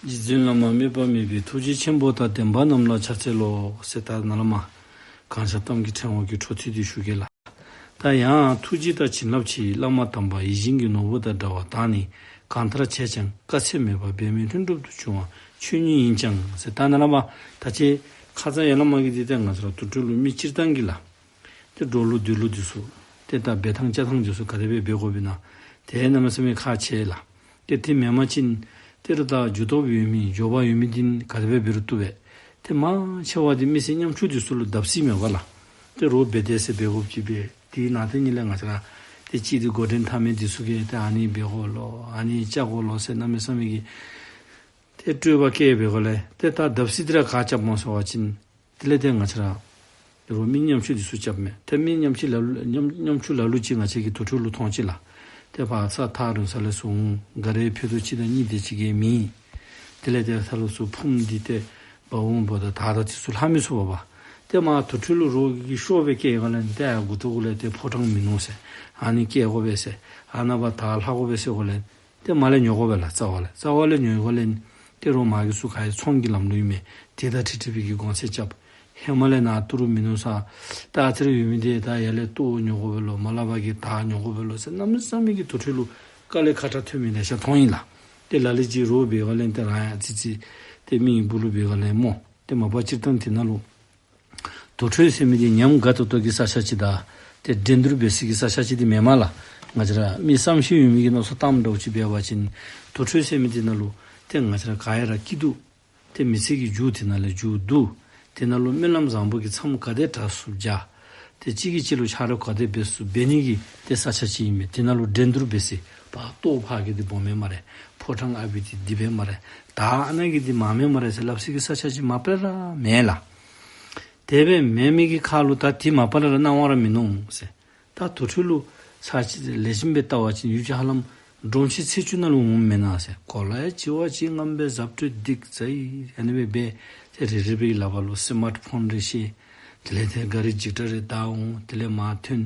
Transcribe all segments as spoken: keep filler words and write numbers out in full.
རྗེ་བཙུན་བླ་མ་དམིགས་པ་མེད་པའི། ཐུགས་རྗེ་ཆེན་པོ་དང་ལྡན་པ་རྣམས་ལ་ཕྱག་འཚལ་ལོ། ཟེར་ད་ནཱ་ལས་མར་གང་ཤར་གཏམ་གྱི་ཕྲེང་བ་གི་འཕྲོ་མཐུད་དེ་ཞུ་གེ་ལགས། ད་ཡང་ཐུགས་རྗེ་དང་བྱིན་རླབས་ཆེ། བླ་མ་དམ་པ་ཡིད་བཞིན་གྱི་ནོར་བུ་དང་འདྲ་བ་དག་ནི། གང་ལྟར་བྱས་ཀྱང་དཀའ་ཚེགས་མེད་པར། འབད་མེད་ལྷུན་གྲུབ་ཏུ་འབྱུང་བ་ཆོས་ཉིད་ཡིན་ཀྱང་། ཟེར་ད་ནཱ་ལས་མར་ད་ཅི་ཁ་ཙ་ཡར་ལས་མར་གྱི་འདི་ཏེ་ང་བཅས་ར་དུར་ཁྲོད་ལུ་མི་སྤྱིར་བཏང་གི་ལགས། ཏེ་འགྲོ་ལུགས་སྡོད་ལུགས་འདི་ཚུ་ཏེ་ད་འབད་ཐངས་བཅའ་ཐངས་འདི་ཚུ་ག་དེ་སྦེ་འབད་དགོཔ་ཨིན་ན་ཏེ་གནམ་མེད་ས་མེད་ཁག་ཆེ་ལགས། ཏེ་དེ་མེན་པ་ཅིན་ཏེ་ར་ད་རྒྱུ་སྟོབས་ཡོད་མི་འབྱོར་པ་ཡོད་མི་འདི་ག་དེ་སྦེ་འབད་རུང་བཏུབ་པས། ཏེ་མང་ཆེ་བ་འདི་མི་སེར་ཉམ་ཆུང་འདི་ཚུ་ལུ་བརྡབ་གསིག་མེད་པ་ལགས། ཏེ་རོགས་འབད་དེས་ཟེར་འབད་དགོཔ་ཅིག་སྦེ་དེ་ནང་ཏེ་ཉིད་ལས་ང་བཅས་ར་ཏེ་གཅིག་འདི་འགོ་འདྲེན་འཐབ་མི་འདི་ཚུ་གིས་ཏེ་ཨ་ནི་འབད་དགོ་ལོ་ཨ་ནི་བཅའ་དགོ་ལོ་ཟེར་གནམ་མེད་ས་མེད་ཀྱི་ཏེ་སྤྲོས་པ་བསྐྱེད་འབད་དགོ་ལས་ཏེ་ད་བརྡབ་གསིག་འདི་ར་ག་རྐྱབ་སྨོ་ཟེར་བ་ཅིན་དེ་ལས་ཏེ་ང་བཅས་ར་རོགས་མི་ཉམ་ཆུང་འདི་ཚུ་རྐྱབ་མས། ཏེ་མི་ཉམ་ཆུང་ལ་ལུ་ཉམ་ཉམ་ཆུང་ལ་ལུ་ཅིག་ང་བཅས་ཀྱི་དུར་ཁྲོད་ལུ་མཐོང་ཅི་ལགས། ཏེ་ཕར་ས་ཐག་རིང་ས་ལས་ཚུར་འོང་ག་ར་ཕུད་རྡོག་གཅིག་དང་གཉིས་དེ་ཅིག་གིས་མེད། དེ་ལས་ཏེ་ས་ལུ་ཚུར་ཕུངམ་འདི་ཏེ་འབག་འོང་འབདཝ་ད་ད་ད་འདི་ཚུ་ལྷག་མི་ཚུགས་པས། ཏེ་མར་དུར་ཁྲོད་ལུ་རོགས་ཀྱིས་ཤོབ་སྦེ་བསྐྱལ་ག་ལས་ཏེ་མགུ་ཏོ་གུ་ལས་ཏེ་ཕོ་བྲང་མིན་ནུག་ཟེར་ཨ་ནི་བསྐྱལ་དགོ་པས་ཟེར་ཨ་ནཱ་བ་ད་ལྷག་དགོ་པས་ཟེར་ག་ལས་ཏེ་མར་ལས་ཉོ་དགོ་པས་ལགས། རྩ་བ་ལས་རྩ་བ་ལས་ཉོ་ག་ལས་ཏེ་རོགས་མ་གི་ཚུ་ག་ཡི་ཚོང་གི་ལམ་ལུགས་ཨིན་མས། དེ་དང་འཁྲིལ་འཁྲིལ་བའི་གི་གོང་ཚད་རྐྱབ། ཧེ་མ་ལས་ནཱ་ཏི་རུ་མིན་ནུག་ས། ད་ཨ་ཙི་རེ་ཡོད་མི་འདི་ད་ཡར་ལས་ལྟོ་ཉོ་དགོ་པས་ལོ། མར་ལས་ཕར་གྱི་ད་ཉོ་དགོ་པས་ལོ་ཟེར་གནམ་མེད་ས་མེད་ཀྱི་དུར་ཁྲོད་ལུ་དཀའ་ལས་ཁག་དྲགས་ཐོན་མི་ལེ་ཤ་མཐོང་ཡི་ལགས། ཏེ་ལ་ལུ་ཅིག་རོགས་འབད་ག་ལས་ཏེ་རང་ཡང་ཙི་ཙི་ཏེ་མི་གི་སྦུག་ལུ་འབད་ག་ལས་སྨོ། ཏེ་མ་པ་སྤྱིར་བཏང་དེ་ནང་ལུ་དུར་ཁྲོད་ཟེར་མི་འདི་ཉམས་དགའ་ཏོག་ཏོ་གི་ས་ཆ་ཅིག་དང་ཏེ་འགྲན་བསྡུར་འབད་སའི་གི་ས་ཆ་ཅིག་འདི་མེན་མས་ལགས། ང་བཅས་ར་མི་བསམ་ཤེས་ཡོད་མི་གིས་མནོ་བསམ་བཏངམ་འདྲཝ་ཅིག་འབད་བ་ཅིན་དུར་ཁྲོད་ཟེར་མི་འདི་ནང་ལུ་ཏེ་ང་བཅས་ར་ག་ཡ་ར་སྐྱིད་སྡུག། ཏེ་མི་ཚེ་གི་མཇུག་དེ་ནང་ལས་མཇུག་བསྡུ། དེ་ནང་ལུ་སྨོན་ལམ་བཟང་པོ་གི་མཚམས་ག་དེ་དྲག་ཚུགས་བྱ། ཏེ་གཅིག་གིས་གཅིག་ལུ་ཕྱག་རོགས་ག་དེ་འབད་ཚུགས་འབད་ནི་གི་ཏེ་ས་ཆ་ཅིག་ཨིན་མས། དེ་ནང་ལུ་འགྲན་བསྡུར་འབད་སའི་ཕར་ལྟོ་ཕར་གྱི་འདི་སྦོམ་མས་སྨ་རེ། ཕོ་བྲང་ཨ་ཕི་འདི་འདི་སྦེ་སྨ་རེ། ད་ཨ་ནཱ་གི་འདི་མ་མེན་སྨ་རེ་ཟེར་སླབ་སའི་གི་ས་ཆ་ཅིག་མ་པ་ལས་ར་མེད་ལགས། དེ་སྦེ་མེད་མི་གི་ཁར་ལུ་ད་འདི་མ་པ་ལས་ར་སྣང་བ་ར་མིན་ནུག་ཟེར། ད་དུར་ཁྲོད་ལུ་ས་ཅིག་ལེགས་ཤོམ་སྦེ་བལྟ་བ་ཅིན་ཡུདཔ་ཅིག་ཧ་ལམ་སྒྲོམ་གཞི་ཚེས་བཅུ་ནང་ལུ་འོངམ་མེན་ན་ཟེར། གོ་ལ་ཡང་བྱི་བ་ཅིག་རྔམ་པའི་གཟབ་སྤྲོས་སྡིག་ཟ་ཡི། ཨ་ནི་སྦེ་སྦེ་ཏེ་རེ་རེ་སྦེ་ལག་པ་ལུ་སི་མཱརཊ་ཕོན་རེ་བཤེད། དེ་ལས་ཏེ་ག་རི་འཇིགས་སྒྲ་རེ་བཏང་འོང་། དེ་ལས་མར་ཐོན།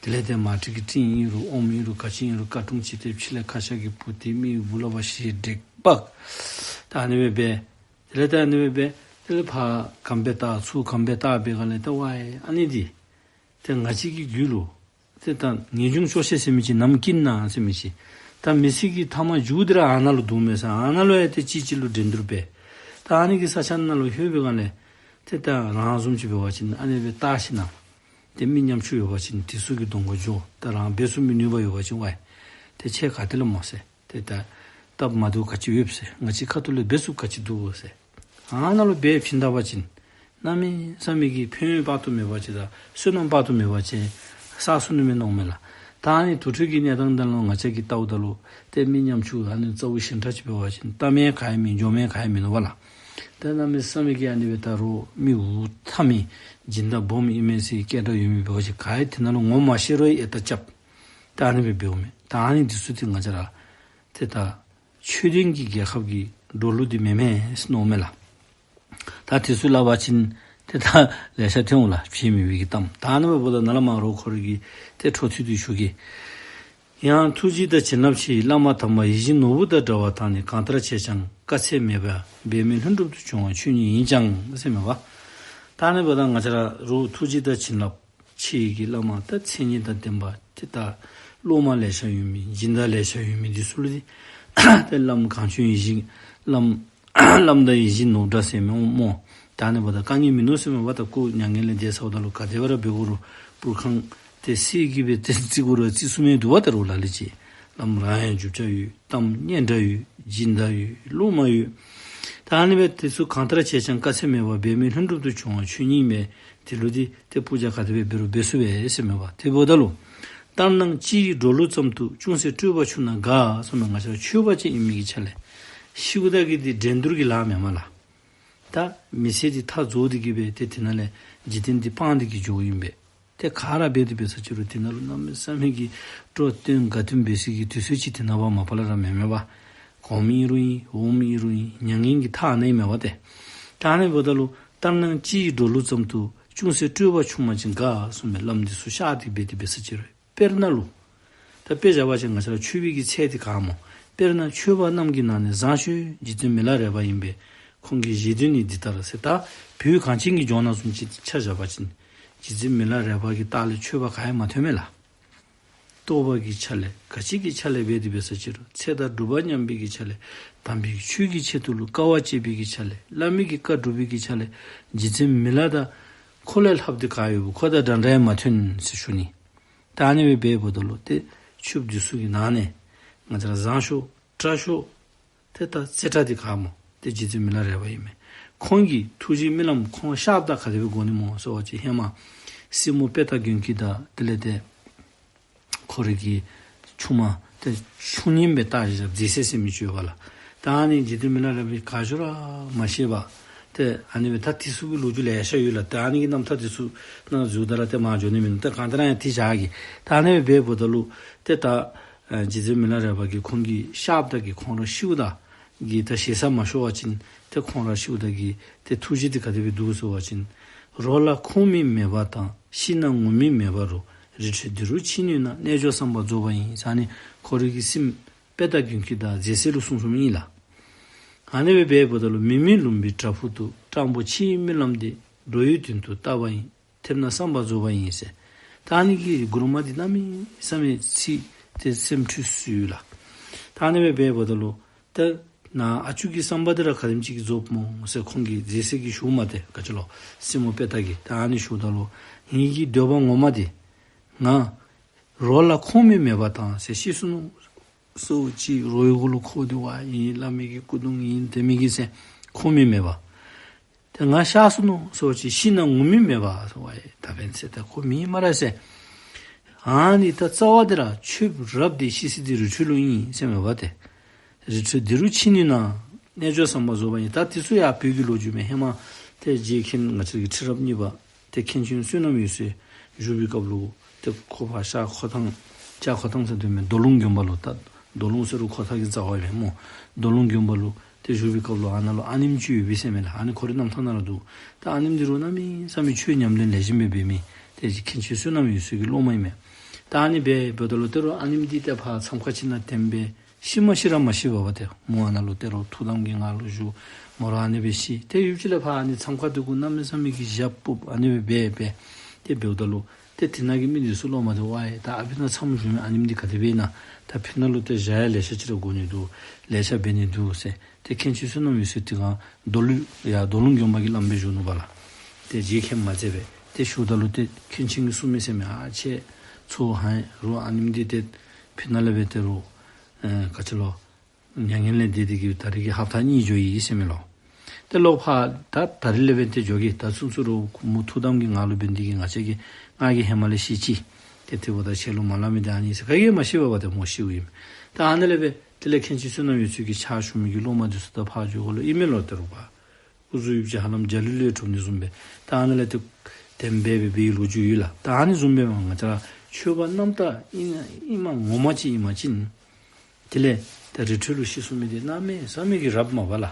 དེ་ལས་ཏེ་མར་ཊི་གི་སྤྲིན་ཨིན་རུང་ཨོམ་ཨིན་རུང་ག་ཅི་ཨིན་རུང་ཀ་ཀྲུང་ཅིག་ཏེ་ཕྱི་ལས་ཁ་ཤ་གིས་སྤུར་ཏེ་མི་སྦུག་ལས་ཕར་ཞེ་འགྲིག་འབག། ད་ཨ་ནི་སྦེ་སྦེ་དེ་ལས་ད་ཨ་ནི་སྦེ་སྦེ་དེ་ལས་ཕར་གམ་སྦེ་བལྟ་ཚུར་གམ་སྦེ་བལྟ་འབད་ག་ལས་ད་ཝའི་ཨ་ནི་འདི་ཏེ་ང་བཅས་ཀྱི་རྒྱུད་ལུ་ཏེ་ད་ངེས་འབྱུང་སྐྱོ་ཤས་ཟེར་མི་ཅིག་ནམ་སྐྱེ་ན་ཟེར་མི་ཅིག། ད་མི་ཚེ་གི་མཐའ་མ་མཇུག་འདི་ར་ཨ་ནཱ་ལུ་འདུག་མས་ཟེར། ཨ་ནཱ་ལུ་ཡང་ཏེ་གཅིག་གཅིག་ལུ་འགྲན་བསྡུར་འབད། ད་ཨ་ནི་གི་ས་ཆ་ནང་ལུ་ལྷོད་འབད་ག་ལས་ཏེ་ད་རང་བཟུམ་ཅིག་འབད་བ་ཅིན་ཨ་ནི་སྦེ་བལྟ་ཞིན་ན་ཏེ་མི་ཉམ་ཆུང་ཡོད་པ་ཅིན་དེ་ཚུ་གི་གདོང་ཁར་འགྱོ། ད་རང་འབད་ཚུགས་མི་ནུས་པ་ཡོད་པ་ཅིན་ཝའི་ཏེ་ཁྱེད་ག་ཏེ་ལས་སྨོ་ཟེར། ཏེ་ད་སྟབས་མ་བདེཝ་ག་ཅི་ཡོདཔ་ཟེར། ང་བཅས་ཁ་ཐུག་ལས་འབད་ཚུགསཔ་ག་ཅི་འདུག་གོ་ཟེར། ཨ་ནཱ་ལུ་འབད་བྱིན་ད་པ་ཅིན་གནམ་མེད་ས་མེད་ཀྱི་ཕན་ཡོན་དཔག་ཏུ་མེད་པ་ཅིག་དང་བསོད་ནམས་དཔག་ཏུ་མེད་པ་ཅིག་བསགས་ཚུགས་ནི་མས་མནོཝ་མས་ལགས། ད་ཨ་ནི་དུར་ཁྲོད་ཀྱི་གནས་སྟངས་དེ་ལུ་ང་བཅས་ཀྱིས་བལྟཝ་ད་ལུ་ཏེ་མི་ཉམ་ཆུང་ཨ་ནི་རྩ་བོ་ཞན་ཁྲ་ཅིག་འབད་བ་ཅིན་བལྟ་མི་ག་ཡང་མེད་འགྱོ་མི་ག་ཡང་མིན་འདུག་པ་ལགས། ད་གནམ་མེད་ས་མེད་ཀྱི་ཨ་ནི་སྦེ་ད་རོགས་མི་འུ་འཐམ་མི་སྦྱིན་བདག་སྦོམ་ཨིན་མས་ཟེར་སྐད་གྲགས་ཡོད་མི་འབད་བ་ཅིན་ག་ཡང་དེ་ནང་ལུ་ངོ་མ་ཤེས་རུང་ཡང་ཨེ་ད་རྐྱབ། ད་ཨ་ནི་སྦེ་འབདཝ་མས། ད་ཨ་ནི་འདི་ཚུ་ཏེ་ང་བཅས་ར་ཏེ་ད་ཆོས་ལྡན་གྱི་རྒྱལ་ཁབ་ཀྱི་འགྲོ་ལུགས་འདི་མེན་མས་ཟེར་མནོཝ་མས་ལགས། ད་དེ་ཚུ་སླབ་པ་ཅིན་ཏེ་ད་ལེ་ཤ་ཐོན་འོང་ལགས། བྱེད་མི་བའི་གི་གཏམ། ད་ཨ་ནི་འབདཝ་ད་ནཱ་ལས་མར་རོགས་ཁོ་ར་གི་ཏེ་འཕྲོ་མཐུད་དེ་ཞུ་གེ། ཡང་ཐུགས་རྗེ་དང་བྱིན་རླབས་ཆེ། བླ་མ་དམ་པ་ཡིད་བཞིན་ནོར་བུ་དང་འདྲ་བ་དག་ནི། གང་ལྟར་བྱས་ཀྱང་དཀའ་ཚེགས་མེད་པར། འབད་མེད་ལྷུན་གྲུབ་ཏུ་འབྱུང་བ་ཆོས་ཉིད་ཡིན་ཀྱང་ཟེར་མས་པ། ད་ཨ་ནི་འབདཝ་ད་ང་བཅས་ར་རོགས་ཐུགས་རྗེ་དང་བྱིན་རླབས་ཆེ་བའི་གི་བླ་མ་ད་མཚན་ཉིད་དང་ལྡན་པ་ཏེ་ད་སློབ་མ་ལེ་ཤ་ཡོད་མི་སྦྱིན་བདག་ལེ་ཤ་ཡོད་མི་འདི་ཚུ་ལུ་ཏེ་ཏེ་བླམ་གངས་ཅན་ཡིད་བཞིན་བླམ་བླམ་དང་ཡིད་བཞིན་ནོར་བུ་འདྲ་ཟེར་མི་འོང་སྨོ། ད་ཨ་ནི་འབདཝ་ད་དཀའ་ངལ་མིན་ནུག་ཟེར་མས་པ། ད་སྐུ་མྱ་ངན་ལས་འདས་ཚརཝ་ད་ལུ་ག་དེ་སྦེ་ར་འབད་དགོ་རུང་སྤུར་ཁང་ཏེ་གསེར་གྱིས་སྦེ་ཏེ་བརྩིག་དགོ་རུང་བརྩིག་ཚུགས་མི་འདུག་པ། ད་རོགས་ལ་ལུ་ཅིག་བླམ་རང་ཡང་རྒྱུ་ཆ་ཡོད། གཏམ་སྙན་གྲགས་ཡོད། སྦྱིན་བདག་ཡོད། སློབ་མ་ཡོད། ད་ཨ་ནི་སྦེ་དེ་ཚུ་གང་ལྟར་བྱས་ཀྱང་དཀའ་ཚེགས་མེད་པར་འབད་མེད་ལྷུན་གྲུབ་ཏུ་འབྱུང་བ་ཆོས་ཉིད་ཨིན་པས། དེ་ལུ་འདི་ཏེ་པུ་ཇ་ག་དེ་སྦེ་འབད་རུང་འབད་ཚུགས་པས་ཟེར་མས་པ། དེ་འབདཝ་ད་ལུ་ལྟར་སྣང་སྤྱི་ཡི་འགྲོ་ལུགས་ཙམ་དུ་ཅུང་ཟད་སྤྲོས་པ་ཆུང་ན་དགའ་གསུངས་མས། ང་བཅས་ཆོས་པ་ཅིག་ཨིན་མི་གི་ཆ་ལས་ཤིཝ་ད་གི་འདི་འགྲན་བསྡུར་གྱི་ལཱ་མེན་མས་ལགས། ད་མི་ཚེ་འདི་མཐའ་རྫོགས་ཏེ་གི་སྦེ་ཏེ་དེ་ནང་ལས་འཇིག་རྟེན་འདི་སྤང་སྟེ་གི་འགྱོཝ་ཨིན་པས། ཏེ་ག་ར་འབད་དེ་འབད་ས་ཅིག་རུང་དེ་ནང་ལུ་གནམ་མེད་ས་མེད་ཀྱི་སྤྲོ་སྟོན་དགའ་སྟོན་འབད་སའི་གི་དུས་ཚོད་ཅིག་དེ་ནང་བ་མ་པ་ལས་ར་མེན་མས་པ། གོམ་ཨིན་རུང་ཨིན། འོགམ་ཨིན་རུང་ཨིན། མྱ་ངན་གྱི་མཐའ་ཨ་ནཱ་ཨིན་མས་པ་ཏེ། ད་ཨ་ནི་འབདཝ་ད་ལུ་ལྟར་སྣང་སྤྱི་ཡི་འགྲོ་ལུགས་ཙམ་དུ་ཅུང་ཟད་སྤྲོས་པ་ཆུང་བ་ཅིན་དགའ་གསུངས་མས། བླམ་འདི་ཚུ་གཤགས་ཏེ་འབད་དེ་འབད་ས་ཅིག་རུང་། དཔེར་ན་ལུ་ད་དཔེ་བཞག་པ་ཅིན་ང་བཅས་ར་ཆོས་པའི་གི་ཚལ་འདི་ག་སྨོ། དཔེར་ན་ཆོས་པ་རྣམས་ཀྱི་ནང་ནས་བཟང་ཤོས་རྗེ་བཙུན་མི་ལ་རས་པ་ཨིན་པས། ཁོང་གི་བཞེད་དོན་ནི་འདི་ལྟར་ཟེར། ད་བོད་གངས་ཅན་གྱི་ལྗོངས་ནང་བཟུམ་ཅིག་ཆ་བཞག་པ་ཅིན་རྗེ་བཙུན་མི་ལ་རས་པ་གི་ལྟག་ལས་ཆོས་པ་ག་ཡང་མ་ཐོན་མས་ལགས། རྟོགས་པ་གི་ཆ་ལས་ག་ཅི་གི་ཆ་ལས་འབད་དེ་འབད་ས་ཅི་རུང་ཚེ་དང་སྒྲུབ་པ་མཉམ་པའི་གི་ཆ་ལས་དམ་པའི་ཆོས་ཀྱི་ཆེད་དུ་ལུ་དཀའ་བ་སྤྱད་པའི་གི་ཆ་ལས་བླ་མའི་གི་བཀའ་སྒྲུབ་པའི་གི་ཆ་ལས་རྗེ་བཙུན་མི་ལ་དང་ཁོ་ལས་ལྷགཔ་འདི་ག་ཡོད། ཁོ་དང་འདྲ་འདྲ་ཡང་མ་ཐོན་ཟེར་ཞུ་ནི། ད་ཨ་ནི་སྦེ་འབདཝ་ད་ལུ་ཏེ་ཆོསཔ་འདི་ཚུ་གི་ནང་ནས་ང་བཅས་ར་བཟང་ཤོས་དྲག་ཤོས་ཏེ་ད་རྩེ་དྲག་འདི་ག་སྨོ། ཏེ་རྗེ་བཙུན་མི་ལ་རས་པ་ཨིན་མས། ཁོང་གི་ཐུགས་རྗེ་རྨི་ལམ་ཁོང་ཤརཔ་ད་ག་དེ་སྦེ་གོ་ནི་སྨོ་ཟེར་བ་ཅིན་ཧེ་མ་སྲིང་མོ་དཔལ་རྟ་མགོན་སྐྱིད་དང་དེ་ལས་ཏེ་ཁོ་རའི་གི་ཆུང་མ་ཏེ་ཆུང་ཉིནམ་སྦེ་བཏགས་བཞག་མཛེས་སྲས་ཟེར་མི་ཅིག་ཡོདཔ་ལགས། ད་ཨ་ནི་རྗེ་བཙུན་མི་ལ་རས་པའི་ག་ཅི་ར་མ་ཤེས་པར་ཏེ་ཨ་ནི་སྦེ་ད་དེ་ཚུ་གི་ལོ་རྒྱུས་ལེ་ཤ་ཡོད་ལགས། ཏེ་ཨ་ནི་གི་རྣམ་ཐར་དེ་ཚུ་ནང་འཛུལཝ་ད་ར་ཏེ་མར་འགྱོ་ནི་མིན་འདུག། ཏེ་གང་ལྟར་ཡང་ཏེ་བཞག་གེ། ད་ཨ་ནི་སྦེ་འབདཝ་ད་ལུ་ཏེ་ད་ཨ་རྗེ་བཙུན་མི་ལ་རས་པ་གིས་ཁོང་གི་ཤརཔ་ད་གི་ཁོང་ར་ཤིཝ་ད་གི་ད་ཞེ་ས་མ་ཤོར་བ་ཅིན་ཏེ་ཁོང་ར་ཤིཝ་ད་གི་ཏེ་ཐུགས་རྗེ་འདི་ག་དེ་སྦེ་འདུག་ཟེར་བ་ཅིན། རོ་ལ་ཁོང་མིག་མེད་པ་དང་། ཤི་ན་ངུ་མིག་མེད་པ་རུ། རི་ཁྲོད་འདི་རུ་ཕྱིན་ནུས་ན། རྣལ་འབྱོར་བསམ་པ་རྫོགས་པ་ཡིན། ཟེར་ཨ་ནི་ཁོ་རའི་གི་སྲིངམོ་དཔལ་རྟ་མགོན་སྐྱིད་དང་མཛེས་སྲས་ལུ་གསུངས་གསུངསམ་ཨིན་ལགས། ཨ་ནི་སྦེ་འབདཝ་ད་ལུ་མི་མིན་ལུང་པའི་བྲག་ཕུག་ཏུ། སྤྲང་པོ་ཕྱིའི་རྨི་ལམ་འདི། འགྲོ་ཡི་དོན་དུ་བལྟ་བ་ཡིན། ཐེབས་ན་བསམ་པ་རྫོགས་པ་ཡིན་ཟེར། ད་ཨ་ནི་གི་མགུར་མ་འདི་གནམ་མེད་ས་མེད་ཚིག་ཏེ་སེམས་འཁྲུལ་སུ་ཡོད་ལགས། ད་ཨ་ནི་སྦེ་འབདཝ་ད་ལུ་ཏེ་ནཱ་ཨ་ཅུ་གི་བསམ་པ་འདི་ར་ག་དེམ་ཅིག་གིས་རྫོགསཔ་སྨོ་ཟེར་ཁོང་གི་མཛེས་སྲས་ཀྱིས་ཞུཝ་མས། ཏེ་ག་ཅི་ལོ་སྲིངམོ་དཔལ་རྟ་གིས། ད་ཨ་ནི་ཞུཝ་ད་ལུ་ངེ་གི་འདོད་པ་ངོ་མ་འདི་ང་རོ་ལ་ཁོང་མིག་མེད་པ་དང་ཟེར། ཤི་སོ་ནུག་ཟེར་བ་ཅིན་རོ་ཡི་གུ་ལུ་ཁོག་སྟེ་ཝ་ཨིན། བླ་མའི་གི་སྐུ་གདུང་ཨིན། དེ་མི་གི་ཟེར་ཁོང་མིག་མེད་པ། ཏེ་ང་ཤི་སོ་ནུག་ཟེར་བ་ཅིན་ཤི་ན་ངུ་མིག་མེད་པ་ཟེར་ཝ་ཨིན། ད་འབདན་ཟེར་ད་ཁོ་མེད་སྨ་རེ་ཟེར། ཨ་ནི་ད་རྩ་བ་འདི་ར་ཆོསཔ་རབ་འདི་ཤི་ས་འདི་རི་ཁྲོད་ལུ་ཨིན་ཟེར་མས་པ་ཏེ། རི་ཁྲོད་འདི་རུ་ཕྱིན་ནུས་ན། རྣལ་འབྱོར་བསམ་པ་རྫོགས་པ་ཡིན། ད་དེ་ཚུ་ཡང་བོད་ཀྱི་ལོ་རྒྱུས་མས། ཧེ་མ་ཏེ་རྗེ་མཁན་ང་བཅས་ཀྱི་ཁྲི་རབས་གཉིས་པ་ཏེ་མཁན་ཆེན་བསོད་ནམས་འོད་ཟེར་བཞུགས་པའི་སྐབས་ལུ་ཏེ་ཁོ་ཕར་ཤར་ཁོ་ཐང་ལྕགས་ཁོ་ཐང་ཟེར་དོ་མས། རྡོ་ལུང་དགོན་པ་ལུ། ད་རྡོ་ལུང་ཟེར་རུང་ཁོ་ཐང་གི་རྩ་བ་ཨིན་མས་སྨོ། རྡོ་ལུང་དགོན་པ་ལུ་ཏེ་བཞུགས་པའི་སྐབས་ལུ་ཨ་ནཱ་ལུ་ཨ་ནེམོ་ཅིག་ཡོད་པས་ཟེར་མས་ལགས། ཨ་ནི་ཁོ་རའི་རྣམ་ཐར་ནང་ལུ་འདུག། ད་ཨ་ནེམོ་འདི་རུང་གནམ་མེད་ས་མེད་ཆོས་ཉམས་ལེན་ལེགས་ཤོམ་སྦེ་འབད་མི་ཏེ་མཁན་ཆེན་བསོད་ནམས་འོད་ཟེར་གྱི་སློབ་མ་ཨིན་མས། ད་ཨ་ནི་སྦེ་འབདཝ་ད་ལུ་ཏེ་རུང་ཨ་ནེམོ་འདི་ཏེ་ཕར་མཚམས་ཁང་ཅིག་ནང་དེམ་སྦེ་ཤི་མ་ཤི་ར་མ་ཤེས་པར་ཏེ་མོ་ཨ་ནཱ་ལུ་ཏེ་རུང་ཐུགས་དམ་གྱི་ངང་ལུ་བཞུགས། མོ་ར་ཨ་ནི་སྦེ་ཤི། ཏེ་ཡུདཔ་ཅིག་ལས་ཕར་ཨ་ནི་མཚམས་ཁང་འདི་གུ་གནམ་མེད་ས་མེད་ཀྱི་ཞག་ཕོགཔ་ཨ་ནི་སྦེ་འབད་འབད་ཏེ་འབདཝ་ད་ལུ་ཏེ་དེ་ནང་གི་མི་འདི་ཚུ་སློབ་མ་འདི་ཝ་ཨེ་ད་ཨ་ཕི་ནང་མཚམས་བཞུགས་མི་ཨ་ནེམོ་འདི་ག་དེ་སྦེ་ཨིན་ན། ད་ཕི་ནང་ལུ་ཏེ་ཞག་ཡང་ལེ་ཤ་ཅིག་ར་འགོར་ནི་འདུག། ལེ་ཤ་འབད་ནི་འདུག་ཟེར། ཏེ་མཁན་ཆེན་བསོད་ནམས་འོད་ཟེར་དེ་སྒང་རྡོ་ལུང་ཡར་རྡོ་ལུང་དགོན་པ་གི་བླམ་སྦེ་བཞུགས་ནུག་པ་ལགས། ཏེ་རྗེ་མཁན་མ་མཛད་པས། ཏེ་ཞུཝ་ད་ལུ་ཏེ་མཁན་ཆེན་གྱིས་གསུངས་མི་ཟེར་མས། ཨ་ཁྱེད་ཚུ་ཧ་རུང་ཨ་ནེམོ་འདི་ཏེ་ཕི་ནང་ལས་འབད་ཏེ་རུང་ཨེ་ག་ཅི་ལོ་མྱ་ངན་ལས་འདས་ཏེ་གི་ད་རིས་ཀྱི་ཧབ་ཏ་གཉིས་འགྱོ་ཡི་ཟེར་མས་ལོ། ཏེ་ལོག་ཕར་ད་ད་རིས་ལས་འབད་ཏེ་འགྱོ་གེ། ད་ཚུན་ཚོད་རུང་མོ་ཐུགས་དམ་གྱི་ངང་ལུ་འབད་ནི་འདི་གིས་ང་བཅས་ཀྱིས་ང་གིས་ཧེ་མ་ལས་ཤེས་ཅི། ཏེ་དེ་འབདཝ་ད་ཁྱེད་ལུ་མ་སླབ་མི་འདི་ཨ་ནི་ཟེར་ག་གིས་མ་ཤེས་པར་ཏེ་མོ་ཤིཝ་ཨིན། ད་ཨ་ནི་ལས་འབད་དེ་ལས་མཁན་ཆེན་བསོད་ནམས་འོད་ཟེར་གྱི་ཕྱག་ཞུ་མི་གི་སློབ་མ་འདི་ཚུ་ད་ཕར་འགྱོཝ་ལུ་ཨིན་མས་ལོ། ཏེ་རུང་ཕར་ཨུ་ཚུགས་ཡོདཔ་ཅིག་ཧ་ལམ་འཇའ་ལུས་ལུས་གྲུབ་ནི་བཟུམ་སྦེ། ད་ཨ་ནི་ལས་ཏེ་དེམ་སྦེ་འབད་བའི་ལོ་རྒྱུས་ཡོད་ལགས། ད་ཨ་ནི་བཟུམ་སྦེ་མ་ང་བཅས་ར་ཆོས་པ་རྣམ་དག་ཨིན་ཨིནམ་ངོ་མ་ཅིག་ཨིན་པ་ཅིན་དེ་ལས་ད་རི་ཁྲོད་ལུ་ཤི་སོང་མི་འདི་གནམ་མེད་ས་མེད་ཀྱི་རབ་མས་པ་ལགས།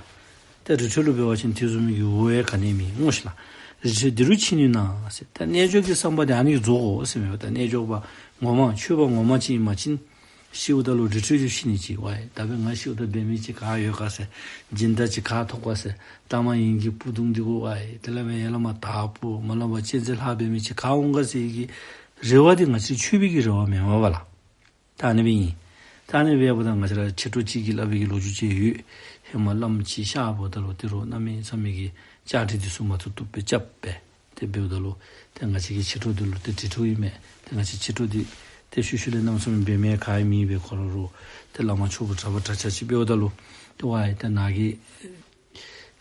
ད་རི་ཁྲོད་ལུ་འབད་བ་ཅིན་དེ་བཟུམ་མའི་གི་འོ་ཡང་ག་ནི་མེད་སྨོ་ཤིག་ལགས། རི་ཁྲོད་འདི་རུ་ཕྱིན་ནུས་ན་ཟེར། ད་རྣལ་འབྱོར་གྱི་བསམ་པ་འདི་ཨ་ནི་གིས་རྫོགས་འོང་ཟེར་མས་པ། ད་རྣལ་འབྱོར་པ་ངོ་མ་ཆོས་པ་ངོ་མ་ཅིག་ཨིན་པ་ཅིན་ཤིཝ་ད་ལུ་རི་ཁྲོད་ལུ་ཤི་ནི་ཅིག་ཝ་ཨེ། ད་འབདན་ང་ཤིཝ་ད་འབད་མི་ཅིག་ག་ཡོད་ག་ཟེར། སྦྱིན་བདག་ཅིག་ག་ཐོབ་ག་ཟེར། ལྟག་མ་ཡིན་གྱི་སྤུ་དུང་འདི་གུ་ཝ་ཨེ། དེ་ལས་མེན་ཡ་ལ་མ་དྭགས་པོ་མ་ལ་བ་གཅན་གཟན་ལྷ་འབད་མི་ཅིག་ག་འོང་ག་ཟེར་གྱི་རེ་བ་འདི་ང་བཅས་ཆོས་པའི་གི་རེ་བ་མེན་མས་པ་ལགས། ད་ཨ་ནི་སྦེ་ཨིན། ད་ཨ་ནི་སྦེ་འབདཝ་ད་ང་བཅས་ར་ཆོས་གྲོགས་ཅིག་གིས་སླབ་པའི་གི་ལོ་རྒྱུས་ཅིག་ཡོད། ཧེ་མ་བླམ་ཅིག་གཤགསཔ་ད་ལུ་ཏེ་རུང་གནམ་མེད་ས་མེད་ཀྱི་བཅའ་སྒྲིག་འདི་ཚུ་མ་ཐུབ་ཐུབ་སྦེ་རྐྱབ་སྦེ། ཏེ་འབདཝ་ད་ལུ་ཏེ་ང་བཅས་ཀྱི་ཆོས་གྲོགས་འདི་ལུ་ཏེ་དྲི་དྲིཝ་ཨིན་མས། ཏེ་ང་བཅས་ཆོས་གྲོགས་འདི་ཏེ་ཤུལ་ཤུལ་ལས་གནམ་མེད་ས་མེད་འབད་མི་ག་ཡང་མེད་པས། ཁོ་ར་རུང་ཏེ་བླ་མ་ཆོསཔ་གྲྭ་པ་གྲྭ་ཆས་ཅིག་འབདཝ་ད་ལུ་ཏེ་ཝ་ཨེ་ཏེ་ནཱ་གི་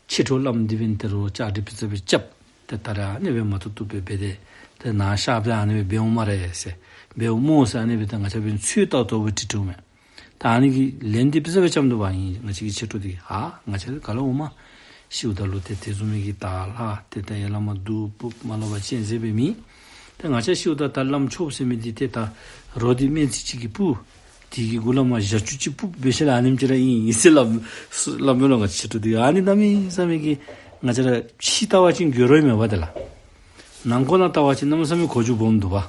ཆོས་གྲོགས་བླམ་འདི་འབདན་ཏེ་རུང་བཅའ་སྒྲིག་སྦེ་རྩ་སྦེ་རྐྱབ། ཏེ་ད་རེས་ཨ་ནི་སྦེ་མ་ཐུབ་ཐུབ་སྦེ་འབད་དེ་ཏེ་ནཱ་གཤགསཔ་ད་ཨ་ནི་སྦེ་འབདཝ་སྨ་རེ་ཟེར། འབདཝ་སྨོ་ཟེར་ཨ་ནི་སྦེ་ཏེ་ང་བཅས་འབདན་ཚུལ་བལྟ་བལྟཝ་སྦེ་དྲི་དྲིཝ་མས། ད་ཨ་ནི་གི་ལན་འདི་སྦེ་རྩ་སྦེ་རྐྱབ་དོ་བ་ཨིན། ང་བཅས་ཀྱི་ཆོས་གྲོགས་འདི་ཧ་ང་བཅས་ག་ལས་འོངམ། ཤིཝ་ད་ལུ་ཏེ་དེ་བཟུམ་མའི་གི་དྭགས་ལྷ་ཏེ་ད་ཡ་ལ་མ་གདུགས་ཕུབ་མ་ལ་བ་གཅན་གཟན་འབད་མི། ཏེ་ང་བཅས་ཤིཝ་ད་ད་བླམ་ཆོསཔ་ཟེར་མི་འདི་ཏེ་ད་རོ་འདི་སྨན་རྩི་ཅིག་གིས་ཕུ། དེ་གི་གུ་ལས་མར་ཞ་ཅུང་ཅིག་ཕུ་འབད་ཞིནམ་ལས་ཨ་ནེམ་ཅིག་ར་ཨིན་ཨིན་ཟེར་སླབ་སླབ་མས་ལོ། ང་བཅས་ཆོས་གྲོགས་འདི་ཨ་ནི་གནམ་མེད་ས་མེད་ཀྱི་ང་བཅས་ར་ཕྱི་ལྟ་བ་ཅིན་གྱོ་རོ་ཨིན་མས་པ་ཏེ་ལགས། ནང་ཁོག་ནང་ལྟ་བ་ཅིན་གནམ་མེད་ས་མེད་གོ་རྒྱུ་སྦོམ་འདུག་པ།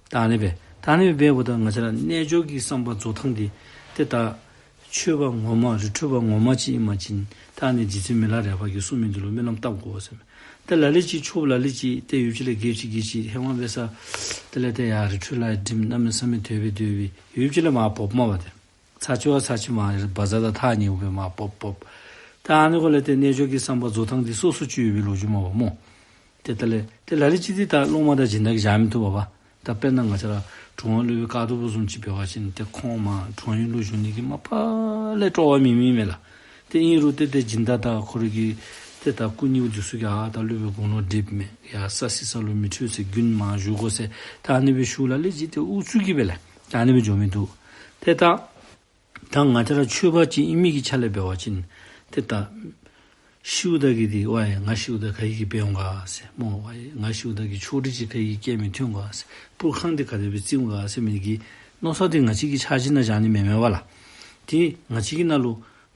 ད་ཨ་ནི་སྦེ་ད་ཨ་ནི་སྦེ་འབདཝ་ད་ང་བཅས་ར་རྣལ་འབྱོར་གྱི་བསམ་པ་རྫོགས་ཐངས་འདི་ཏེ་ད་ ཆོསཔ་ངོ་མ་རི་ཁྲོད་པ་ངོ་མ་ཅིག་ཨིན་པ་ཅིན་ད་ཨ་ནི་རྗེ་བཙུན་མི་ལ་རས་པ་གིས་གསུངས་མི་འདི་ལུ་སྨོན་ལམ་བཏབ་དགོ་ཟེར་མས། ཏེ་ལ་ལུ་ཅིག་ཆོསཔ་ལ་ལུ་ཅིག་ཏེ་ཡུདཔ་ཅིག་ལས་རྒྱལཔོ་ཅིག་རྒྱལཔོ་ཅིག་ཧེ་མ་འབད་ས་དེ་ལས་ཏེ་ཡར་རི་ཁྲོད་ལུ་འགྲིམ་གནམ་མེད་ས་མེད་དོག་པས་དོག་པས་ཡུདཔ་ཅིག་ལས་མར་བབས་མས་པ་ཏེ། ཚར་གཅིག་བ་ཚར་གཅིག་མར་བཛྲ་དང་ཐག་ཉེ་བའི་མར་བབས་བབས། ད་ཨ་ནི་གུ་ལས་ཏེ་རྣལ་འབྱོར་གྱི་བསམ་པ་རྫོགས་ཐངས་འདི་སོ་སོ་ཅིག་ཡོད་པའི་ལོ་རྒྱུས་མས་པ་སྨོ། ཏེ་ད་ལས་ཏེ་ལ་ལུ་ཅིག་འདི་ད་སློབ་མ་དང་སྦྱིན་བདག་གིས་བཞག་མི་བཏུབ་པས་པ། ད་དཔེར་ན་ང་བཅས་ར་གྲུབ་དབང་སློབ་དཔོན་ཀཿཐོག་པོ་བཟུམ་ཅིག་འབད་བ་ཅིན་ཏེ་ཁོང་མར་གྲོང་ཡུལ་ལུ་བཞུགས་ནི་གི་མ་པ་ལས་སྤྲོ་བ་མེད་མི་མས་ལགས། ཏེ་ཨིན་རུང་ཏེ་ཏེ་སྦྱིན་བདག་དང་ཁོ་རའི་གི་ཏེ་ད་སྐུ་ཉིད་འདི་ཚུ་གིས་ཨ་ད་སློབ་དཔོན་དགུང་ལོ་བགྲེསཔ་མས། ཡར་ས་སྲིད་ས་ལུ་མི་འཕྲོད་ཟེར་དགུན་མར་བཞུགས་དགོ་ཟེར་ད་ཨ་ནི་སྦེ་ཞུཝ་ལ་ལུ་ཅིག་ཏེ་ཨུ་ཚུགས་ཀྱིས་སྦེ་ལགས་ད་ཨ་ནི་སྦེ་འགྱོ་མི་འདུག། ཏེ་ད་ད་ང་བཅས་ར་ཆོསཔ་ཅིག་ཨིན་མི་གི་ཆ་ལས་འབད་བ་ཅིན་ཏེ་ད་ཤིཝ་ད་གི་འདི་ཝའེ་ང་ཤིཝ་ད་ག་གིས་འབད་འོང་ག་ཟེར་སྨོ། ཝའེ་ང་ཤིཝ་ད་གི་ཆོ་འཕྲུལ་ཅིག་ག་གིས་སྐྱེལ་མི་ཐོན་ག་ཟེར། སྤུར་ཁང་འདི་ག་དེ་སྦེ་བརྩིག་འོང་ག་ཟེར་མི་གི་མནོ་བསམ་འདི་ང་བཅས་ཀྱི་ཆ་བཞག་ནི་མེན་མས་པ་ལགས། ཏེ་ང་བཅས་ཀྱི་ནང་ལུ་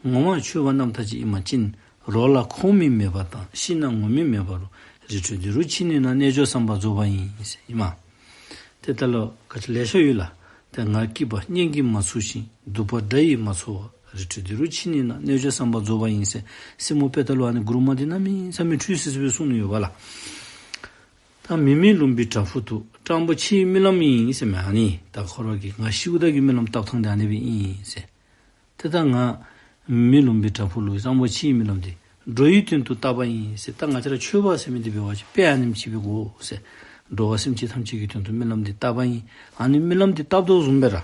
ངོ་མ་ཆོསཔ་རྣམ་ཐར་ཅིག་ཨིན་པ་ཅིན་རོགས་ལ་ཁོམ་མི་མེད་པ་དང་ཤི་ན་ངོམ་མི་མེད་པ་རུ། རི་ཁྲོད་འདི་རུ་ཕྱི་ནུས་ན་རྣལ་འབྱོར་བསམ་པ་རྫོགས་པ་ཡིན་ཟེར་ཨིན་མས། ཏེ་ད་ལོ་ག་ཅི་ལེ་ཤ་ཡོད་ལགས། ཏེ་ང་སྐྱིད་པ་གཉེན་གྱིས་མ་ཚུགས་ཤིང་སྡུག་པ་དགྲ་ཡིས་མ་ཚོར་བར། རི་ཁྲོད་འདི་རུ་ཕྱི་ནུས་ན་རྣལ་འབྱོར་བསམ་པ་རྫོགས་པ་ཡིན་ཟེར་སྲིངམོ་དཔེ་ལྟ་ལུ་ཨ་ནི་མགུར་མ་འདི་གནམ་མེད་ས་མེད་འཁྲུལ་སི་སི་སྦེ་གསུངས་ནི་ཡོད་པ་ལགས། ད་མི་མེད་ལུང་པའི་བྲག་ཕུག་ཏུ། སྤྲང་པོ་འཆི་བའི་རྨི་ལམ་ཡིན་ཟེར་མས། ཨ་ནི་ད་ཁོ་ར་གིས་ང་ཤིཝ་ད་གི་རྨི་ལམ་བཏབ་ཐངས་འདི་ཨ་ནི་སྦེ་ཨིན་ཟེར། ཏེ་ད་ང་མི་མེད་ལུང་པའི་བྲག་ཕུག་ལུ་སྤྲང་པོ་འཆི་བའི་རྨི་ལམ་འདི་འགྲོ་བའི་དོན་དུ་བཏབ་པ་ཡིན་ཟེར། ད་ང་བཅས་ར་ཆོསཔ་ཟེར་མི་འདི་འབད་བ་ཅིན་དཔེ་ཨ་ནེམ་ཅིག་འབད་དགོ་ཟེར། འགྲོ་བ་སེམས་ཅན་ཐམས་ཅད་ཀྱི་དོན་དུ་རྨི་ལམ་འདི་བཏབ་པ་ཡིན། ཨ་ནི་རྨི་ལམ་འདི་བཏབ་དོ་བཟུམ་སྦེ་ར་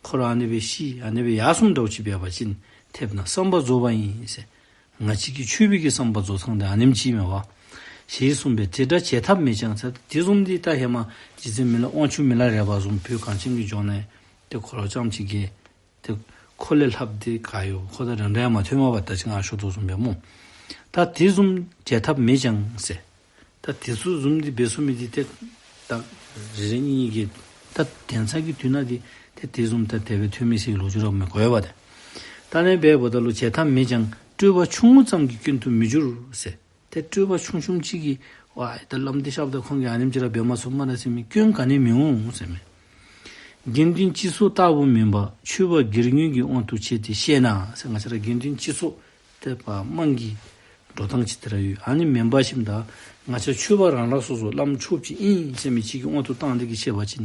ཁོ་ར་ཨ་ནི་སྦེ་ཤི་ཨ་ནི་སྦེ་ཡར་སོངམ་འདྲཝ་ཅིག་འབད་བ་ཅིན་ཐེབས་ན་བསམ་པ་རྫོགས་པ་ཡིན་ཟེར། ང་བཅས་ཀྱི་ཆོས་པའི་གི་བསམ་པ་རྫོགས་ཐངས་འདི་ཨ་ནེམ་ཅིག་མས་པ། ཞེས་གསུངས་པས། དེ་འདྲ་བྱེད་ཐབས་མེད་ཀྱང་ཟེར། དེ་བཟུམ་འདི་ད་ཧེ་མ་རྗེ་བཙུན་མི་ལ་དབང་ཕྱུག་མི་ལ་རས་པ་བཟུམ་བོད་གངས་ཅན་གྱི་ལྗོངས་ནང་ཏེ་ཁོ་ར་རྐྱངམ་ཅིག་གིས་ཏེ་ཁོ་ལས་ལྷགཔ་འདི་ག་ཡོད། ཁོ་དང་ར་འདྲ་ཡང་མ་ཐོན་མས་པ། ད་ཅི་ང་ཞུ་དོ་བཟུམ་སྦེ་སྨོ། ད་དེ་བཟུམ་བྱེད་ཐབས་མེད་ཀྱང་ཟེར། ད་དེ་ཚུ་བཟུམ་འདི་འབད་ཚུགས་མི་འདི་ཏེ་ད་རེ་རེ་གཉིས་གཉིས་ཀྱིས་ད་དེང་སང་གི་དུས་ནང་འདི་ཏེ་དེ་བཟུམ་ད་དེ་སྦེ་ཐོན་མི་ཟེར་ལོ་རྒྱུས་ར་མི་གོ་བས་པ་ཏེ། ད་ཨ་ནི་སྦེ་འབདཝ་ད་ལུ་བྱེད་ཐབས་མེད་ཀྱང་སྤྲོས་པ་ཆུང་ངུ་ཙམ་གྱིས་སྐྱོན་དུ་མི་འགྱུར་ཟེར། ཏེ་སྤྲོས་པ་ཆུང་ཆུང་ཅིག་གིས་ཝའེ་ད་བླམ་འདི་གཤགསཔ་ད་ཁོང་གིས་ཨ་ནེམ་ཅིག་ར་འབད་མ་ཚུགས་སྨ་རེ་ཟེར་མི་སྐྱོན་ག་ནི་མི་འོང་ཟེར་མས། དགེ་འདུན་སྤྱི་ཚོགས་ལྟ་བུ་མིན་པ་ཆོས་པ་སྒེར་ངོས་ཀྱི་དབང་དུ་བྱས་ཏེ་བཤད་ན་ཟེར། ང་བཅས་ར་དགེ་འདུན་སྤྱི་ཚོགས་ཏེ་ཕར་དམངས་ཀྱི་འགྲོ་སྟངས་ཅིག་ཏེ་ར་ཡོད། ཨ་ནི་མེན་པར་ཞིནམ་ད་ང་བཅས་ཆོས་པ་རང་རང་སོ་སོ་བླམ་ཆོསཔ་ཅིག་ཨིན་ཟེར་མི་ཅིག་གི་དབང་དུ་བཏང་སྟེ་གིས་བཤད་པ་ཅིན་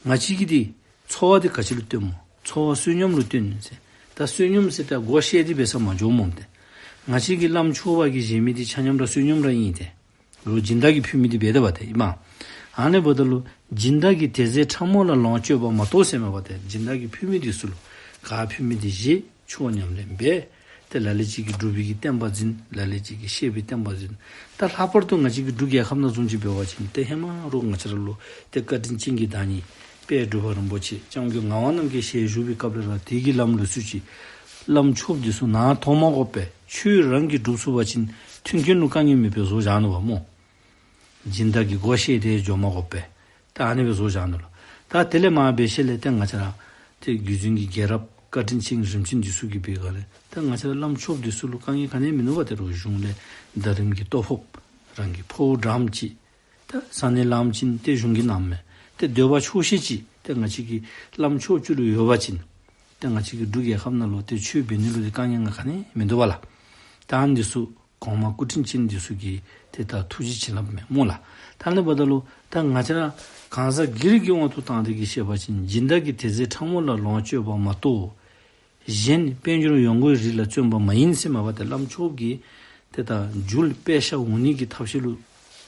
ང་བཅས་ཀྱི་འདི་འཚོ་བ་འདི་ག་ཅི་ལུ་བརྟེན་སྨོ། འཚོ་བ་བསོད་སྙོམས་ལུ་བརྟེན་ཟེར། ད་བསོད་སྙོམས་ཟེར་ད་སྒོ་ཕྱེ་སྟེ་འབད་ས་མ་འགྱོཝ་སྨོ་ཏེ། ང་བཅས་ཀྱིས་བླམ་ཆོསཔ་གིས་བཞེས་མི་འདི་ཆ་མཉམ་ར་བསོད་སྙོམས་ར་ཨིན་ཏེ། རོགས་སྦྱིན་བདག་གིས་ཕུལ་མི་འདི་འབད་དེ་པ་ཏེ་ཨིན་མས། ཨ་ནི་འབདཝ་ད་ལུ་སྦྱིན་བདག་གིས་དེ་ཟས་ཕྲ་མོ་ལ་ལོངས་སྤྱོད་པ་མ་གཏོགས་ཟེར་མས་པ་ཏེ། སྦྱིན་བདག་གིས་ཕུལ་མི་འདི་ཚུ་ལུ་ག་ཕུལ་མི་འདི་བཞེས། ཆོས་ཉམས་ལེན་འབད། ཏེ་ལ་ལུ་ཅིག་གིས་སྒྲུབ་པའི་གི་བསྟན་པ་འཛིན། ལ་ལུ་ཅིག་གིས་བཤད་པའི་བསྟན་པ་འཛིན། ད་ལྷག་པར་དུ་ང་བཅས་ཀྱི་འབྲུག་རྒྱལ་ཁབ་ནང་བཟུམ་ཅིག་འབད་བ་ཅིན་ཏེ་ཧེ་མ་རོགས་ང་བཅས་ར་ལུ་ཏེ་བཀའ་དྲིན་ཅན་གྱི་བདག་ཉིད་དཔལ་འབྲུག་པ་རིན་པོ་ཆེ་སྐྱབས་མགོན་ངག་དབང་རྣམ་རྒྱལ་ཞལ་བཞུགས་པའི་སྐབས་ལས་ར་དེ་གི་ལམ་ལུགས་ཚུ་ཅིག་བླམ་ཆོསཔ་འདི་ཚུ་ནང་དོགས་མ་དགོ་པར་ཆོས་རང་གིས་སྒྲུབ་ཚུགས་པ་ཅིན་མཐུན་རྐྱེན་ལུ་དཀའ་ངལ་མེད་པར་བཟོ་བཞག་ནུག་པ་སྨོ། སྦྱིན་བདག་གིས་སྒོ་ཕྱེ་སྟེ་འགྱོ་མ་དགོ་པར། ད་ཨ་ནི་སྦེ་བཟོ་བཞག་ནུག་ལགས། ད་དེ་ལས་མར་འབད་ཞིནམ་ལས་ཏེ་ང་བཅས་ར་ཏེ་བརྒྱུད་འཛིན་གྱི་རྒྱལ་རབས་བཀའ་དྲིན་ཅན་རིམ་བྱོན་འདི་ཚུ་གིས་འབད་ག་ལས་ཏེ་ང་བཅས་ར་བླམ་ཆོསཔ་འདི་ཚུ་ལུ་དཀའ་ངལ་ག་ནི་མིན་ནུག་པ་ཏེ། རོགས་གཞུང་ལས་ཟླ་རིམ་གྱི་ལྟོ་ཕོགཔ་རང་གི་ཕོཝ་འགྲངམ་ཅིག། ད་ས་གནས་ལངམ་ཅིག་ཏེ་གཞུང་གིས་གནངམ་མས། ཏེ་འདོད་པ་ཆོག་ཤེས་ཅིག་ཏེ་ང་བཅས་ཀྱི་བླམ་ཆོསཔ་ཅིག་ལུ་ཡོད་པ་ཅིན་ཏེ་ང་བཅས་ཀྱི་འབྲུག་རྒྱལ་ཁབ་ནང་ལུ་ཏེ་ཆོས་འབད་ནི་ལུ་ཏེ་དཀའ་ངལ་ག་ནི་མིན་འདུག་པ་ལགས། ད་ཨ་ནི་འདི་ཚུ་གོང་མ་སྐུ་དྲིན་ཅན་འདི་ཚུ་གི་ཏེ་ད་ཐུགས་རྗེ་བྱིན་རླབས་མས་སྨོ་ལགས། ད་ཨ་ནི་འབདཝ་ད་ལུ་ད་ང་བཅས་ར་གང་ཟག་སྒེར་གྱི་དབང་དུ་བཏང་སྟེ་གིས་བཤད་པ་ཅིན་སྦྱིན་བདག་གིས་དེ་ཟས་ཕྲ་མོ་ལ་ལོངས་སྤྱོད་པ་མ་གཏོགས་གཞན་དཔལ་འབྱོར་ཡོང་སྒོའི་རིགས་ལ་བརྩོན་པ་མ་ཡིན་ཟེར་མས་པ་ཏེ། བླམ་ཆོསཔ་གིས་ཏེ་ད་རྒྱུ་ལུ་པད་ཤག་འོང་ནི་གི་ཐབས་ཤེས་ལུ་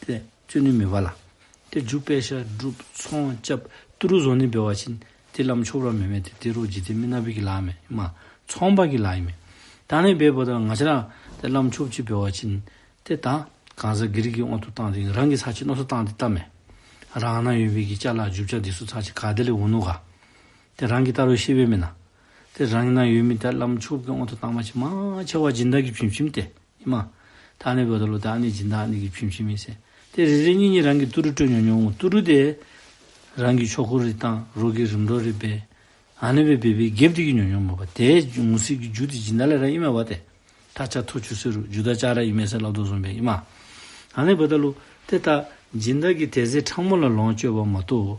ཏེ་བརྩོན་ནི་མེད་པ་ལགས། ཏེ་རྒྱུ་པད་ཤག་སྒྲུབ་ཚོང་རྐྱབ་ཏི་རུ་བཟོ་ནི་འབད་བ་ཅིན་ཏེ་བླམ་ཆོསཔ་ར་མེན་མས་ཏེ། ཏི་རུ་འཇིག་རྟེན་མི་ནག་པའི་གི་ལཱ་མས་ཨིན་མས། ཚོང་པ་གི་ལཱ་ཨིན་མས། ད་ཨ་ནི་འབདཝ་ད་ང་བཅས་ར་ཏེ་བླམ་ཆོསཔ་ཅིག་འབད་བ་ཅིན་ཏེ་ད་གང་ཟག་སྒེར་གྱི་དབང་དུ་བཏང་སྟེ་རང་གིས་ཚར་ཅིག་མནོ་བསམ་བཏང་སྟེ་བལྟ་མས། རང་ནང་ཡོད་པའི་གི་ཅ་ལ་རྒྱུ་ཆ་འདི་ཚུ་ཚར་ཅིག་ག་ཏེ་ལས་འོང་ནུག་ག། ཏེ་རང་གིས་བལྟ་རུང་ཤེས་པས་མེན་ན། ཏེ་རང་གི་ནང་ཡོད་མི་ད་བླམ་ཆོསཔ་གི་དབང་དུ་བཏང་བ་ཅིན་མང་ཆེ་བ་སྦྱིན་བདག་གིས་བྱིནམ་བྱིནམ་ཏེ་ཨིན་མས། ད་ཨ་ནི་འབདཝ་ད་ལུ་ད་ཨ་ནི་སྦྱིན་བདག་ཨ་ནི་གིས་བྱིནམ་བྱིནམ་ཨིན་ཟེར། ཏེ་རེ་རེ་གཉིས་གཉིས་རང་གིས་ཏི་རུ་སྤྲོད་ཉོ་ཉོཝ་འོང་། ཏི་རུ་འདི་རང་གི་ཆོ་ག་རེ་བཏང་རོགས་ཀྱིས་རིམ་གྲོ་རེ་འབད། ཨ་ནི་སྦེ་འབད་འབད་རྒྱབ་སྟེ་གིས་ཉོ་ཉོཝ་མས་པ། ཏེ་ངོ་ཤེས་ཀྱི་རྒྱུ་འདི་སྦྱིན་བདག་ལས་ར་ཨིན་མས་པ་ཏེ། ད་ཆ་ཐོ་ཆུ་ཟེར་རུང་རྒྱུ་དང་ཅ་ར་ཨིན་མས་ཟེར་སླབ་དོ་བཟུམ་སྦེ་ཨིན་མས། ཨ་ནི་འབདཝ་ད་ལུ་ཏེ་ད་སྦྱིན་བདག་གིས་དེ་ཟས་ཕྲ་མོ་ལ་ལོངས་སྤྱོད་པ་མ་གཏོགས་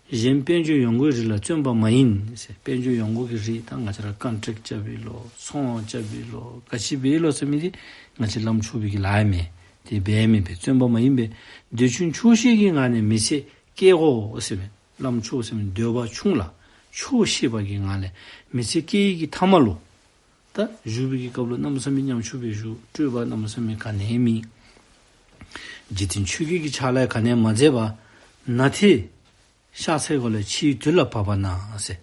གཞན་དཔལ་འབྱོར་ཡོང་སྒོའི་རིགས་ལ་བརྩོན་པ་མ་ཡིན་ཟེར། དཔལ་འབྱོར་ཡོང་སྒོ་གི་རིགས་ད་ང་བཅས་ར་ཀོན་ཊེཀཊ་རྐྱབ་ཨིན་ལོ་ཚོང་རྐྱབ་ཨིན་ལོ་ག་ཅི་འབད་ཨིན་ལོ་ཟེར་མི་འདི་ང་བཅས་བླམ་ཆོསཔ་གི་ལཱ་ཨིན་མས། དེ་འབད་མི་འབད་བརྩོན་པ་མ་ཡིན་པས། འདོད་ཆུང་ཆོག་ཤེས་ཀྱི་ངང་ནས་མི་ཚེ་སྐྱེལ་དགོ་ཟེར་མས། བླམ་ཆོསཔ་ཟེར་མི་འདོད་པ་ཆུང་ལ་ཆོག་ཤེས་པ་གི་ངང་ལས་མི་ཚེ་སྐྱེལ་གྱི་མཐའ་མ་ལུ་ད་བཞུགས་པའི་གི་སྐབས་ལུ་གནམ་མེད་ས་མེད་ཉམ་ཆུང་སྦེ་བཞུགས། སྤྲོས་པ་གནམ་མེད་ས་མེད་ག་ནི་མེད། འཇིག་རྟེན་ཆོས་བརྒྱད་ཀྱི་ཕྱག་ལཱ་ག་ནི་མ་མཛད་པར་ན་ཏེ་གཤགས་ཚེ་ག་ལས་འཆི་བའི་དུས་ལ་བབ་པ་ན་ཟེར།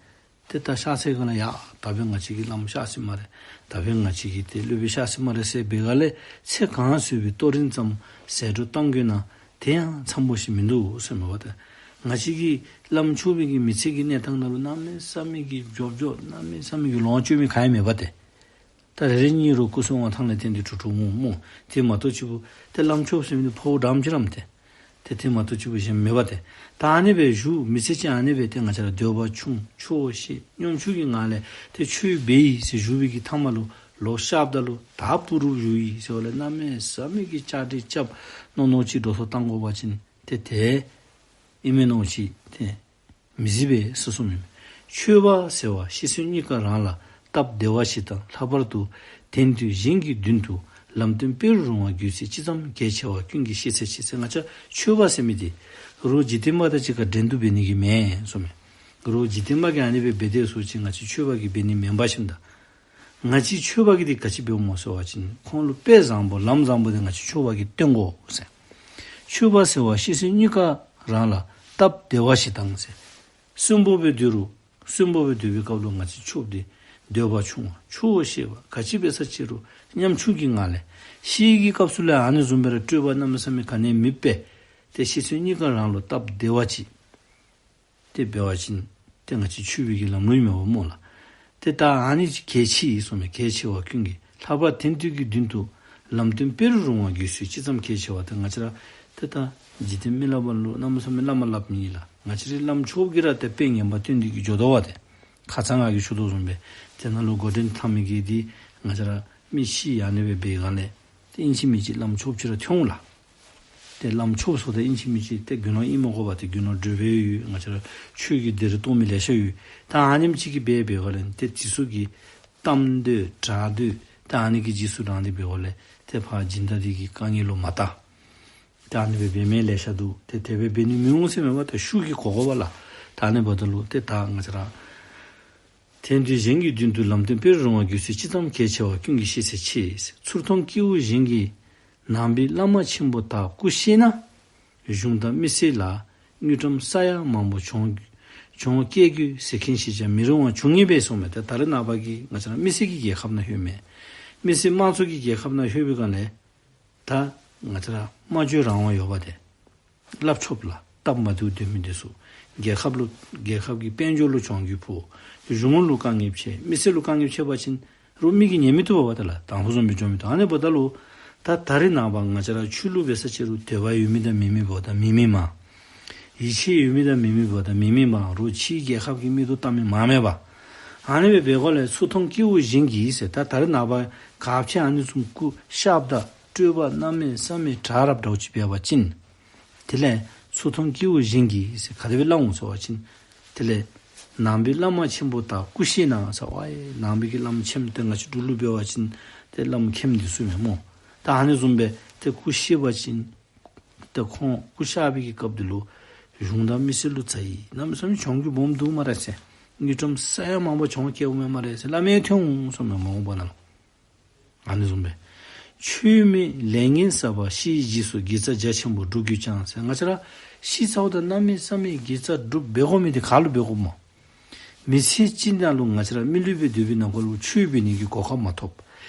ཏེ་ད་གཤགས་ཚེ་ག་ལས་ཡ་ད་འབདན་ང་བཅས་ཀྱི་བླམ་གཤགས་སོ་ཡི་སྨ་རེ། ད་འབདན་ང་བཅས་ཀྱི་ཏེ་སློབ་དཔོན་གཤགས་སོ་ཡི་སྨ་རེ་ཟེར་བའི་སྒང་ལས་ཚེ་གང་བསོད་པའི་རྟོག་རིན་ཙམ་ཟད་འགྲོ་བཏང་དགོས་ན། དེ་ཡང་འཚམས་པོ་ཞིག་མིན་འདུག་ཟེར་མས་པ་ཏེ། ང་བཅས་ཀྱི་བླམ་ཆོསཔ་གི་མི་ཚེ་གི་གནས་སྟངས་ནང་ལུ་གནམ་མེད་ས་མེད་ཀྱི་འབྱོར་འབྱོར་གནམ་མེད་ས་མེད་ཀྱི་ལོངས་སྤྱོད་མི་ག་ཡང་མེད་པ་ཏེ། ད་རེ་རེ་གཉིས་རུང་སྐུ་གསུང་དབང་ཐང་ལས་བརྟེན་ཏེ་གྲུབ་གྲུབ་འོང་སྨོ། དེ་མ་གཏོགས་ཅིག་པོ་ཏེ་བླམ་ཆོསཔ་ཟེར་མི་འདི་ཕོཝ་འགྲམ་ཅིག་རམ་ཏེ། ཏེ་དེ་མ་གཏོགས་ཅིག་པོ་གཞན་མེད་པ་ཏེ། ད་ཨ་ནི་སྦེ་བཞུགས་མི་ཚེ་གཅིག་ཨ་ནི་སྦེ་ཏེ་ང་བཅས་ར་འདོད་པ་ཆུང་ཆོག་ཤེས་ཉམ་ཆུང་གི་ངང་ལས་ཏེ་ཆོས་འབད་ཡི་ཟེར་བཞུགས་པའི་གི་མཐའ་མ་ལུ་ལོག་གཤགསཔ་ད་ལུ་ད་སྤུ་རུབ་བཞུགས་ཡི་ཟེར་བ་ལས་གནམ་མེད་ས་མེད་ཀྱི་བཅའ་སྒྲིག་རྐྱབ་མནོ་མནོ་ཅིག་འགྲོ་སོང་བཏང་དགོ་པ་ཅིན་ཏེ་དེ་ཨིན་མས་མནོ་ཅིག་ཏེ་མི་སྲིད་པས་ཟེར་གསུངམ་མས། ཆོས་པ་ཟེར་བ་ཤི་གསོན་གཉིས་ཀ་རང་ལ་སྟབས་བདེ་བ་ཞིག་དང་། ལྷག་པར་དུ་དེང་དུས་གཞན་གྱི་མདུན་དུ་ལམ་སྟོན་དཔེ་རུ་རུང་བ་དགོས་ཚུལ་ཅི་ཙམ་གལ་ཆེ་བ་ཀུན་གྱིས་ཤེས་ཚད་ཆེ་ཟེར། ང་བཅས་ཆོས་པ་ཟེར་མི་འདི་རོགས་འཇིག་རྟེན་པ་དང་གཅིག་ཁར་འགྲན་བསྡུར་འབད་ནི་གི་མེན་གསུངམ་མས། རོགས་འཇིག་རྟེན་པ་གིས་ཨ་ནི་སྦེ་འབད་དེ་ཟེར་བ་ཅིན་ང་བཅས་ཆོས་པ་གིས་འབད་ནི་མེན་པ་ཞིནམ་ད། ང་བཅས་ཆོས་པ་གིས་འདི་ག་ཅི་འབདཝ་སྨོ་ཟེར་བ་ཅིན་ཁོང་ལུ་དཔེ་བཟང་པོ་ལམ་བཟང་པོ་འདི་ང་བཅས་ཆོས་པ་གིས་སྟོན་དགོ་ཟེར། ཆོས་པ་ཟེར་བ་ཤི་གསོན་གཉིས་ཀ་རང་ལ་སྟབས་བདེ་བ་ཞིག་དང་ཟེར། གསོན་པོ་སྦེ་སྡོད་རུང་གསོན་པོ་སྦེ་སྡོད་པའི་སྐབས་ལུ་ང་བཅས་ཆོསཔ་འདི་འདོད་པ་ཆུང་བ་ཆོག་ཤེས་པ་ག་ཅི་འབད་ས་ཅིག་རུང་ཉམ་ཆུང་གི་ངང་ལས་ཤི་གི་སྐབས་སུ་ལས་ཨ་ནི་བཟུམ་སྦེ་ར་སྤྲོས་པ་གནམ་མེད་ས་མེད་ག་ནི་མེདཔ་སྦེ་ཏེ་ཤི་གསོན་གཉིས་ཀ་རང་ལུ་སྟབས་བདེ་བ་ཅིག་ཏེ་འབད་བ་ཅིན་ཏེ་ང་བཅས་ཆོས་པའི་གི་ལམ་ལུགས་ཨིན་མས་པ་སྨོ་ལགས། ཏེ་ད་ཨ་ནི་ཅིག་གལ་ཆེ་ཡི་གསུངམ་མས། གལ་ཆེ་བ་ཀུན་གྱིས། ལྷག་པར་དེང་དུས་ཀྱི་མདུན་དུ་ལམ་སྟོན་དཔེ་རུ་རུང་བ་དགོས་ཚུལ་ཅི་ཙམ་གལ་ཆེ་བ་ཏེ་ང་བཅས་ར་ཏེ་ད་འཇིག་རྟེན་མི་ལུ་བ་ལུ་གནམ་མེད་ས་མེད་བླ་མ་སླབ་ནི་ལགས། ང་བཅས་རའི་བླམ་ཆོསཔ་གིས་ར་ཏེ་དཔེ་ངན་པ་སྟོན་ཏེ་གིས་འགྱོ་དོ་བ་ཏེ། ཁ་ཙ་ང་གིས་ཞུ་དོ་བཟུམ་སྦེ་ཏེ་ནཱ་ལུ་འགོ་འདྲེན་འཐབ་མི་གིས་འདི་ང་བཅས་ར་མི་ཤི་ཡར་ཨ་ནི་སྦེ་འབད་སྒང་ལས་ཏེ་ཨིན་ཅི་མིན་ཅི་བླམ་ཆོསཔ་ཅིག་ར་ཐོན་འོང་ལགས། ཏེ་བླམ་ཆོསཔ་ཟེརཝ་ད་ཨིན་ཅི་མིན་ཅི་ཏེ་དགེ་སློང་ཨིན་མ་དགོ་པ་ཏེ་དགེ་སློང་སྒྲུབ་པའི་ཡོད། ང་བཅས་ར་ཆོས་ཀྱི་སྡེ་རུ་གཏོགས་མི་ལེ་ཤ་ཡོད། ད་ཨ་ནེམ་ཅིག་གིས་འབད་འབད་སྒང་ལས་ཏེ་དེ་ཚུ་གིས་གཏམ་འདོད་གྲགས་འདོད་ད་ཨ་ནི་གི་རྗེས་སུ་འབྲངས་ཏེ་འབད་སྒང་ལས་ཏེ་ཕར་སྦྱིན་བདག་འདི་གི་དཀའ་ངལ་ལུ་མ་བལྟ། ད་ཨ་ནི་སྦེ་འབད་མི་ལེ་ཤ་འདུག། ཏེ་དེ་སྦེ་འབད་ནི་མི་འོང་ཟེར་མེན་པ་ཏེ་ཤུགས་ཀྱིས་གོ་དགོ་པས་ལགས། ད་ཨ་ནི་འབདཝ་ད་ལུ་ཏེ་ད་ང་བཅས་ར་དེང་དུས་གཞན་གྱི་མདུན་དུ་ལམ་སྟོན་དཔེ་རུ་རུང་བ་དགོས་ཚུལ་ཅི་ཙམ་གལ་ཆེ་བ་ཀུན་གྱིས་ཤེས་ཚད་ཆེ། ཚུར་མཐོང་སྐྱེ་བོ་གཞན་གྱིས་ནང་པའི་བླ་མ་ཆེན་པོ་དག་སྐུ་གཤེགས་ན། གཞུང་དང་མི་སེར་ལ་དངུལ་ཀྲམ་ས་ཡ་མང་པོ་གྱོང་གྱོང་བཀལ་དགོས་ཟེར་མཁན་ཞིག་ཀྱང་མི་རུང་བ་འབྱུང་ངེས་པས་གསུངམ་མས། ཏེ་ད་རེས་ནངས་པ་གི་ང་བཅས་ར་མི་སེར་གྱི་རྒྱལ་ཁབ་ནང་ལྷོད་མས། མི་སེར་དམངས་གཙོ་གི་རྒྱལ་ཁབ་ནང་ལྷོད་པའི་སྒང་ལས་ད་ང་བཅས་ར་སྨྲ་བརྗོད་རང་དབང་ཡོད་པ་ཏེ། སླབ་ཆོགཔ་ལགས། སྟབས་མ་བདེཝ་སྡོད་མི་འདི་ཚུ་རྒྱལ་ཁབ་ལུ་རྒྱལ་ཁབ་ཀྱི་དཔལ་འབྱོར་ལུ་གྱོང་གུད་ཕོག། གཞུང་ལུ་དཀའ་ངལ་འཕྱད། མི་སེར་ལུ་དཀའ་ངལ་འཕྱད་པ་ཅིན་རོགས་མི་གིས་ཉན་མི་བཏུབ་པས་ད་ལགས། དང་ཕུ་བཟུམ་སྦེ་འགྱོ་མི་བཏུབ། ཨ་ནི་འབདཝ་ད་ལུ་ད་ད་རེས་ནངས་པ་ང་བཅས་ར་ཆོས་ལུགས་འབད་ས་ཅིག་རུང་དད་པ་ཡོད་མི་དང་མེད་མི་འབདཝ་ད་མེད་མི་མང་། ཡིད་ཆེས་ཡོད་མི་དང་མེད་མི་འབདཝ་ད་མེད་མི་མང་། རོགས་ཕྱིའི་རྒྱལ་ཁབ་ཀྱི་མིག་ཏོ་བལྟ་མི་མང་མས་པ། ཨ་ནི་སྦེ་འབད་སྒང་ལས་ཚུར་མཐོང་སྐྱེ་བོ་གཞན་གྱིས་ཟེར་ད་ད་རེས་ནངས་པ་ག་ཅི་ཨ་ནི་བཟུམ་སྐུ་གཤགསཔ་ད་སྤྲོས་པ་གནམ་མེད་ས་མེད་དྲག་རབ་འདྲཝ་ཅིག་འབད་བ་ཅིན། དེ་ལས་ཚུར་མཐོང་སྐྱེ་བོ་གཞན་གྱིས་ཟེར་ག་དེ་སྦེ་སླབ་འོང་ཟེར་བ་ཅིན། དེ་ལས་ནང་པའི་བླ་མ་ཆེན་པོ་དག་སྐུ་གཤེགས་ན་ཟེར་ཝའི་ནང་པའི་གི་བླམ་ཆེན་ཏེ་ང་བཅས་འབྲུག་ལུ་འབད་བ་ཅིན་ཏེ་བླམ་མཁནམ་འདི་ཚུ་མས་སྨོ། ད་ཨ་ནི་བཟུམ་སྦེ་ཏེ་སྐུ་གཤེགས་པ་ཅིན་ཏེ་ཁོང་སྐུ་གཤགས་པའི་གི་སྐབས་འདི་ལུ་གཞུང་དང་མི་སེར་ལུ་ཛ་ཡི་གནམ་མེད་ས་མེད་གྱོང་གུད་སྦོམ་འདུག་སྨ་རེ་ཟེར། དངུལ་ཀྲམ་ས་ཡ་མང་པོ་གྱོང་བཀལཝ་མས་སྨ་རེ་ཟེར་སླབ་མི་ཐོན་འོང་གསུངམ་མས་མ་འོངས་པ་ནང་ལུ། ཨ་ནི་བཟུམ་སྦེ་ཆོས་མེད་ལས་ངན་བསགས་པ་ཤི་བའི་རྗེས་སུ་དགེ་རྩ་རྒྱ་ཆེན་པོ་སྒྲུབ་དགོས་ཀྱང་ཟེར། ང་བཅས་ར་ཤི་ཚརཝ་ད་གནམ་མེད་ས་མེད་དགེ་རྩ་སྒྲུབ་འབད་དགོ་མི་འདི་ག་ལུ་འབད་དགོཔ་སྨོ། མི་ཚེ་གཅིག་ནང་ལུ་ང་བཅས་ར་མི་ལུས་སྦེ་སྡོད་པའི་ནང་འཁོད་ལུ་ཆོས་འབད་ནི་གི་གོ་སྐབས་མ་ཐོབ།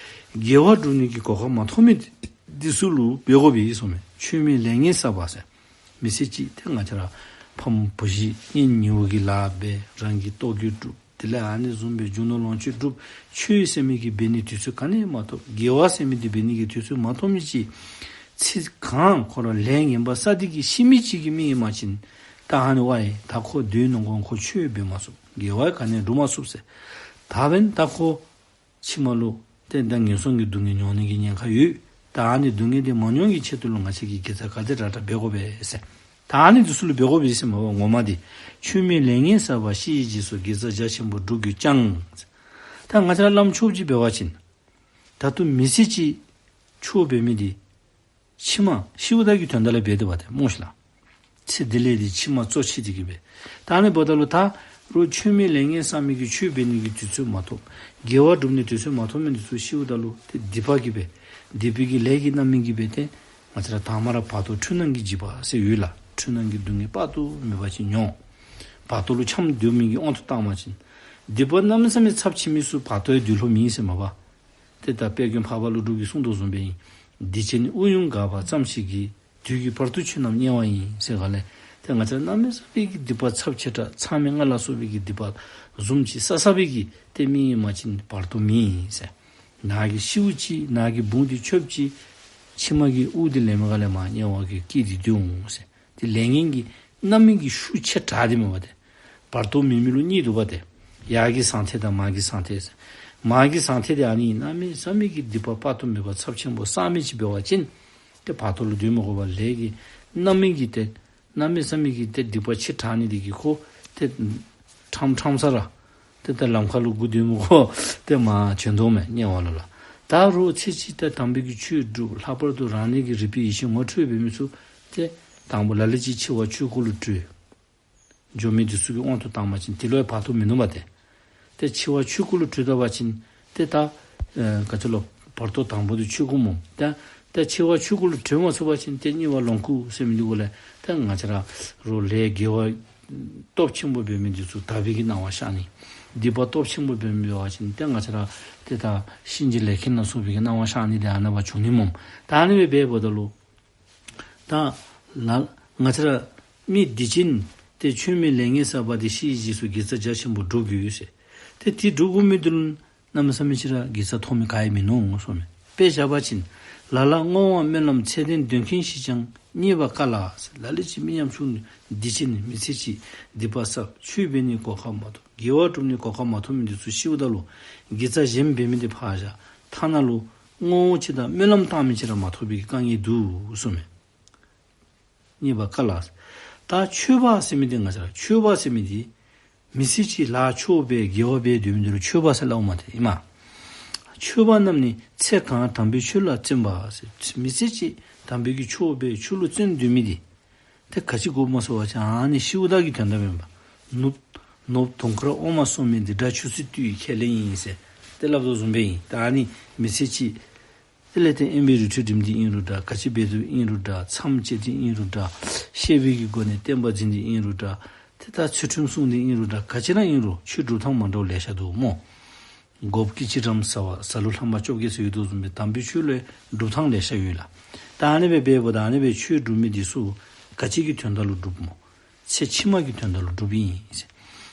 དགེ་བ་སྒྲུབ་ནི་གི་གོ་སྐབས་མ་ཐོབ་མི་འདི་ཚུ་ལུ་འབད་དགོ་པས་གསུངམ་མས། ཆོས་མེད་ལས་ངན་བསགས་པ་ཟེར། མི་ཚེ་གཅིག་ཏེ་ང་བཅས་ར་ཕམ་བུ་གཞི་གཉེན་ཉེཝ་གི་ལཱ་འབད། རང་གི་ལྟོ་གོས་སྒྲུབ། དེ་ལས་ཨ་ནི་བཟུམ་སྦེ་རྒྱུ་ནོར་ལོངས་སྤྱོད་སྒྲུབ། ཆོས་ཟེར་མི་གི་འབད་ནི་དུས་ཚོད་ག་ནི་མ་ཐོབ། དགེ་བ་ཟེར་མི་འདི་འབད་ནི་གི་དུས་ཚོད་མ་ཐོབ་མི་ཅིག་ཚེ་གང་ཁོ་ར་ལས་ངན་པ་བསགས་ཏེ་གིས་ཤི་མི་ཅིག་གི་མི་ཨིན་པ་ཅིན་ད་ཨ་ནི་ཝའི་ད་ཁོ་སྡོད་ནུག་གོ་ཁོ་ཆོས་འབད་མ་ཚུགས། དགེ་བ་ག་ནི་སྒྲུབ་མ་ཚུགས་ཟེར། ད་འབདན་ད་ཁོ་ཕྱི་མ་ལུ་ཏེ་ད་ངན་སོང་གི་སྡུག་བསྔལ་མྱོང་ནི་གི་ཉེན་ཁ་ཡོད། ད་ཨ་ནི་སྡུག་བསྔལ་འདི་མ་མྱོང་གི་ཆེད་དུ་ལུ་ང་བཅས་ཀྱིས་དགེ་རྩ་ག་དེ་དྲག་དྲག་འབད་དགོ་པས་ཟེར། ད་ཨ་ནི་འདི་ཚུ་ལུ་འབད་དགོ་པས་ཟེར་མས་པ་ངོ་མ་འདི། ཆོས་མིན་ལས་ངན་བསགས་པ་ཤི་ཡི་རྗེས་སུ། དགེ་རྩ་རྒྱ་ཆེན་པོ་སྒྲུབ་གྱུར་ཀྱང་། ད་ང་བཅས་ར་བླམ་ཆོསཔ་ཅིག་འབད་བ་ཅིན་ད་ལྟོ་མི་ཚེ་གཅིག་ཆོས་འབད་མི་འདི་ཕྱི་མ་ཤིཝ་ད་གི་དོན་དག་ལུ་འབད་དེ་འབད་དེ་སྨོ་ཤིག་ལགས། ཚེ་འདི་ལས་འདི་ཕྱི་མ་གཙོ་ཆེ་སྟེ་གི་འབད། ད་ཨ་ནི་འབདཝ་ད་ལུ་ད་རུང་ཆོས་མིན་ལས་ངན་བསགས་མི་གི་ཆོས་འབད་ནི་གི་དུས་ཚོད་མ་ཐོབ། དགེ་བ་སྒྲུབ་ནི་དུས་ཚོད་མ་ཐོབ་མི་འདི་ཚུ་ཤིཝ་ད་ལུ་ཏེ་སྡིག་པ་གིས་འབད། སྡིག་པའི་གི་ལས་ཀྱི་རྣམ་སྨིན་གྱིས་འབད་དེ། ང་བཅས་ར་དང་པ་ར་བར་དོ་འཁྲུལ་སྣང་གི་འཇིགས་པ་ཟེར་ཡོད་ལགས། འཁྲུལ་སྣང་གི་སྡུག་བསྔལ་དཔག་ཏུ་མེད་པ་ཅིག་མྱོང་། བར་དོ་ལུ་འཁྱམས་སྡོད་མི་གི་དབང་དུ་བཏང་བ་ཅིན། སྡིག་པ་གནམ་མེད་ས་མེད་ཚབས་ཆེ་མི་ཚུ་བར་དོ་ཡང་སྡོད་ལོང་མེད་ཟེར་མས་པ། ཏེ་ད་དཔལ་མགོན་འཕགས་པ་ཀླུ་སྒྲུབ་ཀྱིས་གསུངས་དོ་བཟུམ་སྦེ་ཨིན། སྡིག་ཅན་དབུགས་དབྱུང་འགགས་པ་ཙམ་ཞིག་གིས། དུས་ཀྱི་བར་དུ་ཆོས་རྣམས་དམྱལ་བ་ཡིན། ཟེར་ག་ལས་ཏེ་ང་བཅས་གནམ་མེད་ས་མེད་ཀྱི་སྡིག་པ་ཚབས་ཆེ་དྲགས་མཚམས་མེད་ལྔ་ལ་སོགས་པའི་གི་སྡིག་པ་བཟུམ་ཅིག་བསགས་བསགས་པའི་གི་ཏེ་མི་ཨིན་པ་ཅིན་བར་དོ་མེད་ཟེར། ནཱ་གིས་ཤིཝ་ཅིག་ནཱ་གིས་བུང་འདི་ཆོསཔ་ཅིག་ཕྱི་མ་གི་དབུགས་འདི་ལེན་མི་ག་ལས་མར་དམྱལ་བ་གི་སྐད་འདི་འདུག་ཟེར། ཏེ་ལས་ངན་གྱི་རྣམ་སྨིན་གྱི་ཤུགས་ཆེ་དྲགས་འདི་མས་པ་ཏེ། བར་དོ་མེད་མི་ལུ་གཉིས་འདུག་པ་ཏེ། ཡར་གྱི་ཟང་ཐལ་དང་མར་གྱི་ཟང་ཐལ་ཟེར། མར་གྱི་ཟང་ཐལ་འདི་ཨ་ནི་གནམ་མེད་ས་མེད་ཀྱི་སྡིག་པ་དཔག་ཏུ་མེད་པ་ཚབས་ཆེན་པོ་བསགས་མི་ཅིག་འབད་བ་ཅིན། ཏེ་བར་དོ་ལུ་སྡོད་མི་དགོ་པར་ལས་ཀྱི་རྣམ་སྨིན་གྱིས་ཏེ་གནམ་མེད་ས་མེད་ཀྱི་ཏེ་སྡིག་པ་ཆེ་དྲགས་ནི་འདི་གིས་ཁོ་ཏེ་ཁྲམ་ཁྲམ་ས་ར་ཏེ་ད་ལམ་ཁ་ལུ་སྒུག་སྡོད་མི་ཁོ་ཏེ་མར་བྱོན་དོ་མས་དམྱལ་བ་ལུ་ལགས། ད་རུང་ཚེ་གཅིག་ད་དམ་པའི་གི་ཆོས་སྒྲུབ། ལྷག་པར་དུ་རང་ཉིད་ཀྱི་རིག་པའི་ཡེ་ཤེས་ངོ་འཕྲོད་འབད་མི་ཚུ་ཏེ་དང་པོ་ལ་ལུ་ཅིག་འཆི་བ་ཆོས་སྐུ་ལུ་གྲོལ། འགྱོ་མི་འདི་ཚུ་གི་དབང་དུ་བཏང་བ་ཅིན་དེ་ལུ་ཡང་བར་དོ་མིན་ནུག་པ་ཏེ། ཏེ་འཆི་བ་ཆོས་སྐུ་ལུ་གྲོལ་ད་པ་ཅིན་ཏེ་ད་ཨེ་ག་ཅི་ལོ་བར་དོ་དང་པོ་འདི་ཆོས་སྐུ་སྨོ། ཏེ་ཏེ་འཆི་བ་ཆོས་སྐུ་ལུ་གྲོལ་མ་ཚུགས་པ་ཅིན་ཏེ་གཉིས་པ་ལོངས་སྐུ་ཟེར་མི་འདི་གུ་ལས་ཏེ་ང་བཅས་ར་རུང་ལས་དགེ་བ་སྟོབས་ཆེན་པོ་འབད་མི་འདི་ཚུ་དག་པའི་གི་སྣང་བ་ཤར་ནི། སྡིག་པ་སྟོབས་ཆེན་པོ་འབད་མི་འབད་བ་ཅིན་ཏེ་ང་བཅས་ར་ཏེ་ད་གཤིན་རྗེ་ལས་མཁན་ལ་སོགས་པའི་གི་སྣང་བ་ཤར་ནི་འདི་ཨ་ནཱ་བ་བྱུང་ནི་སྨོ། ད་ཨ་ནི་སྦེ་འབདཝ་ད་ལུ་ད་ལ་ང་བཅས་ར་མི་སྡིག་ཅན་ཏེ་ཆོས་མིན་ལས་ངན་བསགས་པ་དེ་ཤི་བའི་རྗེས་སུ་དགེ་རྩ་རྒྱ་ཆེན་པོ་སྒྲུབ་དགོས་ཟེར། ཏེ་དེ་སྒྲུབ་དགོ་མི་འདི་ལུ་གནམ་མེད་ས་མེད་ཅིག་ར་དགེ་རྩ་མཐོ་མི་ག་ཡང་མིན་ནུག་གསུངས་མས། དཔེ་བཞག་པ་ཅིན་ལ་ལ་བསྔོ་བ་སྨོན་ལམ་ཚད་ལྡན་འདོན་མཁན་ཞིག་ཀྱང་རྙེད་པར་དཀའ་ལ་ཟེར། ལ་ལུ་ཅིག་མི་ཉམ་ཆུང་སྡིག་ཅན་མི་ཚེ་གཅིག་སྡིག་པ་བསགས། ཆོས་འབད་ནི་གོ་སྐབས་མ་ཐོབ། དགེ་བ་སྒྲུབ་ནི་གོ་སྐབས་མ་ཐོབ་མི་འདི་ཚུ་ཤིཝ་ད་ལུ་དགེ་རྩ་གཞན་འབད་མི་འདི་ཕར་བཞག། ཐ་ན་ལུ་བསྔོ་བ་ཅིག་དང་སྨོན་ལམ་བཏང་མི་ཅིག་ར་མ་ཐོབ་པའི་དཀའ་ངལ་འདུག་གསུངས་མས། རྙེད་པར་དཀའ་ལ། ད་ཆོས་པ་ཟེར་མི་འདི་ང་བཅས་ར་ཆོས་པ་ཟེར་མི་འདི་མི་ཚེ་གཅིག་ལཱ་ཆོས་འབད་དགེ་བ་འབད་སྡོད་མི་འདི་ལུ་ཆོས་པ་ཟེར་སླབ་མས་ཏེ་ཨིན་མས། ཆོས་པ་རྣམས་ནི་ཚེ་གང་དམ་པའི་ཆོས་ལ་བརྩོན་པ་ཟེར། མི་ཚེ་གཅིག་དམ་པའི་གི་ཆོས་འབད་ཆོས་ལུ་བརྩོན་སྡོད་མི་འདི་ཏེ་ག་ཅི་དགོཔ་སྨོ་ཟེར་བ་ཅིན་ཨ་ནི་ཤིཝ་ད་གི་དོན་དག་མེན་པར། ནོར་ནོར་བུ་དུང་དཀར་འོ་མ་སོ་མའི་འདི་འདྲ་ཆུ་ཚོད་བཏུད་ཡི་ཁས་ལེན་ཡིན་ཟེར་ཏེ་སླབ་དོ་བཟུམ་སྦེ་ཨིན། ད་ཨ་ནི་མི་ཚེ་གཅིག་དེ་ལས་ཏེ་དབེན་པའི་རི་ཁྲོད་འགྲིམ་སྟེ་ཨིན་རུང་འདྲ། ག་ཅི་འབད་དེ་ཨིན་རུང་འདྲ། མཚམས་བཅད་དེ་ཨིན་རུང་འདྲ། བཤད་པའི་གི་སྒོ་ནས་བསྟན་པ་འཛིན་ཏེ་ཨིན་རུང་འདྲ། ཏེ་ད་ཚུལ་ཁྲིམས་སྲུང་སྟེ་ཨིན་རུང་འདྲ། ག་ཅི་ར་ཨིན་རུང་ཆོས་སྒྲུབ་ཐངས་མ་འདྲཝ་ལེ་ཤ་འདུག་སྨོ། སྒོ་སྐྱེས་ཕྱི་རམ་ཟ་བ་ཟ་ལུགས་ལྷམ་པ་བཅོ་བརྒྱད་ཟེར་ཡོད་དོ་བཟུམ་སྦེ་དམ་པའི་ཆོས་ལུ་སྒྲུབ་ཐངས་ལེ་ཤ་ཡོད་ལགས། ད་ཨ་ནི་སྦེ་འབདཝ་ད་ཨ་ནི་སྦེ་ཆོས་སྒྲུབ་མི་འདི་ཚུ་ག་ཅི་གི་དོན་དག་ལུ་སྒྲུབ་སྨོ། ཚེ་ཕྱི་མ་གི་དོན་དག་ལུ་སྒྲུབ་ཨིན་ཟེར།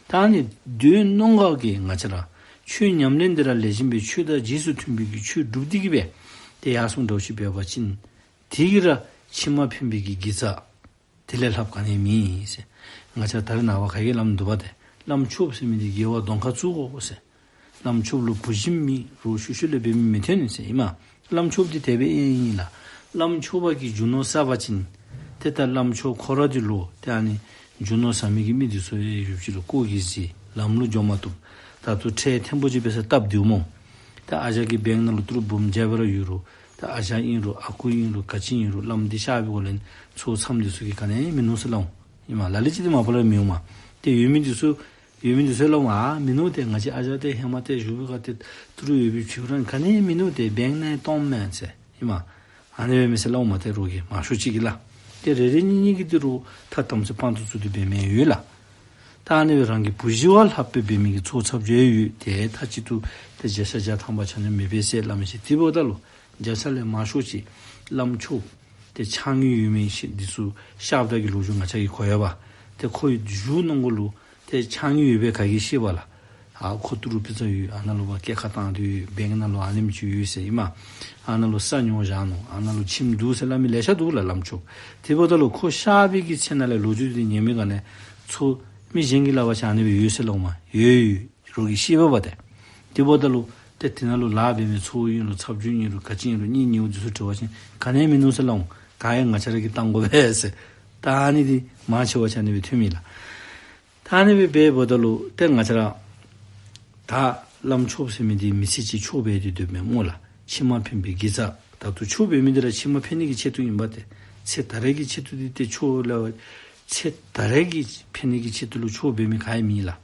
ད་ཨ་ནི་གདོན་གནོད་འགག་གི་ང་བཅས་ར་ཆོས་ཉམས་ལེན་འདི་ར་ལེགས་ཤོམ་སྦེ་ཆོས་དང་རྗེས་སུ་མཐུན་པའི་གི་ཆོས་སྒྲུབ་སྟེ་གི་སྦེ་ཏེ་ཡར་སོང་འདྲཝ་ཅིག་འབད་བ་ཅིན་དེ་གིས་ར་ཕྱི་མ་ཕན་པའི་གི་དགེ་རྩ་དེ་ལས་ལྷགཔ་ག་ནི་ཡང་མེད་ཟེར། ང་བཅས་ད་རེས་ནངས་པ་ག་གིས་སླབ་དོ་བ་ཏེ་བླམ་ཆོསཔ་ཟེར་མི་འདི་དགེ་བ་གདོང་ཁར་བཙུགས་དགོ་ཟེར། བླམ་ཆོསཔ་ལུ་བུ་གཞི་མེད་རུང་ཤུལ་ཤུལ་ལས་འབད་མི་མི་ཐོན་ཟེར་ཨིན་མས། བླམ་ཆོསཔ་འདི་དེ་སྦེ་ཨིན་ཨིན་ལགས། བླམ་ཆོསཔ་གིས་རྒྱུ་ནོར་བསགས་པ་ཅིན་ཏེ་ད་བླམ་ཆོསཔ་ཁོ་ར་འདི་ལུ་ཏེ་ཨ་ནི་རྒྱུ་ནོར་བསགས་མི་གི་མི་འདི་ཚུ་ཡང་ཡུདཔ་ཅིག་ལུ་ལྐོག་གིས་བཟི། ལམ་ལུ་འགྱོ་མ་བཏུབ། ད་ལྟོ་ཁྲལ་ཐེམ་པོ་ཅིག་འབད་ས་སྟབས་བདེཝ་སྨོ། ད་ཨ་ཞང་གིས་བེངཀ་ནང་ལུ་ཏི་རུ་འབུམ་བརྒྱ་སྦེ་ར་ཡོད་རུང་ད་ཨ་ཞང་ཨིན་རུང་ཨ་ཁུ་ཨིན་རུང་ག་ཅི་ཨིན་རུང་བླམ་འདི་གཤགས་པའི་སྒང་ལས་ཚུར་མཚམས་འདི་ཚུ་གིས་ག་ནི་ཡང་མིན་ནུག་ཟེར་སླབ་འོང་། ཨིན་མས། ལ་ལུ་ཅིག་འདི་མ་པ་ལས་མི་འོང་མས། ཏེ་ཡོད་མི་འདི་ཚུ་ཡོད་མི་འདི་ཚུ་སླབ་འོང་། ཨ་མིན་ནུག་ཏེ་ང་བཅས་ཨ་ཞང་འདི་ཧེ་མ་ཏེ་བཞུགས་པའི་སྒང་ཏེ་ཏི་རུ་ཡོད་པའི་ཕྱི་རུ་ག་ནི་ཡང་མིན་ནུག་ཏེ་བེངཀ་ནང་གཏངམ་མས་ཟེར་ཨིན་མས། ཨ་ནི་སྦེ་མི་ཟེར་སླབ་འོང་མས། ཏེ་རོགས་ཀྱིས་མང་ཤོས་ཅིག་གིས་ལགས། ཏེ་རེ་རེ་གཉིས་གཉིས་ཀྱིས་ཏི་རུ་ཐ་དམ་ཚིག་དཔང་དུ་བཙུགས་ཏེ་འབད་མི་ཡོད་ལགས། ད་ཨ་ནི་སྦེ་རང་གི་བུ་གཞི་བ་ལྷགཔ་སྦེ་འབད་མི་གི་ཚོགས་ཚབ་ཅིག་ཡོད། ཏེ་མཐའ་གཅིག་ཏུ་ཏེ་བརྒྱ་ཆ་བརྒྱ་ཐམ་པ་ཆ་མཉམ་མི་འབད་ཟེར་སླབ་མི་ཅིག། དེ་འབདཝ་ད་ལུ་བརྒྱ་ཆ་ལས་མང་ཤོས་ཅིག་བླམ་ཆོསཔ་ཏེ་ཕྱག་དངུལ་ཡོད་མི་ཅིག་འདི་ཚུ་གཤགསཔ་ད་གི་ལོ་རྒྱུས་ང་བཅས་ཀྱིས་གོ་ཡོདཔ། ཏེ་ཁོ་བཞུགས་གནང་སྒོ་ལུ་ཏེ་ཕྱག་དངུལ་ཡོད་པའི་ག་གིས་ཤེས་པ་ལགས། ཨ་ཁོ་ཏི་རུ་པི་ཙ་ཡོད། ཨ་ནཱ་ལུ་བ་སྐྱེད་ཀ་བཏང་སྟེ་ཡོད། བེངཀ་ནང་ལུ་ཨ་ནེམ་ཅིག་ཡོད་ཟེར་ཨིན་མས། ཨ་ནཱ་ལུ་ས་ཉོ་བཞག་ནུག། ཨ་ནཱ་ལུ་ཁྱིམ་འདུག་ཟེར་སླབ་མི་ལེ་ཤ་འདུག་ལགས་བླམ་ཆོསཔ། དེ་འབདཝ་ད་ལུ་ཁོ་གཤགས་པའི་གི་ཚེ་ནང་ལས་ལོ་རྒྱུས་འདི་ཉན་མི་ག་ནི་ཚུར་མི་གཞན་གྱིས་སླབ་པ་ཅིན་ཨ་ནི་སྦེ་ཡོད་ཟེར་སླབ་འོང་མས། ཡོད་ཡོད། རོགས་ཀྱིས་ཤེསཔ་འབདཝ་ད། དེ་འབདཝ་ད་ལུ་ཏེ་དེ་ནང་ལུ་ལཱ་འབད་མི་ཚ་བོ་ཨིན་རུང་ཚ་བརྒྱུད་ཨིན་རུང་ག་ཅི་ཨིན་རུང་གཉེན་ཉེཝ་འདི་ཚུ་དྲི་བ་ཅིན་ག་ནི་ཡང་མིན་ནུག་ཟེར་སླབ་འོང་། ག་ཡང་ང་བཅས་ར་གིས་བཏང་དགོ་པས་ཟེར། ད་ཨ་ནི་འདི་མང་ཆེ་བ་ཅིག་ཨ་ནི་སྦེ་ཐོན་མི་ལགས། ད་ཨ་ནི་སྦེ་འབདཝ་ད་ལུ་ཏེ་ང་བཅས་ར་ད་བླམ་ཆོསཔ་ཟེར་མི་འདི་མི་ཚེ་གཅིག་ཆོས་འབད་དེ་སྡོདཔ་མས་སྨོ་ལགས། ཕྱི་མ་ཕན་པའི་དགེ་རྩ། ད་ལྟོ་ཆོས་འབད་མི་འདི་ར་ཕྱི་མ་ཕན་ནི་གི་ཆེད་དུ་ཨིན་པས་ཏེ། ཚེ་ད་རེས་ཀྱི་ཆེད་དུ་འདི་ཏེ་ཆོས་ལུ་ཚེ་ད་རེས་ཀྱི་ཕན་ནི་གི་ཆེད་དུ་ལུ་ཆོས་འབད་མི་ག་ཡང་མེད་ལགས།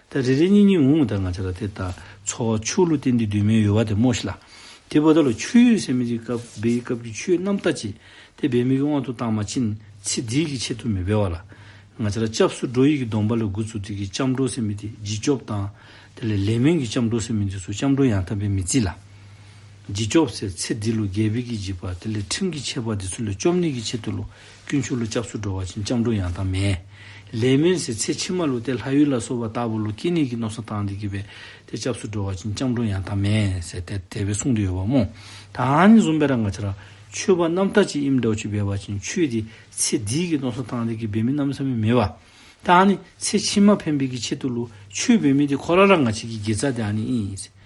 ད་རེ་རེ་གཉིས་གཉིས་འོང་། ད་ང་བཅས་ར་ཏེ་ད་འཚོ་བ་ཆོས་ལུ་བརྟེན་ཏེ་སྡོད་མི་ཡོད་པ་ཏེ་སྨོ་ཤིག་ལགས། དེ་འབདཝ་ད་ལུ་ཆོས་ཟེར་མི་འདི་སྐབས་འབད་བའི་སྐབས་ཀྱི་ཆོས་རྣམ་དག་ཅིག་ཏེ་འབད་མི་གི་དབང་དུ་བཏང་བ་ཅིན་ཚེ་འདི་གི་ཆེད་དུ་མི་འབད་བར་ལགས། ང་བཅས་ར་སྐྱབས་སུ་འགྲོ་ཡི་གི་སྡོམ་པ་ལས་འགོ་བཙུགས་ཏེ་གི་སྐྱབས་འགྲོ་ཟེར་མི་འདི་བྱིན་སྐྱོབ་དང་དེ་ལས་ལེགས་སྨོན་གྱི་སྐྱབས་འགྲོ་ཟེར་མི་འདི་ཚུ་སྐྱབས་འགྲོ་ཡང་དག་པའི་མི་རྩིས་ལགས། བྱིན་སྐྱོབ་ཟེར་ཚེ་འདི་ལུ་རྒྱལ་པོའི་གི་བྱིས་པ་དེ་ལས་ཁྲིམས་ཀྱི་ཆད་པ་འདི་ཚུ་ལས་སྐྱོབ་ནི་གི་ཆེད་དུ་ལུ་དཀོན་མཆོག་ལུ་སྐྱབས་སུ་འགྲོ་བ་ཅིན་སྐྱབས་འགྲོ་ཡང་དག་མེན། ལེགས་སྨོན་ཟེར་ཚེ་ཕྱི་མ་ལུ་ཏེ་ལྷ་ཡུལ་ལ་སོགས་པ་ལྟ་བུ་ལུ་སྐྱེ་ནི་གི་མནོ་བསམ་བཏང་སྟེ་གི་སྦེ་ཏེ་སྐྱབས་སུ་འགྲོ་བ་ཅིན་སྐྱབས་འགྲོ་ཡང་དག་མེན་ཟེར་ཏེ་དེ་སྦེ་གསུངས་ཏེ་ཡོདཔ་སྨོ། ད་ཨ་ནི་བཟུམ་སྦེ་ར་ང་བཅས་ར་ཆོས་པ་རྣམ་དག་ཅིག་ཨིནམ་འདྲཝ་ཅིག་འབད་བ་ཅིན་ཆོས་འདི་ཚེ་འདི་གི་མནོ་བསམ་བཏང་སྟེ་གི་འབད་མི་གནམ་མེད་ས་མེད་མེད་པས། ད་ཨ་ནི་ཚེ་ཕྱི་མ་ཕན་པའི་གི་ཆེད་དུ་ལུ་ཆོས་འབད་མི་འདི་ཁོ་ར་ར་ང་བཅས་ཀྱི་དགེ་རྩ་འདི་ཨ་ནི་ཨིན་ཟེར།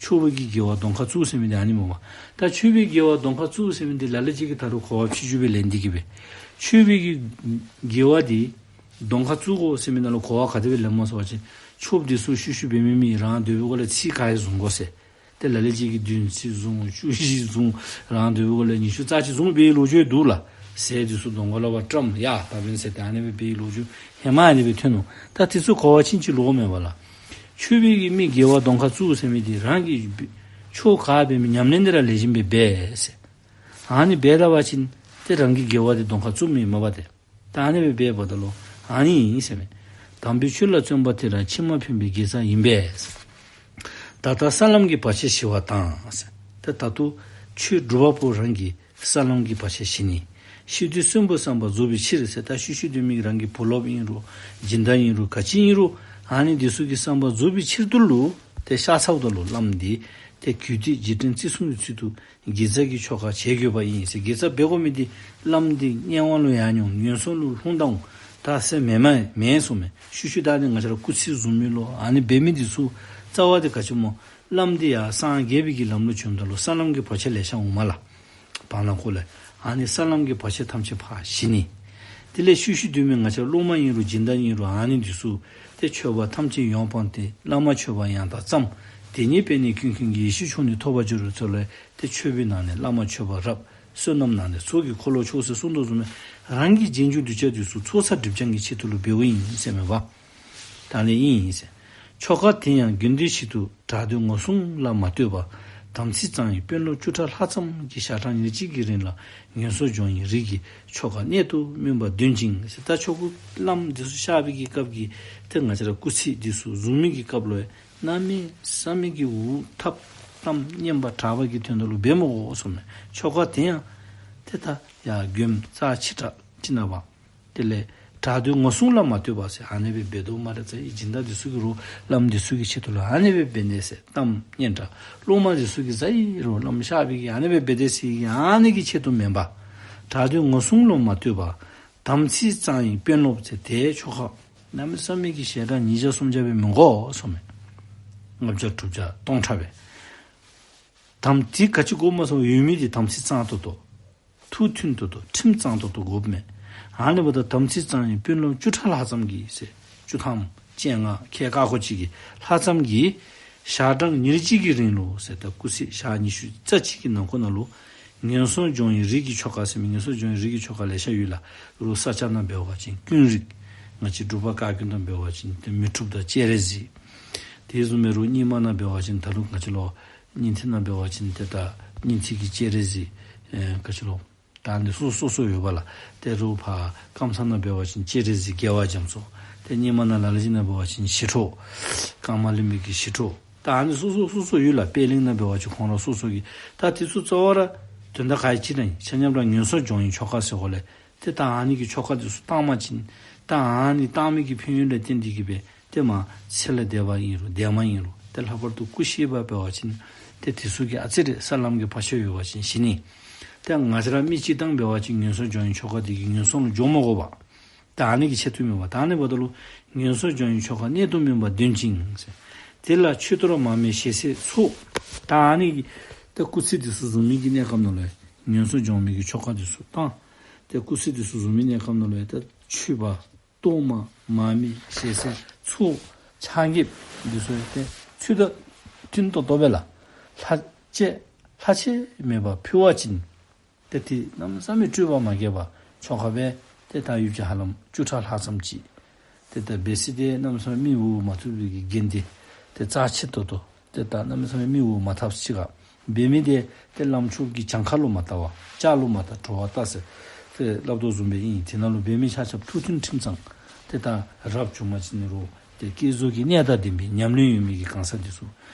ཆོས་པའི་གི་དགེ་བ་གདོང་ཁར་བཙུགས་ཟེར་མི་འདི་ཨ་ནི་སྨོ་བ། ད་ཆོས་པའི་དགེ་བ་གདོང་ཁར་བཙུགས་ཟེར་མི་འདི་ལ་ལུ་ཅིག་གིས་ད་རུང་གོ་བ་ཕྱི་འགྱུར་སྦེ་ལེན་ཏེ་གི་སྦེ་ཆོས་པའི་གི་དགེ་བ་འདི་གདོང་ཁར་བཙུགས་དགོ་ཟེར་མི་ནང་ལུ་གོ་བ་ག་དེ་སྦེ་ལེནམ་སྨོ་ཟེར་བ་ཅིན་ཆོསཔ་འདི་ཚུ་ཤུལ་ཤུལ་འབད་མི་མེད། རང་སྡོད་པའི་སྒང་ལས་ཚིག་ག་ཡང་བཟུང་དགོ་ཟེར། ཏེ་ལ་ལུ་ཅིག་གིས་བདུན་ཚིག་བཟུང་བཅུ་བཞི་བཟུང་རང་སྡོད་པའི་སྒང་ལས་ཉི་ཤུ་རྩ་གཅིག་བཟུང་སྦེ་ལོ་རྒྱུས་འདུག་ལགས། ཟས་འདི་ཚུ་གདོང་ཁ་ལས་ཕར་བཀྲམ་ཡ་ད་འབདན་ཟེར་ཏེ་ཨ་ནི་སྦེ་འབད་བའི་ལོ་རྒྱུས་ཧེ་མ་ཨ་ནི་སྦེ་ཐོན་ནུག། ད་དེ་ཚུ་གོ་བ་ཅིན་ཅིག་ལོག་མེད་པ་ལགས། ཆོས་པའི་གི་མི་དགེ་བ་གདོང་ཁར་བཙུགས་ཟེར་མི་འདི་རང་གིས་ཆོས་ག་འབད་མི་ཉམས་ལེན་འདི་ར་ལེགས་ཤོམ་སྦེ་འབད་ཟེར། ཨ་ནི་འབད་ད་པ་ཅིན་ཏེ་རང་གི་དགེ་བ་འདི་གདོང་ཁར་བཙུགས་མི་མ་པ་ཏེ། ད་ཨ་ནི་སྦེ་འབདཝ་ད་ལུ་ཨ་ནི་ཨིན་ཟེར་མས། དམ་པའི་ཆོས་ལ་བརྩོན་པ་དེ་རང་ཕྱི་མ་ཕན་པའི་དགེ་རྩ་ཡིན་པས་ཟེར། ད་ལྟ་ས་ལམ་གྱི་བར་ཆད་ཞི་བ་དང་ཟེར། ད་ད་ལྟོ་ཁྱོད་སྒྲུབ་པ་པོ་རང་གིས་ས་ལམ་གྱི་བར་ཆད་ཞི་ནི། ཤི་དུས་གསོན་པོའི་བསམ་པ་རྫོགས་པའི་ཕྱིར་ཟེར། ད་ཤི་ཤི་སྡོད་མི་རང་གི་བུ་སློབ་ཨིན་རུང་སྦྱིན་བདག་ཨིན་རུང་ག་ཅི་ཨིན་རུང་ཨ་ནི་འདི་ཚུ་གི་བསམ་པ་རྫོགས་པའི་ཕྱིར་དུ་ལུ་ཏེ་གཤགས་ཚརཝ་ད་ལུ་བླམ་འདི་ཏེ་གུས་བཏུད་རྗེས་དྲན་བརྩི་སྲུང་གི་ཚུལ་དུ་དགེ་རྩ་གི་ཆོ་ག་བྱེད་དགོས་པ་ཨིན་ཟེར། དགེ་རྩ་འབད་དགོ་མི་འདི་བླམ་འདི་དམྱལ་བ་ལུ་ཡར་འོང་ངན་སོང་ལུ་ལྷུང་ད་འོང་ད་ཟེར་མེན་མས་མེན་གསུངམ་མས། ཤུལ་ཤུལ་ད་ནི་ང་བཅས་ར་སྐུ་ཚེ་བཟུང་མི་ལུ་ཨ་ནི་འབད་མི་འདི་ཚུ་རྩ་བ་འདི་ག་ཅི་སྨོ། བླམ་འདི་ཡར་སངས་རྒྱས་པའི་གི་ལམ་ལུ་བྱོནམ་ད་ལུ་ས་ལམ་གྱི་བར་ཆད་ལེ་ཤ་འོངམ་མས་ལགས། བར་ན་ཁོ་ལས་ཨ་ནི་ས་ལམ་གྱི་བར་ཆད་ཐམས་ཅད་ཕར་ཞི་ནི། དེ་ལས་ཤུལ་ཤུལ་སྡོད་མི་ང་བཅས་ར་སློབ་མ་ཨིན་རུང་སྦྱིན་བདག་ཨིན་རུང་ཨ་ནི་འདི་ཚུ་ཏེ་མཆོད་པ་ཐམས་ཅད་ཡོངས་སྤངས་ཏེ་བླ་མ་མཆོད་པ་ཡང་དག་བརྩམས། དེ་ཉིད་པས་ནི་ཀུན་མཁྱེན་གྱི་ཡེ་ཤེས་མཆོག་ནི་ཐོབ་པར་འགྱུར་ཟེར་ལས་ཏེ་མཆོད་པའི་ནང་ནས་བླ་མ་མཆོད་པ་རབ། བསོད་ནམས་ནང་ནས་ཚོགས་ཀྱི་འཁོར་ལོ་མཆོག་ཟེར་གསུངས་དོ་བཟུམ་སྦེ་རང་གི་རྗེས་འཇུག་གདུལ་བྱ་འདི་ཚུ་ཚོགས་བསགས་སྒྲིབ་སྦྱང་གི་ཆེད་དུ་ལུ་འབདཝ་ཨིན་ཟེར་མས་པ། ད་ནི་ཨིན་ཟེར། ཆོ་ག་དེ་ཡང་དགེ་འདུན་ཞིག་ཏུ་གྲགས་འདོད་ངོ་སྲུང་ལ་མ་ལྟོས་པར་དམ་ཚིག་གཙང་བའི་དཔོན་སློབ་བཅུ་ཕྲག་ལྷག་ཙམ་གྱིས་ཞག་གྲངས་ཉེར་གཅིག་གི་རིང་ལ་ངན་སོང་སྦྱོང་བའི་རིགས་ཀྱི་ཆོ་ག་གནད་དུ་སྨིན་པ་འདོན་ཅིང་ཟེར། ད་ཆོ་ག་བླམ་འདི་ཚུ་གཤགས་པའི་གི་སྐབས་ཀྱི་ཏེ་ང་བཅས་ར་སྐུ་ཚེ་འདི་ཚུ་བཟུང་མི་གི་སྐབས་ལུ་གནམ་མེད་ས་མེད་ཀྱི་འུ་ཐབས་གཏམ་སྙན་པ་གྲགས་པ་གི་དོན་དག་ལུ་འབད་མི་དགོ་གསུངམ་མས། ཆོ་ག་དེ་ཡང་ཏེ་ད་ཡར་མགྱོནམ་རྩ་ཆེ་དྲགས་ཅིག་ནང་པ། དེ་ལས་གྲགས་འདོད་ངོ་སྲུང་ལ་མ་ལྟོས་པར་ཟེར་ཨ་ནི་སྦེ་འབད་དོ་སྨ་རེ། ཙ་ཡི་སྦྱིན་བདག་འདི་ཚུ་གིས་རུང་བླམ་འདི་ཚུ་གི་ཆེད་དུ་ལུ་ཨ་ནི་སྦེ་འབད་ནི་ཟེར་གཏམ་སྙན་གྲགས། སློབ་མ་འདི་ཚུ་གིས་ཙ་ཡི་རུང་བླམ་གཤགས་པའི་གི་ཨ་ནི་སྦེ་འབད་དེ་ཟེར་གི་ཨ་ནི་གི་ཆེད་དུ་མེན་པར་གྲགས་འདོད་ངོ་སྲུང་ལ་མ་ལྟོས་པར་དམ་ཚིག་གཙང་བའི་དཔོན་སློབ་ཟེར་དེ་ཆོ་ག་གནམ་མེད་ས་མེད་ཀྱི་ཞལ་གྲངས་ཉིས་བརྒྱ་སུམ་བརྒྱ་སྦེ་མི་དགོ་གསུངམ་མས། ལྔ་བརྒྱ་དྲུག་བརྒྱ་སྟོང་ཕྲག་སྦེ། དམ་ཚིག་ག་ཅི་དགོཔ་སྨོ་ཟེར་བ་ཡོད་མི་འདི་དམ་ཚིག་གཙང་ཏོག་ཏོ། ཐུགས་མཐུན་ཏོག་ཏོ་ཁྲིམས་གཙང་ཏོག་ཏོ་དགོཔ་མས། ཨ་ནི་འབདཝ་ད་དམ་ཚིག་གཙང་བའི་དཔོན་སློབ་བཅུ་ཕྲག་ལྷག་ཙམ་གྱིས་ཟེར་བཅུ་ཐམ་བཅོ་ལྔ་ཁལ་ཁ་ཁོ་ཅིག་གིས་ལྷག་ཙམ་གྱིས་ཞག་གྲངས་ཉེར་གཅིག་གི་རིང་ལུ་ཟེར་ད་སྐུ་ཚེ་ཞག་ཉི་ཤུ་རྩ་གཅིག་གི་ནང་འཁོད་ནང་ལུ་ངན་སོང་སྦྱོང་བའི་རིགས་ཀྱི་ཆོ་ག་ཟེར་མི་ངན་སོང་སྦྱོང་བའི་རིགས་ཀྱི་ཆོ་ག་ལེ་ཤ་ཡོད་ལགས། རུང་ས་སྐྱ་ནང་འབད་བ་ཅིན་ཀུན་རིག། ང་བཅས་འབྲུག་པ་བཀའ་བརྒྱུད་ནང་འབད་བ་ཅིན་ཏེ་མི་འཁྲུགས་དང་སྤྱན་རས་གཟིགས། དེ་བཟུམ་མའི་རུང་རྙིང་མ་ནང་འབད་བ་ཅིན་ད་རུང་ང་བཅས་ལུ་སྙིང་ཐིག་ནང་འབད་བ་ཅིན་ཏེ་ད་སྙིང་ཐིག་གི་སྤྱན་རས་གཟིགས་ཨེ་ག་ཅི་ལོ། ད་འདི་སོ་སོ་སོ་ཡོད་པ་ལགས། ཏེ་རུང་ཕར་ཀམ་ཚང་ནང་འབད་བ་ཅིན་སྤྱན་རས་གཟིགས་རྒྱལ་བ་རྒྱ་མཚོ། ཏེ་རྙིང་མ་ནང་ལ་ལུ་ཅིག་ནང་འབད་བ་ཅིན་ཞི་ཁྲོ། ཀརྨ་གླིང་པའི་གི་ཞི་ཁྲོ། ད་འདི་སོ་སོ་སོ་སོ་ཡོད་ལགས། པད་གླིང་ནང་འབད་བ་ཅིན་ཁོང་ར་སོ་སོ་གི། ད་དེ་ཚུ་གཙོ་བོ་ར་དོན་དག་ག་ཅི་ཨིན་ན་ཆ་མཉམ་ར་ངན་སོང་སྦྱོང་བའི་ཆོ་ག་ཟེར་དགོ་ལགས། ཏེ་ད་ཨ་ནི་གི་ཆོ་ག་འདི་ཚུ་བཏང་པ་ཅིན་ད་ཨ་ནི་བཏང་མི་གི་ཕན་ཡོན་ལས་བརྟེན་ཏེ་གི་སྦེ་ཏེ་མ་ཚེ་ལས་འདས་པ་ཨིན་རུང་འདས་མ་ཨིན་རུང་ཏེ་ལྷག་པར་དུ་སྐུ་གཤེགས་པ་འབད་བ་ཅིན་ཏེ་དེ་ཚུ་གིས་ཨ་ཙི་རེ་ས་ལམ་གྱི་བར་ཆད་ཡོད་པ་ཅིན་ཞི་ནི། ཏེ་ང་བཅས་ར་མི་གཅིག་དང་འབད་བ་ཅིན་ངན་སོང་སྦྱོང་བའི་ཆོ་ག་འདི་གིས་ངན་སོང་ལུ་འགྱོ་མ་དགོ་པར་ད་ཨ་ནི་གི་ཆེད་དུ་མེན་པར་ད་ཨ་ནི་འབདཝ་ད་ལུ་ངན་སོང་སྦྱོང་བའི་ཆོ་ག་གནད་དུ་སྨིན་པ་འདོན་ཅིང་ཟེར། དེ་ལ་མཆོད་གཏོར་མར་མེ་ཞལ་ཟས་ཚོགས། ད་ཨ་ནི་གི་ད་སྐུ་ཚེ་འདི་ཚུ་བཟུང་མི་གི་གནས་སྐབས་ནང་ལུ་ངན་སོང་སྦྱོང་མི་གི་ཆོ་ག་འདི་ཚུ་བཏང་། ཏེ་སྐུ་ཚེ་འདི་ཚུ་བཟུང་མི་དངོས་ཁམས་ནང་ལུ་ཡང་ཏེ་མཆོད་པ་གཏོར་མ་མར་མེ་ཞལ་ཟས་ཚོགས་ཕྱག་འགྱེད་འདི་ཚུ་ཡང་ཏེ་ཚུལ་དང་མཐུན་ཏོག་ཏོ་སྦེ་ལགས། ལྷག་ཆད་ལྷག་ཆད་མེད་པར་ཕུལ་བ་ཅིན་ཏེ་དེ་གནམ་མེད་ས་མེད་སྤྲོས་པ་མ་སྐྱེས་པར་ཆོ་ག་སྦེ་ཏེ་ད་ཡུདཔ་ཅིག་ཧ་ལམ་བཅུ་ཕྲག་ལྷག་ཙམ་ཅིག་ཏེ་ད་འབད་ས་འདི་གནམ་མེད་ས་མེད་མི་འོང་མ་བཏུབ་པའི་གི་འགན་འདི་ཏེ་རྩ་ཆེ་ཏོག་ཏོ་ཏེ་ད་གནམ་མེད་ས་མེད་མི་འོང་མ་བཏུབ་ཅིག་ཁར་འབད་མི་འདི་ཏེ་བླམ་ཆོསཔ་གི་གྱངས་ཁ་ལུ་མ་བལྟ་བར་ལྕགས་ལུ་མ་བལྟ་བར་དྲོ་པ་བལྟ་ཟེར་ཏེ་སླབ་དོ་བཟུམ་སྦེ་ཨིན། དེ་ནང་ལུ་འབད་མི་ཆ་ཁྱབ་ཐུགས་མཐུན་ཁྲིམས་གཙང་ཏེ་ད་རབ་བྱུང་པ་ཅིན་རུང་ཏེ་བསྐྱེད་རྫོགས་ཀྱི་གནད་དང་ལྡན་པའི་ཉམས་ལེན་ཡོད་མི་གི་གང་ཟག་འདི་ཚུ་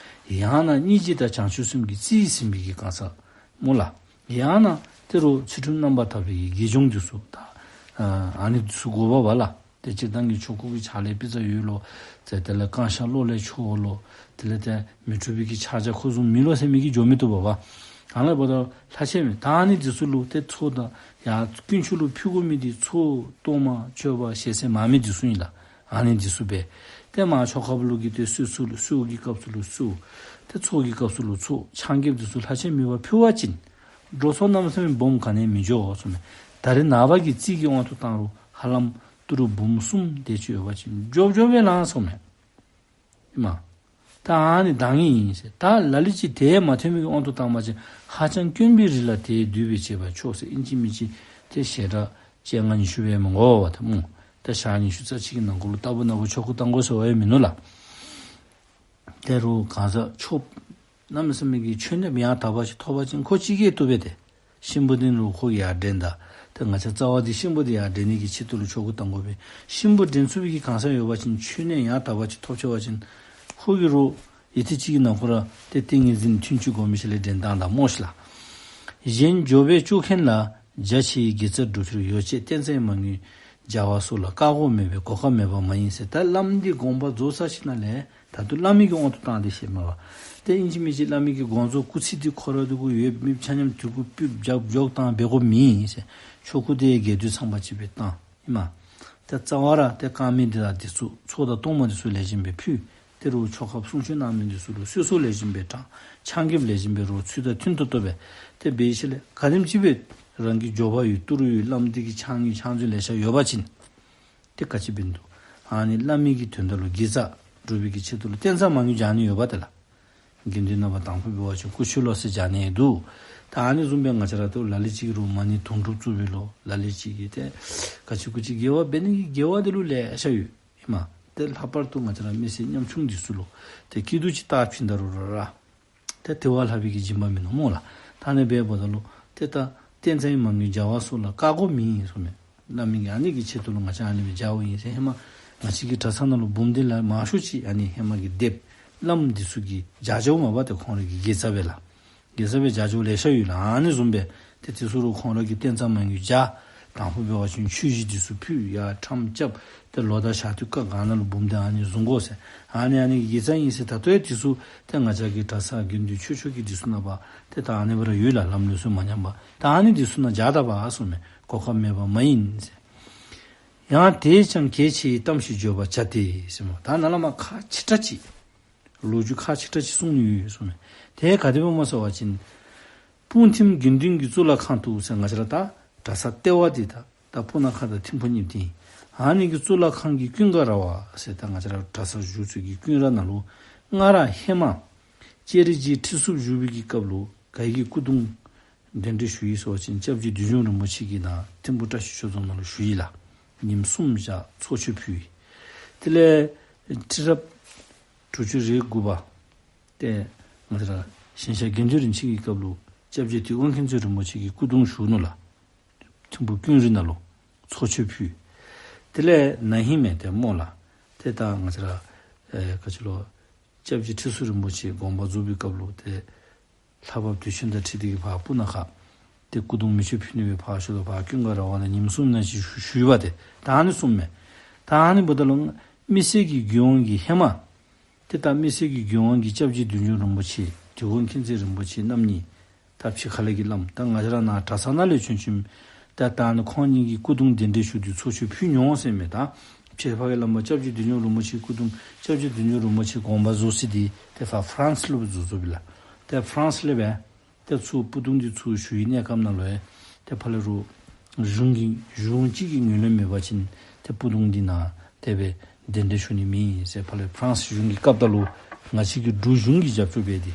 ཡང་ན་སྙིང་རྗེ་དང་བྱང་ཆུབ་སེམས་ཀྱི་རྩིས་ཟིན་པའི་གི་གང་ཟག་སྨོ་ལགས། ཡང་ན་ཏེ་རུང་ཚུལ་ཁྲིམས་རྣམ་པར་དག་པའི་གི་དགེ་སྦྱོང་འདི་ཚུ་ད་ཨ་ཨ་ནི་འདི་ཚུ་དགོ་པས་ལགས། ཏེ་སྤྱིར་བཏང་གི་ཆོ་ག་གི་ཕྱག་ལེན་དཔེ་ཆ་ཡོད་ལོ། ཏེ་དེ་ལས་བསྐང་བཤགས་གློག་ལས་ཆོག་ལོ། དེ་ལས་ཏེ་མི་འཁྲུགས་པའི་གི་ཕྱག་རྒྱ་ཁོ་བཟུམ་མེད་ལོ་ཟེར་མི་གིས་འགྱོ་མི་བཏུབ་པས། ཨ་ནཱ་ལས་འབདཝ་ད་ལྷག་ཆད་མེད། ད་ཨ་ནི་འདི་ཚུ་ལུ་ཏེ་ཚོགས་དང་ཡང་དཀོན་མཆོག་ལུ་ཕུལ་དགོ་མི་འདི་ཚོགས་གཏོར་མ་མཆོད་པ་ཞལ་ཟས་མར་མེ་འདི་ཚུ་ཨིན་ལགས། ཨ་ནི་འདི་ཚུ་སྦེ་ཏེ་མར་ཆོ་གཔ་ལུ་གིས་ཏེ་གསོལ་གསོལ་ལུ་གསོལ་གྱི་སྐབས་སུ་ལུ་གསོལ། ཏེ་ཚོགས་ཀྱི་སྐབས་སུ་ལུ་ཚོགས། ཕྱག་འགྱེད་འདི་ཚུ་ལྷག་ཆད་མེད་པར་ཕུལ་བ་ཅིན་འགྲོ་སོང་གནམ་མེད་ས་མེད་སྦོམ་ག་ནི་ཡང་མི་འགྱོ་གསུངས་མས། ད་རེས་ནངས་པ་གི་རྩིས་ཀྱི་དབང་དུ་བཏང་རུང་ཧ་ལམ་ཏི་རུ་འབུམ་གསུམ་དེ་ཅིག་ཡོད་པ་ཅིན་འགྱོ་འགྱོ་སྦེ་ལང་གསུངས་མས། ཨིན་མས། ད་ཨ་ནི་འདང་ངེས་ཨིན་ཟེར། ད་ལ་ལུ་ཅིག་དེ་མ་ཐོན་མི་གི་དབང་དུ་བཏང་པ་ཅིན་ཧ་ཅང་དཀོན་པའི་རིགས་ལ་དེས་འདུད་པས་བྱས་པ་མཆོག་ཟེར་ཨིན་ཅི་མིན་ཅི་ཏེ་ཞལ་གྲངས་བཅོ་ལྔ་ཉི་ཤུ་སྦེ་མི་དགོ་པས་ཏེ་སྨོ། ཏེ་ཞག་ཉི་ཤུ་རྩ་གཅིག་གི་ནང་འཁོད་ལུ་ལྟ་བུ་ན་བུ་ཆོ་ག་གཏང་དགོ་ཟེར་བ་ཡང་མིན་ནུག་ལགས། ཏེ་རུང་གང་ཟག་ཆོསཔ་གནམ་མེད་ས་མེད་ཀྱི་མཆོད་གནས་ཡང་དག་པ་ཅིག་ཐོབ་པ་ཅིན་ཁོ་ཅིག་གིས་བཏུབ་པས་ཏེ། གཤིན་པོ་འདི་རུང་ཁོ་གིས་ཡར་འདྲེན་ད། ཏེ་ང་བཅས་རྩ་བ་འདི་གཤིན་པོ་འདི་ཡར་འདྲེན་ནི་གི་ཆེད་དུ་ལུ་ཆོ་ག་གཏང་དགོ་པས། གཤིན་པོ་འདྲེན་ཚུགས་པའི་གི་གང་ཟག་ཡོད་པ་ཅིན་མཆོད་གནས་ཡང་དག་པ་ཅིག་ཐོབ་ཆི་བ་ཅིན་ཁོ་གིས་རུང་ཡུད་ཐེངས་ཅིག་གི་ནང་འཁོད་ར་ཏེ་ཏིང་ངེ་འཛིན་ཐུན་གཅིག་སྒོམ་མི་ཅིག་ལས་འདྲེན་བཏང་ད་སྨོ་ཤིག་ལགས། གཞན་འབྱོར་པས་སྐྱོབ་མཁན་ལ། རྒྱ་ཆེའི་དགེ་རྩ་སྒྲུབ་ཕྱིར་ཡོ་བྱད་རྟེན་རྩ་ཡི་མ་དངུལ་སྦྱར་བ་སོགས་ལ་བཀག་འགོག་མེད་པས་གོ་སྐབས་མེད་པ་མ་ཡིན་ཟེར། ད་བླམ་འདི་དགོངས་པ་རྫོགས་ཚར་ཞིནམ་ལས་ད་ལྟོ་བླ་མའི་གི་དབང་དུ་བཏང་སྟེ་ཤེས་མས་པ། ཏེ་ཨིན་ཅི་མིན་ཅི་བླ་མའི་གི་དགོངས་རྫོགས་སྐུ་ཚེ་འདི་ཁོ་ར་འདི་གུ་ཡོད་མི་ཆ་མཉམ་འདི་གུ་ཕུལ་བྱ་བྱོག་བཏང་འབད་དགོཔ་མེན་ཟེར། ཆོ་ག་འདི་རྒྱས་བསྡུས་ཚང་པ་ཅིག་སྦེ་བཏང་ཨིན་མས། ཏེ་རྩ་བ་ར་ཏེ་དཀར་མེ་འདི་དང་འདི་ཚུ་ཚོགས་དང་གཏོར་མ་འདི་ཚུ་ལེགས་ཤོམ་སྦེ་ཕུལ། ཏེ་རུང་ཆོ་ག་གསུང་ཆོག་གནང་མི་འདི་ཚུ་ལུ་གསོལ་གསོལ་ལེགས་ཤོམ་སྦེ་དྲང་། ཕྱག་འགྱེད་ལེགས་ཤོམ་སྦེ་རུང་ཚུལ་དང་མཐུན་ཏོག་ཏོ་སྦེ་ཏེ་འབད་ཞིནམ་ལས་ག་དེམ་ཅིག་སྦེ་རང་གི་འབྱོར་པ་ཡོད་ཏི་རུ་ཡོད་བླམ་འདི་གི་ཕྱག་དངུལ་ཕྱག་མཛོད་ལེ་ཤ་ཡོད་པ་ཅིན་ཏེ་ག་ཅི་འབད་ནི་འདུག། ཨ་ནི་བླ་མའི་གི་དོན་དག་ལུ་དགེ་རྩ་སྒྲུབ་པའི་གི་ཆེད་དུ་ལུ་རྟེན་རྩ་མ་དངུལ་སྦྱར་ནི་ཡོདཔ་ད་ལགས། དགེ་འདུན་རྣམ་པ་དང་ཕུ་འབད་བ་ཅིན་སྐུ་མཆོད་ལོ་ཟེར་སྦྱར་ནི་འདུག། ད་ཨ་ནི་བཟུམ་སྦེ་ང་བཅས་ར་ཏེ་ལ་ལུ་ཅིག་རུང་མ་ཎི་དུང་སྒྲུབ་བཙུགས་པའི་ལོ། ལ་ལུ་ཅིག་གིས་ཏེ་ག་ཅི་གུ་ཅི་དགེ་བ་འབད་ནི་གི་དགེ་བ་འདི་ལུ་ལེ་ཤ་ཡོད་ཨིན་མས། ཏེ་ལྷག་པར་དུ་ང་བཅས་ར་མི་སེར་ཉམ་ཆུང་འདི་ཚུ་ལུ་ཏེ་སྐྱིད་སྡུག་ཅིག་བལྟ་བྱིན་ད་རུང་ར་ར་ཏེ་དེ་བ་ལྷག་པའི་གི་སྦྱིན་པ་མིན་ནུག་སྨོ་ལགས། ད་ཨ་ནི་འབདཝ་ད་ལུ་ཏེ་ད་རྟེན་རྩ་ཡི་མ་དངུལ་སྦྱར་བ་སོགས་ལ་བཀག་འགོག་མེད་ཨིན་གསུངས་མས། བླ་མའི་གི་ཨ་ནི་གི་ཆེད་དུ་ལུ་ང་བཅས་ཨ་ནི་སྦེ་སྦྱརཝ་ཨིན་ཟེར། ཧེ་མ་ང་བཅས་ཀྱི་གྲྭ་ཚང་ནང་ལུ་འབུམ་སྡེ་ལས་མང་ཤོས་ཅིག་ཨ་ནི་ཧེ་མ་གི་སྡེཔ་བླམ་འདི་ཚུ་གིས་སྦྱར་སྦྱརཝ་མས་པ། ཏེ་ཁོང་རའི་གི་དགེ་རྩ་སྦེ་ལགས། དགེ་རྩ་སྦེ་སྦྱར་སྦྱརཝ་ལེ་ཤ་ཡོད་ལགས། ཨ་ནི་བཟུམ་སྦེ་ཏེ་དེ་ཚུ་རུང་ཁོང་ར་གི་རྟེན་རྩ་མ་དངུལ་སྦྱར། དང་ཕུ་འབད་བ་ཅིན་ཆོས་གཞི་འདི་ཚུ་ཕུལ་ཡར་ཁྲམ་རྐྱབ། ཏེ་ལོ་དང་ཞག་དུས་སྐབས་གང་ན་ལུ་འབུམ་སྡེ་ཨ་ནི་བཟུང་དགོ་ཟེར། ཨ་ནི་ཨ་ནི་གི་དགེ་རྩ་ཨིན་ཟེར། ད་ལྟོ་ཡང་འདི་ཚུ་ཏེ་ང་བཅས་ཀྱི་གྲྭ་ཚང་དགེ་འདུན་ཆོས་ཕྱོགས་ཀྱི་འདི་ཚུ་ནང་པ་ཏེ་ད་ཨ་ནི་སྦེ་ར་ཡོད་ལགས། ལམ་ལུགས་སྲོལ་མ་ཉམས་པར། ད་ཨ་ནི་འདི་ཚུ་ནང་སྦྱར་ད་པ་གསུངས་མས། གོ་སྐབས་མེད་པ་མ་ཡིན་ཟེར། ཡང་དེས་ཀྱང་གལ་ཆེ་བའི་གཏམ་ཞིག་བརྗོད་པར་བྱ་སྟེ་ཟེར་སྨོ། ད་ནཱ་ལས་མར་ཁག་ཆེ་དྲགས་ཅིག་ལོ་རྒྱུས་ཁག་ཆེ་དྲགས་ཅིག་གསུང་ནི་ཡོད་གསུངས་མས། དེ་ག་དེ་སྦེ་སྨོ་ཟེར་བ་ཅིན་སྤུངས་ཐིམ་དགེ་འདུན་གྱི་གཙུག་ལག་ཁང་དུ་ཟེར། ང་བཅས་ར་ད་གྲྭ་ཚང་ལྟེ་བ་འདི་ད་ད་སྤུ་ན་ཁ་དང་ཐིམ་ཕུ་གཉིས་འདི་ཨིན། ཨ་ནི་གི་གཙུག་ལག་ཁང་གི་ཀུན་དགའ་ར་བ་ཟེར་ད་ང་བཅས་ར་གྲྭ་ཚང་བཞུགས་ས་གི་ཀུན་ར་ནང་ལུ་སྔར་ཧེ་མ་ལྕགས་རི་རྗེ་ཁྲི་ཟུར་བཞུགས་པའི་གི་སྐབས་ལུ་ག་གི་སྐུ་གདུང་གདན་འདྲེན་ཞུ་ཡི་ཟེར་བ་ཅིན་སྐྱབས་རྗེ་བདུད་འཇོམས་རིན་པོ་ཆེ་གིས་ནཱ་ཐིམ་ཕུ་བཀྲ་ཤིས་ཆོས་རྫོང་ནང་ལུ་ཞུ་ཡི་ལགས། ཉིནམ་གསུམ་བཞག་ཚོགས་མཆོད་ཕུལ་ཡི། དེ་ལས་ཁྲི་རབས་དྲུག་ཅུ་རེ་དགུ་པ་ཏེ་ང་བཅས་ར་ཞིང་གཤེགས་དགེ་འདུན་རིན་ཆེན་གྱི་སྐབས་ལུ་སྐྱབས་རྗེ་དུས་འཁོར་མཁྱེན་བརྩེ་རིན་པོ་ཆེ་གིས་སྐུ་གདུང་ཞུ་ནུག་ལགས། ཐིམ་ཕུ་ཀུན་ར་ནང་ལུ་ཚོགས་མཆོད་ཕུལ། དེ་ལས་ན་ཧིང་མེན་ཏེ་སྨོ་ལགས། ཏེ་ད་ང་བཅས་ར་ཨེ་ག་ཅི་ལོ་སྐྱབས་རྗེ་ཁྲི་ཟུར་རིན་པོ་ཆེ་དགོངས་པ་རྫོགས་པའི་སྐབས་ལུ་ཏེ་ལྷ་བབས་དུས་ཆེན་དང་འཁྲིལ་ཏེ་གིས་ཕར་སྤུ་ན་ཁ་ཏེ་སྐུ་གདུང་མེ་མཆོད་ཕུལ་ནི་སྦེ་ཕར་ཞུ་དོ། ཕར་ཀུན་དགའ་ར་བ་ནང་ཉིནམ་གསུམ་ནང་ཅིག་ཞུ་ཞུ་ཡི་པ་ཏེ། ད་ཨ་ནི་གསུངས་མས། ད་ཨ་ནི་འབདཝ་ད་ལུ་མི་སེར་གྱི་དགེ་དབང་གིས་ཧེ་མ་ཏེ་ད་མི་སེར་གྱི་དགེ་དབང་གིས་སྐྱབས་རྗེ་བདུད་འཇོམས་རིན་པོ་ཆེ་དུས་འཁོར་མཁྱེན་བརྩེ་རིན་པོ་ཆེ་རྣམ་གཉིས་ད་ཕྱི་ཁ་ལས་ཀྱི་བླམ་ད་ང་བཅས་ར་ནཱ་གྲྭ་ཚང་ནང་ལས་བྱོན་བྱོནམ་ད་ད་ཨ་ནི་ཁོང་གཉིས་ཀྱི་སྐུ་གདུང་གདན་འདྲེན་ཞུ་སྟེ་ཚོགས་མཆོད་ཕུལ་མྱོང་ཟེར་མས། ད་ཕྱི་ཁ་གི་བླམ་པ་སྐྱབས་རྗེ་བདུད་འཇོམས་རིན་པོ་ཆེའི་སྐུ་གདུང་སྐྱབས་རྗེ་བདུད་འཇོམས་རིན་པོ་ཆེ་དགོངས་པ་རྫོགས་ས་འདི་ཏེ་ཕར་ཧྥ་རན་སི་ལུ་སྦེ་རྫོགས་རྫོགསཔ་ཨིན་ལགས། ཏེ་ཧྥ་རན་སི་ལས་སྦེ་ཏེ་ཚུར་སྤུ་གདུང་འདི་ཚུར་ཞུ་བའི་གནས་སྐབས་ནང་ལུ་ཡང་ཏེ་ཕར་ལས་རུང་ གཞུང་གི་གཞུང་གཅིག་གི་ངོས་ལེན་མེད་པ་ཅིན་ཏེ་སྤུ་རྡོང་འདི་ནཱ་དེ་སྦེ་གདན་འདྲེན་ཞུ་ནི་མེད་ཟེར། ཕར་ལས་ཕ་རན་སི་གཞུང་གི་སྐབས་ད་ལུ་ང་བཅས་ཀྱི་འབྲུག་གཞུང་གིས་རྒྱབ་སྐྱོར་འབད་དེ་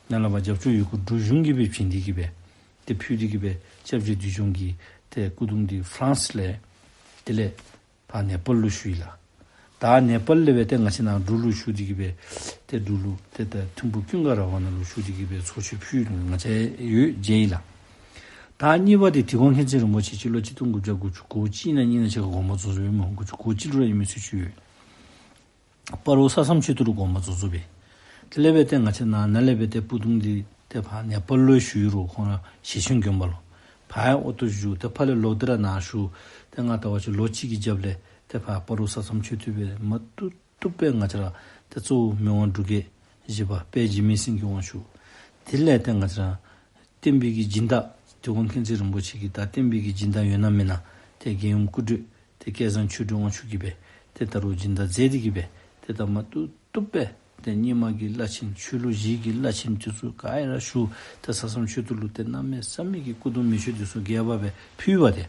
ནཱ་ལས་མར་རྒྱབ་སྐྱོར་ཡོད་གུ་འབྲུག་གཞུང་གིས་སྦེ་བྱིན་ཏེ་གི་སྦེ་ཏེ་ཕུལ་ཏེ་གི་སྦེ་སྐྱབས་རྗེ་བདུད་འཇོམས་ཀྱི་ཏེ་སྐུ་གདུང་འདི་ཕ་རན་སི་ལས་དེ་ལས་ཕར་ནེ་པཱལ་ལུ་ཞུ་ཡི་ལགས། ད་ནེ་པཱལ་ལས་སྦེ་ཏེ་ང་བཅས་ནཱ་འབྲུག་ལུ་ཞུ་སྟེ་གི་སྦེ་ཏེ་འབྲུག་ལུ་ཏེ་ད་ཐིམ་ཕུག་ཀུན་དགའ་ར་བ་ནང་ལུ་ཞུ་སྟེ་གི་སྦེ་ཚོགས་མཆོད་ཕུལ་ནུག། ང་བཅས་ཡོད་མཇལ་ཡི་ལགས། ད་གཉིས་པ་འདི་དིལ་མགོ་མཁྱེན་བརྩེ་རིན་པོ་ཆེ་སྤྱི་ལོ་གཅིག་སྟོང་དགུ་བརྒྱ་དགུ་བཅུ་གོ་གཅིག་ནང་ཨིན་ན་ཅིག་ག་དགོངས་པ་རྫོགས་རྫོགསཔ་ཨིན་མས། དགུ་བཅུ་གོ་གཅིག་ལུ་ར་ཨིན་མི་ཚུལ་ཅིག་ཡོད། སྤ་རོ་ས་མཚམས་མཆོད་རྟེན་ལུ་དགོངས་པ་རྫོགས་རྫོགསཔ་ཨིན། དེ་ལས་སྦེ་ཏེ་ང་བཅས་ནཱ་ནཱ་ལས་སྦེ་ཏེ་སྤུ་རྡོང་འདི་ཏེ་ཕར་ནེ་པཱལ་ལུ་ཞུ་ཡི་རུང་ཁོང་ར་ཞེ་ཆེན་དགོན་པ་ལུ་ཕར་ཡང་ཨོ་ཏོ་བཞུགས། ཏེ་ཕར་ལས་ལོག་སྟེ་ར་ནཱ་ཞུ། ཏེ་ང་བལྟ་བ་ཅིན་ལོ་གཅིག་གི་རྒྱབ་ལས་ཏེ་ཕར་སྤ་རོ་ས་མཚམས་མཆོད་རྟེན་སྦེ་མ་བཏུབ་བཏུབ་སྦེ་ང་བཅས་ར་ཏེ་གཙོ་བོ་མི་དབང་འབྲུག་རྒྱལ་བཞི་པ་དཔལ་འཇིགས་མེད་སེང་གེ་དབང་ཕྱུག། དེ་ལས་ཏེ་ང་བཅས་ར་བསྟན་པའི་གི་སྦྱིན་བདག་དིལ་མགོ་མཁྱེན་བརྩེ་རིན་པོ་ཆེ་གིས་ད་བསྟན་པའི་གི་སྦྱིན་བདག་ཡོད་ན་མེན་ན་ཏེ་རྒྱལ་ཡུམ་སྐུ་བགྲེས་ཏེ་སྐལ་བཟང་ཆོས་སྒྲོན་དབང་ཕྱུག་གིས་སྦེ་ཏེ་ད་རུང་སྦྱིན་བདག་མཛད་དེ་གི་སྦེ་ཏེ་ད་མ་བཏུབ་བཏུབ་སྦེ་ཏེ་རྙིང་མ་གི་བླ་ཆེན་ཆོས་ལུགས་བཞི་གི་བླ་ཆེན་དེ་ཚུ་ག་ར་ཞུ། ཏེ་ས་མཚམས་མཆོད་རྟེན་ལུ་ཏེ་གནམ་མེད་ས་མེད་ཀྱི་སྐུ་གདུང་མེ་མཆོད་དེ་ཚུ་རྒྱས་པ་སྦེ་ཕུལ་བ་ཏེ།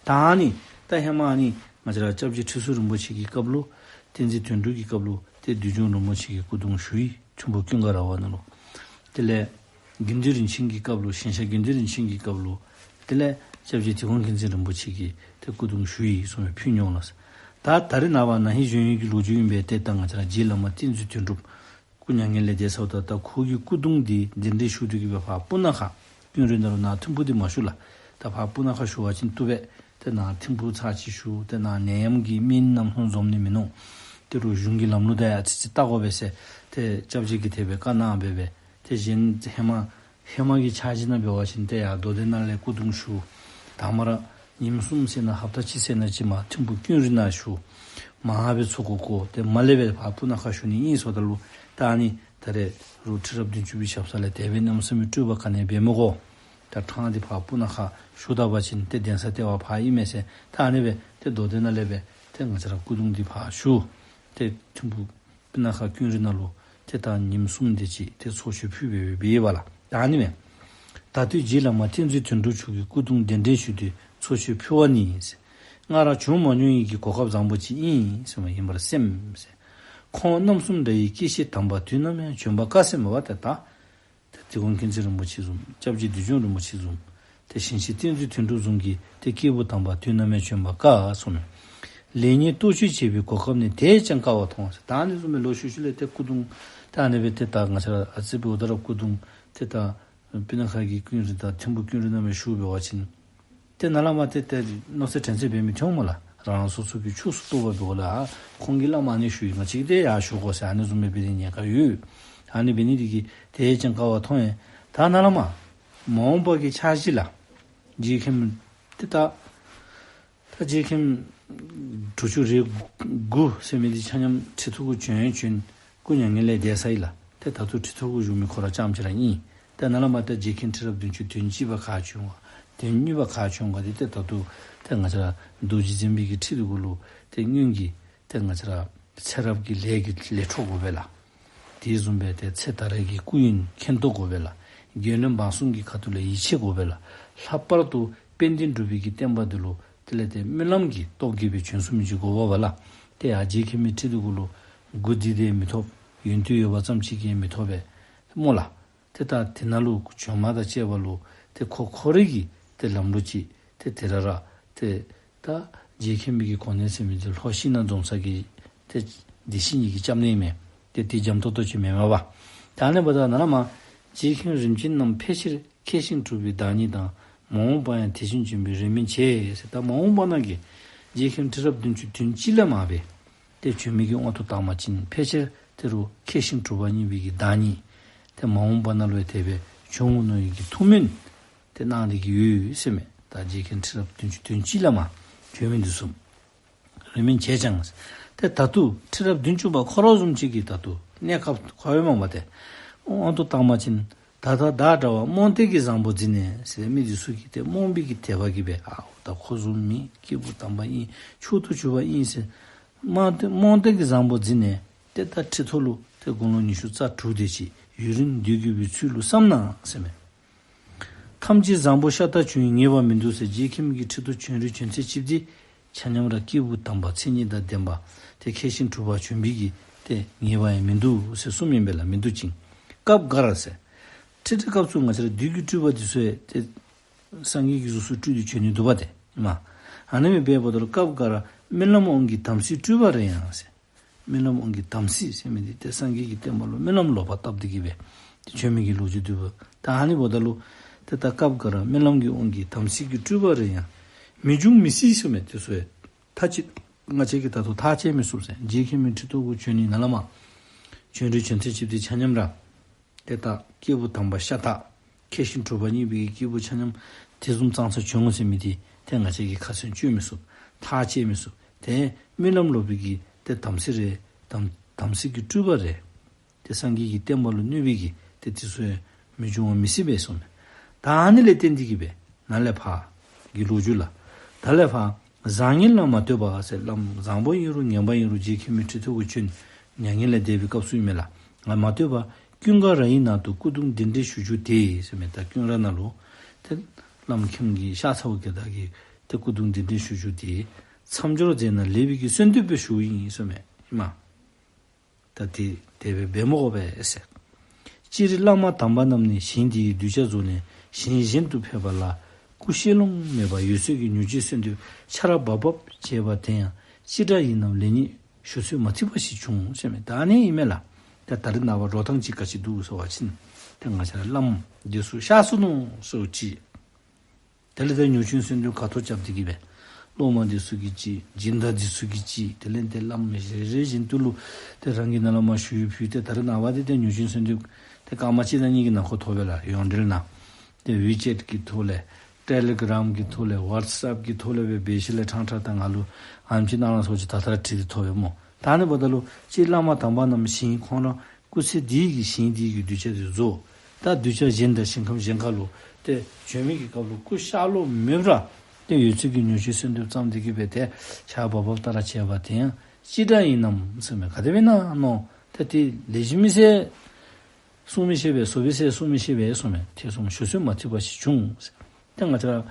ད་ཨ་ནི་ད་ཧེ་མ་ཨ་ནི་ང་བཅས་ར་སྐྱབས་རྗེ་ཁྲི་ཟུར་རིན་པོ་ཆེ་གི་སྐབས་ལུ་བསྟན་འཛིན་དོན་གྲུབ་ཀྱི་སྐབས་ལུ་ཏེ་བདུད་འཇོམས་རིན་པོ་ཆེ་གི་སྐུ་གདུང་ཞུ་ཡི། ཐིམ་ཕུག་ཀུན་དགའ་ར་བ་ནང་ལུ། དེ་ལས་དགེ་འདུན་རིན་ཆེན་གྱི་སྐབས་ལུ་ཞིང་གཤེགས་དགེ་འདུན་རིན་ཆེན་གྱི་སྐབས་ལུ། དེ་ལས་སྐྱབས་རྗེ་དིལ་མགོ་མཁྱེན་བརྩེ་རིན་པོ་ཆེ་གིས་ཏེ་སྐུ་གདུང་ཞུ་ཡི་གསུངས་སྦེ་ཕུལ་མྱོང་ལགས། ད་ད་རེས་ནངས་པ་ན་ཧིང་གཞེས་ནིང་གི་ལོ་རྒྱུས་ཨིན་པས། ཏེ་ད་ང་བཅས་ར་རྗེ་བླ་མ་བསྟན་འཛིན་དོན་གྲུབ་སྐུ་མྱ་ངན་ལས་འདས་སོངམ་ད་ད་ཁོ་གི་སྐུ་གདུང་འདི་གདན་འདྲེན་ཞུ་སྟེ་གི་སྦེ་ཕར་སྤུ་ན་ཁ་ཀུན་རིག་ནང་ལུ་ནཱ་ཐིམ་ཕུག་འདི་མ་ཞུ་ལགས། ད་ཕར་སྤུ་ན་ཁ་ཞུ་བ་ཅིན་བཏུབ་པས། ཏེ་ནཱ་ཐིམ་ཕུག་ཚར་གཅིག་ཞུ། ཏེ་ནཱ་ནད་ཡམས་ཀྱི་སྨན་རྣམ་སྨིན་འཛོམས་ནི་མིན་ནུག། ཏེ་རུང་གཞུང་གི་ལམ་ལུགས་དང་ཡང་ཅིག་ཅིག་བལྟ་དགོ་པས་ཟེར་ཏེ་སྐྱབས་རྗེ་གིས་དེ་སྦེ་བཀའ་གནང་སྦེ་སྦེ་ཏེ་གཞན་ཧེ་མ་ཧེ་མ་གི་འཆར་གཞི་ནང་འབད་བ་ཅིན་ཏེ་ཡར་མདོ་སྡེ་ནང་ལས་སྐུ་གདུང་ཞུ། དང་པ་ར་ཉིནམ་གསུམ་ཟེར་ན་ཧབ་ཏ་གཅིག་ཟེར་ན་ཅིག་མར་ཐིམ་ཕུག་ཀུན་རིག་ནང་ཞུ། མར་སྦེ་ཚོགས་འགོ་བསྐོར། ཏེ་མར་ལས་སྦེ་ཕར་སྤུ་ན་ཁ་ཞུ་ནི་ཨིན་ཟེརཝ་ད་ལུ་ད་ཨ་ནི་ད་རེས་རུང་ཁྲི་རབས་བདུན་ཅུ་པའི་ཞབས་ས་ལས་དེ་སྦེ་གནམ་མེད་ས་མེད་སྤྲོས་པ་ག་ནི་འབད་མི་དགོ། ད་ཕྲང་སྟེ་ཕར་སྤུ་ན་ཁ་ཞུ་ད་པ་ཅིན་ཏེ་གདན་ས་ལྟེ་བ་ཕར་ཨིན་མས་ཟེར། ད་ཨ་ནི་སྦེ་ཏེ་མདོ་སྡེ་ནང་ལས་སྦེ་ཏེ་ང་བཅས་ར་སྐུ་གདུང་འདི་ཕར་ཞུ། ཏེ་ཐིམ་ཕུག་སྤུ་ན་ཁ་ཀུན་རིག་ནང་ལུ་ཏེ་ད་ཉིནམ་གསུམ་དེ་ཅིག་ཏེ་ཚོགས་མཆོད་ཕུལ་སྦེ་སྦེ་འབད་བ་ལགས། ད་ཨ་ནི་མས། ད་ལྟོ་རྗེ་བླ་མ་བསྟན་འཛིན་དོན་གྲུབ་མཆོག་གི་སྐུ་གདུང་གདན་འདྲེན་ཞུ་སྟེ་ཚོགས་མཆོད་ཕུལ་བ་ནི་ཟེར། སྔར་བྱུང་མ་མྱོང་ཡི་གི་གོ་སྐབས་བཟང་པོ་ཅིག་ཨིན་ཟེར་མས། ཡིན་པར་སེམས་ཟེར། ཁོང་རྣམ་གསུམ་འདྲ་ཡི་སྐྱེ་ཤི་དམ་པ་དུས་ནམ་ཡང་བྱོན་པ་དཀའ་ཟེར་མས་པ་ཏེ་ད། ཏེ་དིལ་མགོ་མཁྱེན་བརྩེ་རིན་པོ་ཆེ་བཟུམ་སྐྱབས་རྗེ་བདུད་འཇོམས་རིན་པོ་ཆེ་བཟུམ་ཏེ་ཞིང་གཤེགས་བསྟན་འཛིན་དོན་གྲུབ་བཟུམ་གྱི་ཏེ་སྐྱེས་བུ་དམ་པ་དུས་ནམ་ཡང་བྱོན་པ་དཀའ་གསུངས་མས། ལེགས་ཉེས་རྟོག་དཔྱོད་བྱེད་པའི་གོ་སྐབས་ནི་དེས་ཀྱང་དཀའ་བར་མཐོང་ཟེར། ད་ཨ་ནི་བཟུམ་སྦེ་ལོག་ཤུལ་ཤུལ་ལས་ཏེ་སྐུ་གདུང་ཏེ་ཨ་ནི་སྦེ་ཏེ་ད་ང་བཅས་ར་ཨ་ཙི་བོད་ཟླ་ར་སྐུ་གདུང་ཏེ་ད་སྤུ་ན་ཁ་གི་ཀུན་རིག་དང་ཐིམ་ཕུག་ཀུན་རིག་ནང་སྦེ་ཞུ་འབད་བ་ཅིན་ཏེ་ནཱ་ལས་མར་ཏེ་ཏེ་མནོ་ཚད་དྲན་ཚད་འབད་མི་ཐོན་སྨོ་ལགས། རང་རང་སོ་སོ་གི་ཕྱོགས་སུ་གཏོགས་པ་འབདཝ་ལས་ཨ་ཁོང་གིས་བླམ་ཨ་ནི་ཞུ་ཡི་ང་བཅས་ཏེ་ཡར་ཞུ་དགོ་ཟེར་ཨ་ནི་བཟུམ་སྦེ་འབད་ནི་ཉེན་ཁ་ཡོད། ཨ་ནི་འབད་ནི་འདི་གིས་དེས་ཀྱང་དཀའ་བར་མཐོང་ཡི། ད་ནཱ་ལས་མར་མ་འོངས་པ་གི་འཆར་གཞི་ལགས། རྗེ་མཁན་ཏེ་ད་ད་རྗེ་མཁན་དྲུག་ཅུ་རེ་དགུ་ཟེར་མི་འདི་ཆ་མཉམ་ཁྲི་ཐོག་གུ་བྱོན་བྱོན་སྐུ་མྱ་ངན་ལས་འདས་སོ་ཡི་ལགས། ཏེ་ད་ལྟོ་ཁྲི་ཐོག་གུ་བཞུགས་མི་ཁོ་ར་རྐྱངམ་ཅིག་ར་ཨིན། ཏེ་ནཱ་ལས་མར་ད་རྗེ་མཁན་ཁྲི་རབས་བདུན་ཅུ་དོན་གཅིག་པ་ག་བྱོན་ག་དོན་གཉིས་པ་ག་བྱོན་ག་འདི་ཏེ་ད་ལྟོ་ཏེ་ང་བཅས་ར་རྡོ་རྗེ་འཛིན་པའི་གི་ཁྲི་འདི་གུ་ལུ་ཏེ་སྔོན་གྱི་ཏེ་ང་བཅས་ར་ཚེ་རབས་ཀྱི་ལས་ཀྱི་ལས་འཕྲོ་དགོ་པས་ལགས། དེ་བཟུམ་སྦེ་ཏེ་ཚེ་ད་རེས་ཀྱི་སྐུ་ཡོན་མཁྱེན་རྟོགས་དགོ་པས་ལགས། རྒྱལ་བློན་འབངས་གསུམ་གྱི་ཁ་ཐུག་ལས་ཡིད་ཆེས་དགོ་པས་ལགས། ལྷག་པར་དུ་དཔལ་ལྡན་འབྲུག་པའི་གི་བསྟན་པ་འདི་ལུ་དེ་ལས་ཏེ་སྨོན་ལམ་གྱི་སྟོབས་ཀྱིས་སྦེ་བྱོན་ཚུགས་མི་ཅིག་དགོ་པས་ལགས། ཏེ་ཡར་རྗེ་མཁན་མི་ཁྲི་འདི་གུ་ལུ་མགུ་བདེ་སྟེ་མི་ཐོབ། ཡོན་ཏན་ཡོད་པ་ཙམ་ཅིག་གིས་མི་ཐོབ་པས་སྨོ་ལགས། ཏེ་ད་དེ་ནང་ལུ་བྱོནམ་དང་བཅས་པ་ལུ་ཏེ་ཁོ་ཁོ་རའི་གི་ཏེ་ལམ་ལུགས་ཅིག་ཏེ་དེ་ར་ར་ཏེ་ད་རྗེ་མཁན་པའི་གི་གོ་གནས་ཟེར་མི་འདི་ལྷོ་ཤིང་ནགས་འཛོམས་ས་གི་ཏེ་སྡེ་བཞི་གཉིས་ཀྱི་སྐྱབས་གནས་མས། ཏེ་དེ་འཇམ་ཏོང་ཏོ་ཅིག་མེན་མས་པ། ད་ཨ་ནི་འབདཝ་ད་ནཱ་ལས་མར་རྗེ་མཁན་རིམ་བྱོན་རྣམས་ཕལ་ཆེར་མཁས་ཤིང་གྲུབ་པའི་བདག་ཉིད་དང་། མ་འོངས་པ་ཡང་དེ་བཞིན་འབྱོན་པའི་རེ་སྨོན་ཆེ་ཟེར། ད་མ་འོངས་པ་ནང་གི་རྗེ་མཁན་ཁྲི་རབས་བདུན་ཅུ་དོན་གཅིག་ལས་མར་སྦེ་ཏེ་བྱོན་མི་གི་དབང་དུ་བཏང་པ་ཅིན་ཕལ་ཆེར་ཏེ་རུང་མཁས་ཤིང་གྲུབ་པ་བརྙེས་པའི་གི་བདག་ཉིད་ཏེ་མ་འོངས་པ་ནང་ལུ་ཡང་དེ་སྦེ་བྱོན་འོང་མནོ་བའི་གི་ཐུགས་སྨོན་ཏེ་གནང་སྟེ་གི་ཡོད་ཟེར་མས། ད་རྗེ་མཁན་ཁྲི་རབས་བདུན་ཅུ་དོན་གཅིག་ལས་མར་བྱོན་མི་འདི་ཚུ་རེ་སྨོན་ཆེ་ཅང་། ཏེ་ད་ལྟོ་ཁྲི་རབས་བདུན་ཅུ་པ་ཁོ་ར་བཟུམ་ཅིག་གིས་ད་ལྟོ་གནས་སྐབས་ཁོ་ཡོད་མ་པ་ཏེ་དབང་དུ་བཏང་པ་ཅིན་ད་ལྟ་བདག་འདྲ་བ་རྨོངས་དད་ཀྱི་བཟང་པོ་འཛིན་ནས་ཟེར་མི་འདི་ཚུ་གིས་ཏེ་རྨོངས་པའི་གི་དད་པ་གིས་སྦེ་ཨའོ་ད་ཁོ་བཟུམ་མི་སྐྱེས་བུ་དམ་པ་ཨིན་མཆོག་ཏུ་གྱུར་པ་ཨིན་ཟེར་རྨོངས་དད་རྨོངས་དད་ཀྱི་བཟང་པོ་འཛིན་ནས་ཏེ་ད་ཁྲི་ཐོག་ལུ་ཏེ་དགུང་ལོ་ཉི་ཤུ་རྩ་དྲུག་དེ་ཅིག་ཡུན་རིང་སྡོད་དགོ་པའི་ཚུལ་ལུ་བསམ་ན་ཟེར་མས། ཐམས་ཅད་བཟང་པོ་ཤ་སྟག་བྱུང་ཡང་ངེས་པ་མིན་འདུག་ཟེར། རྗེ་མཁན་གྱི་ཁྲི་ཐོག་བྱོན་རེ་བྱོན་ཚད་ཅིག་འདི་ཆ་མཉམ་ར་སྐྱེས་བུ་དམ་པ་མཚན་ཉིད་དང་ལྡན་པ་ཏེ་མཁས་ཤིང་གྲུབ་པ་བྱོན་པའི་གི་ཏེ་ངེས་པ་ཡང་མིན་འདུག་ཟེར་གསུངམ་ཨིན་པས་ལགས། མིན་འདུག་ཅིང་སྐབས་འགར་ཟེར། ཁྲི་ཁྲི་སྐབས་སུ་ང་བཅས་ར་བདུད་ཀྱི་སྤྲུལ་པ་འདི་ཚུ་ཡང་ཏེ་སངས་རྒྱས་ཀྱི་གཟུགས་སུ་སྤྲུལ་ཏེ་བྱོན་ནི་འདུག་པ་ཏེ་མ། ཨ་ནི་མི་འབད་བ་ད་ལུ་སྐབས་འགར་རྨི་ལམ་དབང་གི་དམ་སྲི་སྤྲུལ་པ་རེ་ཡང་ཟེར། རྨི་ལམ་དབང་གི་དམ་སྲི་ཟེར་མི་འདི་ཏེ་སངས་རྒྱས་ཀྱི་བསྟན་པ་ལུ་རྨི་ལམ་ལོག་པར་བཏབ་སྟེ་གི་སྦེ་ཏེ་བྱོན་མི་གི་ལོ་རྒྱུས་འདུག་པ། ད་ཨ་ནི་འབདཝ་ད་ལུ་ཏེ་ད་སྐབས་འགར་རྨི་ལམ་གྱི་དབང་གིས་དམ་སྲི་གི་སྤྲུལ་པ་རེ་ཡང་མི་འབྱུང་མི་སྲིད་ཟེར་མི་འདི་ཚུ་ཡང་ཐག་ཆོད་ང་བཅས་ཀྱིས་ད་ལྟོ་ཐག་བཅད་མི་ཚུགས་ཟེར། རྗེ་མཁན་མི་ཁྲི་ཐོག་གུ་བྱོན་ནི་ནཱ་ལས་མར་བྱོན་རེ་བྱོན་ཚད་ཅིག་འདི་ཆ་མཉམ་ར་ཏེ་ད་སྐྱེས་བུ་དམ་པ་ཤ་སྟག་མཁས་ཤིང་གྲུབ་པ་བརྙེས་པའི་སྐྱེས་བུ་ཆ་མཉམ་དེ་བཟུམ་ཙང་ཙ་བྱོན་འོང་ཟེར་མི་འདི་ཏེ་ང་བཅས་ཀྱིས་ཁ་ཚོན་གཅོད་མི་ཚུགས། ཐག་བཅད་མི་ཚུགས། ཏེ་རྨི་ལམ་ལོག་པའི་གི་ཏེ་དམ་སྲི་རེ་དམ་དམ་སྲི་གི་སྤྲུལ་པ་རེ་ཏེ་སངས་རྒྱས་ཀྱི་བསྟན་པ་ལུ་གནོད་པའི་གི་ཏེ་འདི་ཚུ་ཡང་མི་འབྱུང་བ་མི་སྲིད་པས་གསུངས་མས། ད་ཨ་ནི་ལས་བརྟེན་ཏེ་གི་སྦེ་ནཱ་ལས་ཕར་གྱི་ལོ་རྒྱུས་ལགས། ད་ལས་ཕར་བཟང་ངན་ལ་མ་ལྟོས་པར་ཟེར། བླམ་བཟང་པོ་ཨིན་རུང་ངན་པ་ཨིན་རུང་རྗེ་མཁན་མི་ཁྲི་ཐོག་གུ་བྱོན་མྱ་ངན་ལས་འདས་པའི་སྐབས་སུ་ཨིན་མས་ལགས། ང་མ་ལྟོས་པར་ཀུན་དགའ་ར་ཡི་ནང་དུ་སྐུ་གདུང་གདན་འདྲེན་ཞུ་རྒྱུ་དེ་ཟེར་མས། ད་ཀུན་ར་ནང་ལུ་ཏེ་བླམ་མཁན་གྱི་ཤ་ཚ་བོ་གི་ད་གི་ཏེ་སྐུ་གདུང་གདན་འདྲེན་ཞུ་རྒྱུ་དེ་མཚམས་སྦྱོར་མཛད་ན་ལེགས་པའི་གི་གསོལ་འདེབས་སྦེ་ཞུཝ་ཨིན་ཟེར་མས། ཨིན་མས། ད་དེ་དེ་སྦེ་འབད་མི་དགོ་པས་ཟེར། སྤྱིར་བླ་མ་དམ་པ་རྣམས་ནི་ཞིང་འདིའི་གདུལ་བྱ་རྫོགས་ནས་ཞིང་གཞན་དུ་ཕེབས་པ་ལ་སྐུ་ཤེས་ལོང་མེད་པར་འོད་གསལ་གྱི་མྱུར་མགྱོགས་གསོལ་འདེབས་ཆར་བབ་བབ་བྱས་པ་དེ་ཡང་ཅི་འདྲ་ཡིན་ནམ་ལེགས་ཉེས་ཞུ་ཚོད་མ་ཐིག་པ་ཞིག་བྱུང་ཟེར་མས། ད་ཨ་ནི་ཨིན་མས་ལགས། ད་ད་རེས་ནངས་པ་འགྲོ་སྟངས་ཅིག་ག་ཅི་འདུག་ཟེར་བ་ཅིན་ཏེ་ང་བཅས་ར་བླམ་འདི་ཚུ་གཤགས་སོ་ནུག་ཟེར་ཅིག་དེ་ལས་ཏེ་མྱུར་མགྱོགས་གསོལ་འདེབས་ཁ་ཐུག་རྐྱབ་སྟེ་གི་སྦེ་སློབ་མ་འདི་ཚུ་གིས་ཅིག་སྦྱིན་བདག་འདི་ཚུ་གིས་ཅིག་དེ་ལས་ཏེ་བླམ་རེ་རེ་བཞིན་དུ་ལུ་ཏེ་རང་གིས་ནཱ་ལས་མར་ཞུ་ཡིག་ཕུལ་ཏེ་ད་རེས་ནངས་པ་འདི་ཏེ་མྱུར་མགྱོགས་གསོལ་འདེབས་ཏེ་སྐར་མ་གཅིག་དང་གཉིས་ཀྱི་ནང་འཁོད་ཐོབ་པས་ལགས། ཡོངས་འབྲེལ་ནང་ཏེ་ཝི་ཅེཊ་གི་ཐོག་ལས་ཊེ་ལི་གྲམ་གི་ཐོག་ལས་ཝཊས་ཨེཔ་གི་ཐོག་ལས་སྦེ་འབད་ཞིནམ་ལས་ཕྲང་ཕྲང་ད་ང་ལུ་ཨ་ནེམ་ཅིག་གནང་ཟེར་ཅིག་ད་ལྟོ་ར་བྲིས་ཏེ་ཐོབ་པས་སྨོ། ད་ཨ་ནི་འབདཝ་ད་ལུ་ཅིག་བླ་མ་དམ་པ་རྣམས་ཞིང་ཁོང་ར་སྐུ་ཚེ་འདི་གི་ཞིང་འདི་གི་གདུལ་བྱ་འདི་རྫོགས། ད་གདུལ་བྱ་གཞན་དང་ཞིང་ཁམས་གཞན་ཁ་ལུ་ཏེ་བྱོན་མི་གི་སྐབས་ལུ་སྐུ་གཤེགས་ལོང་མེད་པར་ཏེ་འོད་གསལ་གྱི་མྱུར་མགྱོགས་གསོལ་འདེབས་བརྩམས་ཏེ་གི་སྦེ་ཏེ་ཆར་བབ་བབ་ལྟར་བྱས་པ་དེ་ཡང་ཅི་འདྲ་ཡིན་ནམ་ཟེར་མས། ག་དེ་སྦེ་ཨིན་ན་མནོ་ཏེ་ལེགས་ཤོམ་མི་ཤེས་གསུང་མི་ཤེས་པས། བཟང་པོ་ཟེར་གསུང་མི་ཤེས་པས་གསུངས་མས། ཐེ་ཚོམ་ཞུ་ཚོད་མ་ཐིག་པ་ཞིག་བྱུང་ཟེར། ཏེ་ང་བཅས་ར་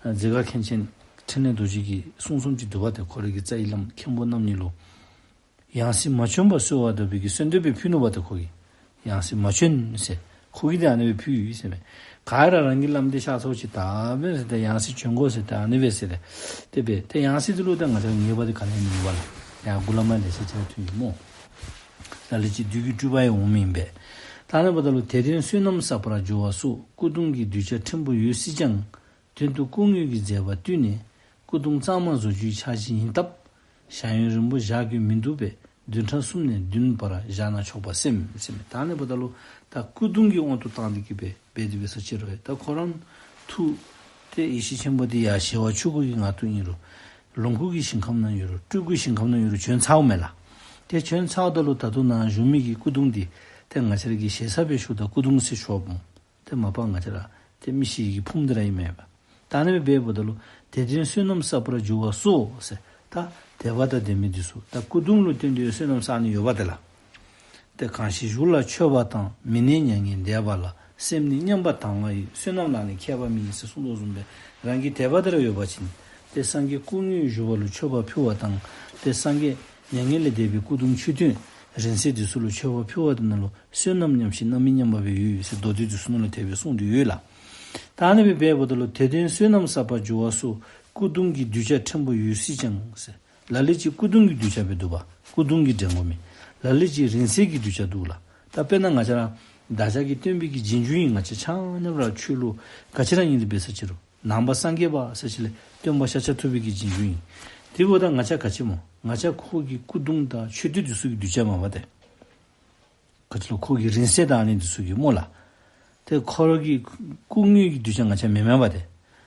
མཛད་དཀར་མཁན་ཆེན་འཕྲིན་ལས་རྡོ་རྗེ་གིས་གསུངས་གསུངསམ་ཅིག་འདུག་པ་ཏེ་ཁོ་རའི་གི་རྩ་བའི་བླམ་མཁན་པོ་རྣམ་གཉིས་ལུ། ཡང་སྲིད་མ་བྱོན་པར་གསོལ་བ་བཏབ་པའི་གི་གསོལ་འདེབས་སྦེ་ཕུལ་ནུག་པ་ཏེ་ཁོ་གིས། ཡང་སྲིད་མ་བྱོན་ཟེར་ཁོ་གིས་ཏེ་ཨ་ནི་སྦེ་ཕུལ་ཡི་ཟེར་མས། ག་ར་རང་གི་བླམ་འདི་གཤགས་སོ་ཅིག་ད་སྦེ་ཟེར་ཏེ་ཡང་སྲིད་བྱོན་དགོ་ཟེར་ཏེ་ཨ་ནི་སྦེ་ཟེར་ཏེ་དེ་སྦེ་ཏེ་ཡང་སྲིད་འདི་ལུ་ད་ང་བཅས་ངེས་པ་འདི་ག་ནི་ཡང་མིན་པས་ལགས། ཡར་མགུ་ལས་མར་ལེ་ཤ་ཅིག་ཐོན་ཡི་སྨོ། ལ་ལུ་ཅིག་བདུད་ཀྱི་སྤྲུལ་པ་ཡང་འོང་མི་ཨིན་པས། ད་ཨ་ནི་འབདཝ་ད་ལུ་དེ་སྟེང་བསོད་ནམས་བསགས་པར་འགྱུར་བ་སོགས་སྐུ་གདུང་གི་གདུལ་བྱ་ཕྲན་བུ་ཡོད་སྲིད་ཀྱང་། དོན་དུ་སྐུ་དངོས་ཀྱི་མཛད་པ་བཏུས་ནས་སྐུ་གདུང་གཙང་མ་བཟོ་རྒྱུའི་འཆར་གཞི་ཡིན་སྟབས། ཞལ་ཡོན་རིང་པོ་བཞག་རྒྱུ་མི་འདུག་པས་བདུན་ཕྲག་གསུམ་ནས་བདུན་བར་བཞག་ན་ཆོག་པར་སེམས་ཟེར་མས། ད་ཨ་ནི་འབདཝ་ད་ལུ་ད་སྐུ་གདུང་གི་དབང་དུ་བཏང་སྟེ་གི་སྦེ་འབད་དེ་འབད་ས་ཅིག་རུང་ད་ཁོ་ར་ཐུགས་ཏེ་ཡེ་ཤེས་ཆེན་པོ་འདི་ཡར་ཞི་བ་ཆོས་སྐུ་གི་ངང་དུ་ཨིན་རུང་ལོངས་སྐུ་གི་ཞིང་ཁམས་ནང་ཡོད་རུང་སྤྲུལ་སྐུའི་ཞིང་ཁམས་ནང་ཡོད་རུང་བྱོན་ཚརཝ་མས་ལགས། ཏེ་བྱོན་ཚརཝ་ད་ལུ་ད་ལྟོ་ནཱ་བཞུགས་མི་གི་སྐུ་གདུང་འདི་ཏེ་ང་བཅས་ར་གིས་ཞེ་ས་སྦེ་ཞུཝ་ད་སྐུ་གདུང་ཟེར་ཞུཝ་སྨོ། ཏེ་མ་པ་ང་བཅས་ར་ཏེ་མི་ཤི་ཡི་གི་ཕུངམ་འདི་ར་ཨིན་མས་པ། ད་ཨ་ནི་སྦེ་འབདཝ་ད་ལུ་དེ་སྟེང་བསོད་ནམས་བསགས་པར་འགྱུར་བ་སོགས་ཟེར། ད་དད་པ་དང་ལྡན་མི་འདི་ཚུ་ད་སྐུ་གདུང་ལུ་བརྟེན་ཏེ་བསོད་ནམས་བསགས་ནི་ཡོདཔ་ད་ལགས། ཏེ་གང་ཞིག་བཞུགས་ལ་མཆོད་པ་དང་། མི་གནས་མྱ་ངན་འདས་པ་ལ། སེམས་ནི་མཉམ་པ་དང་བ་ཡི། བསོད་ནམས་ལ་ནི་མཁས་པ་མེད་ཟེར་གསུངས་དོ་བཟུམ་སྦེ་རང་གི་དད་པ་འདི་ར་ཡོད་པ་ཅིན་ཏེ་སངས་རྒྱས་སྐུ་དངོས་བཞུགས་པ་ལུ་མཆོད་པ་ཕུལ་བ་དང་ཏེ་སངས་རྒྱས་མྱ་ངན་ལས་འདས་པའི་སྐུ་གདུང་མཆོད་རྟེན་རིང་བསྲེལ་འདི་ཚུ་ལུ་མཆོད་པ་ཕུལ་བ་དེ་ནང་ལུ་བསོད་ནམས་མཉམ་ཞིང་རྣམ་སྨིན་མཉམ་པ་སྦེ་ཡོད་ཟེར་མདོ་སྡེ་འདི་ཚུ་ནང་ལུ་དེ་སྦེ་གསུངས་ཏེ་ཡོད་ལགས། ད་ཨ་ནི་སྦེ་འབདཝ་ད་ལུ་དེ་སྟེང་བསོད་ནམས་བསགས་པར་འགྱུར་བ་སོགས་སྐུ་གདུང་གི་གདུལ་བྱ་ཕྲན་བུ་ཡོད་སྲིད་ཀྱང་ཟེར། ལ་ལུ་ཅིག་སྐུ་གདུང་གི་གདུལ་བྱ་སྦེ་འདུག་པ། སྐུ་གདུང་གི་འདྲེན་དགོ་མི། ལ་ལུ་ཅིག་རིང་བསྲེལ་གྱི་གདུལ་བྱ་འདུག་ལགས། ད་དཔེར་ན་ང་བཅས་ར་བདག་ཅག་གི་སྟོན་པའི་གི་རྗེས་འཇུག་ཨིན། ང་བཅས་ཆ་མཉམ་ར་ཆོས་ལུ་ག་ཅི་ར་ཨིན་ཏེ་འབད་ས་ཅིག་རུང་ནང་པ་སངས་རྒྱས་པ་ཟེར་ཅི་ལས་སྟོན་པ་ཤཱཀྱ་ཐུབ་པའི་གི་རྗེས་འཇུག་ཨིན། དེ་འབདཝ་ད་ང་བཅས་ག་ཅི་སྨོ། ང་བཅས་ཁོ་གི་སྐུ་གདུང་དང་མཆོད་རྟེན་འདི་ཚུ་གི་གདུལ་བྱ་མས་པ་ཏེ། ག་ཅི་ལོ་ཁོ་གི་རིང་བསྲེལ་དང་ཨ་ནི་འདི་ཚུ་གི་སྨོ་ལགས། ཏེ་ཁོ་ར་གི་སྐུ་དངོས་ཀྱི་གདུལ་བྱ་ང་བཅས་མེན་མས་པ་ཏེ།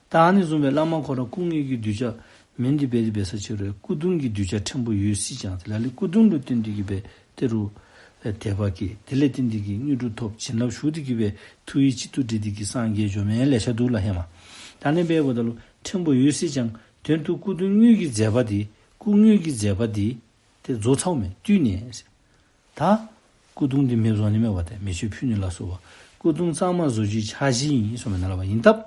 ད་ཨ་ནི་བཟུམ་སྦེ་བླ་མ་ཁོ་ར་སྐུ་དངོས་ཀྱི་གདུལ་བྱ་མེན་ཏེ་འབད་དེ་འབད་ས་ཅིག་རུང་སྐུ་གདུང་གི་གདུལ་བྱ་ཕྲན་བུ་ཡོད་སྲིད་ཀྱང་ཏེ་ལ་ལུ་སྐུ་གདུང་ལུ་བརྟེན་ཏེ་གི་སྦེ་ཏེ་རུང་དད་པ་སྐྱེ། དེ་ལས་བརྟེན་ཏེ་གི་དངོས་གྲུབ་ཐོབ། བྱིན་རླབས་ཞུགས་ཏེ་གི་སྦེ་ཐུགས་ཡིད་གཅིག་ཏུ་འདྲེས་ཏེ་གི་སངས་རྒྱས་འགྱོ་མི་ལེ་ཤ་འདུག་ལགས་ཧེ་མ། ད་ཨ་ནི་འབདཝ་ད་ལུ་ཕྲན་བུ་ཡོད་སྲིད་ཀྱང་དོན་དུ་སྐུ་གདུང་དངོས་ཀྱི་མཛད་པ་འདི་སྐུ་དངོས་ཀྱི་མཛད་པ་འདི་ཏེ་རྫོགས་ཚརཝ་མས། བཏུས་ནས་ཟེར། ད་སྐུ་གདུང་འདི་མེདཔ་བཟོ་ནི་མས་པ་ཏེ། མེ་མཆོད་ཕུལ་ནི་ལ་སོགས་པ། སྐུ་གདུང་གཙང་མ་བཟོ་རྒྱུའི་འཆར་གཞི་ཨིན་གསུངམ་མས། ནཱ་ལས་ཕར་ཡིན་སྟབས་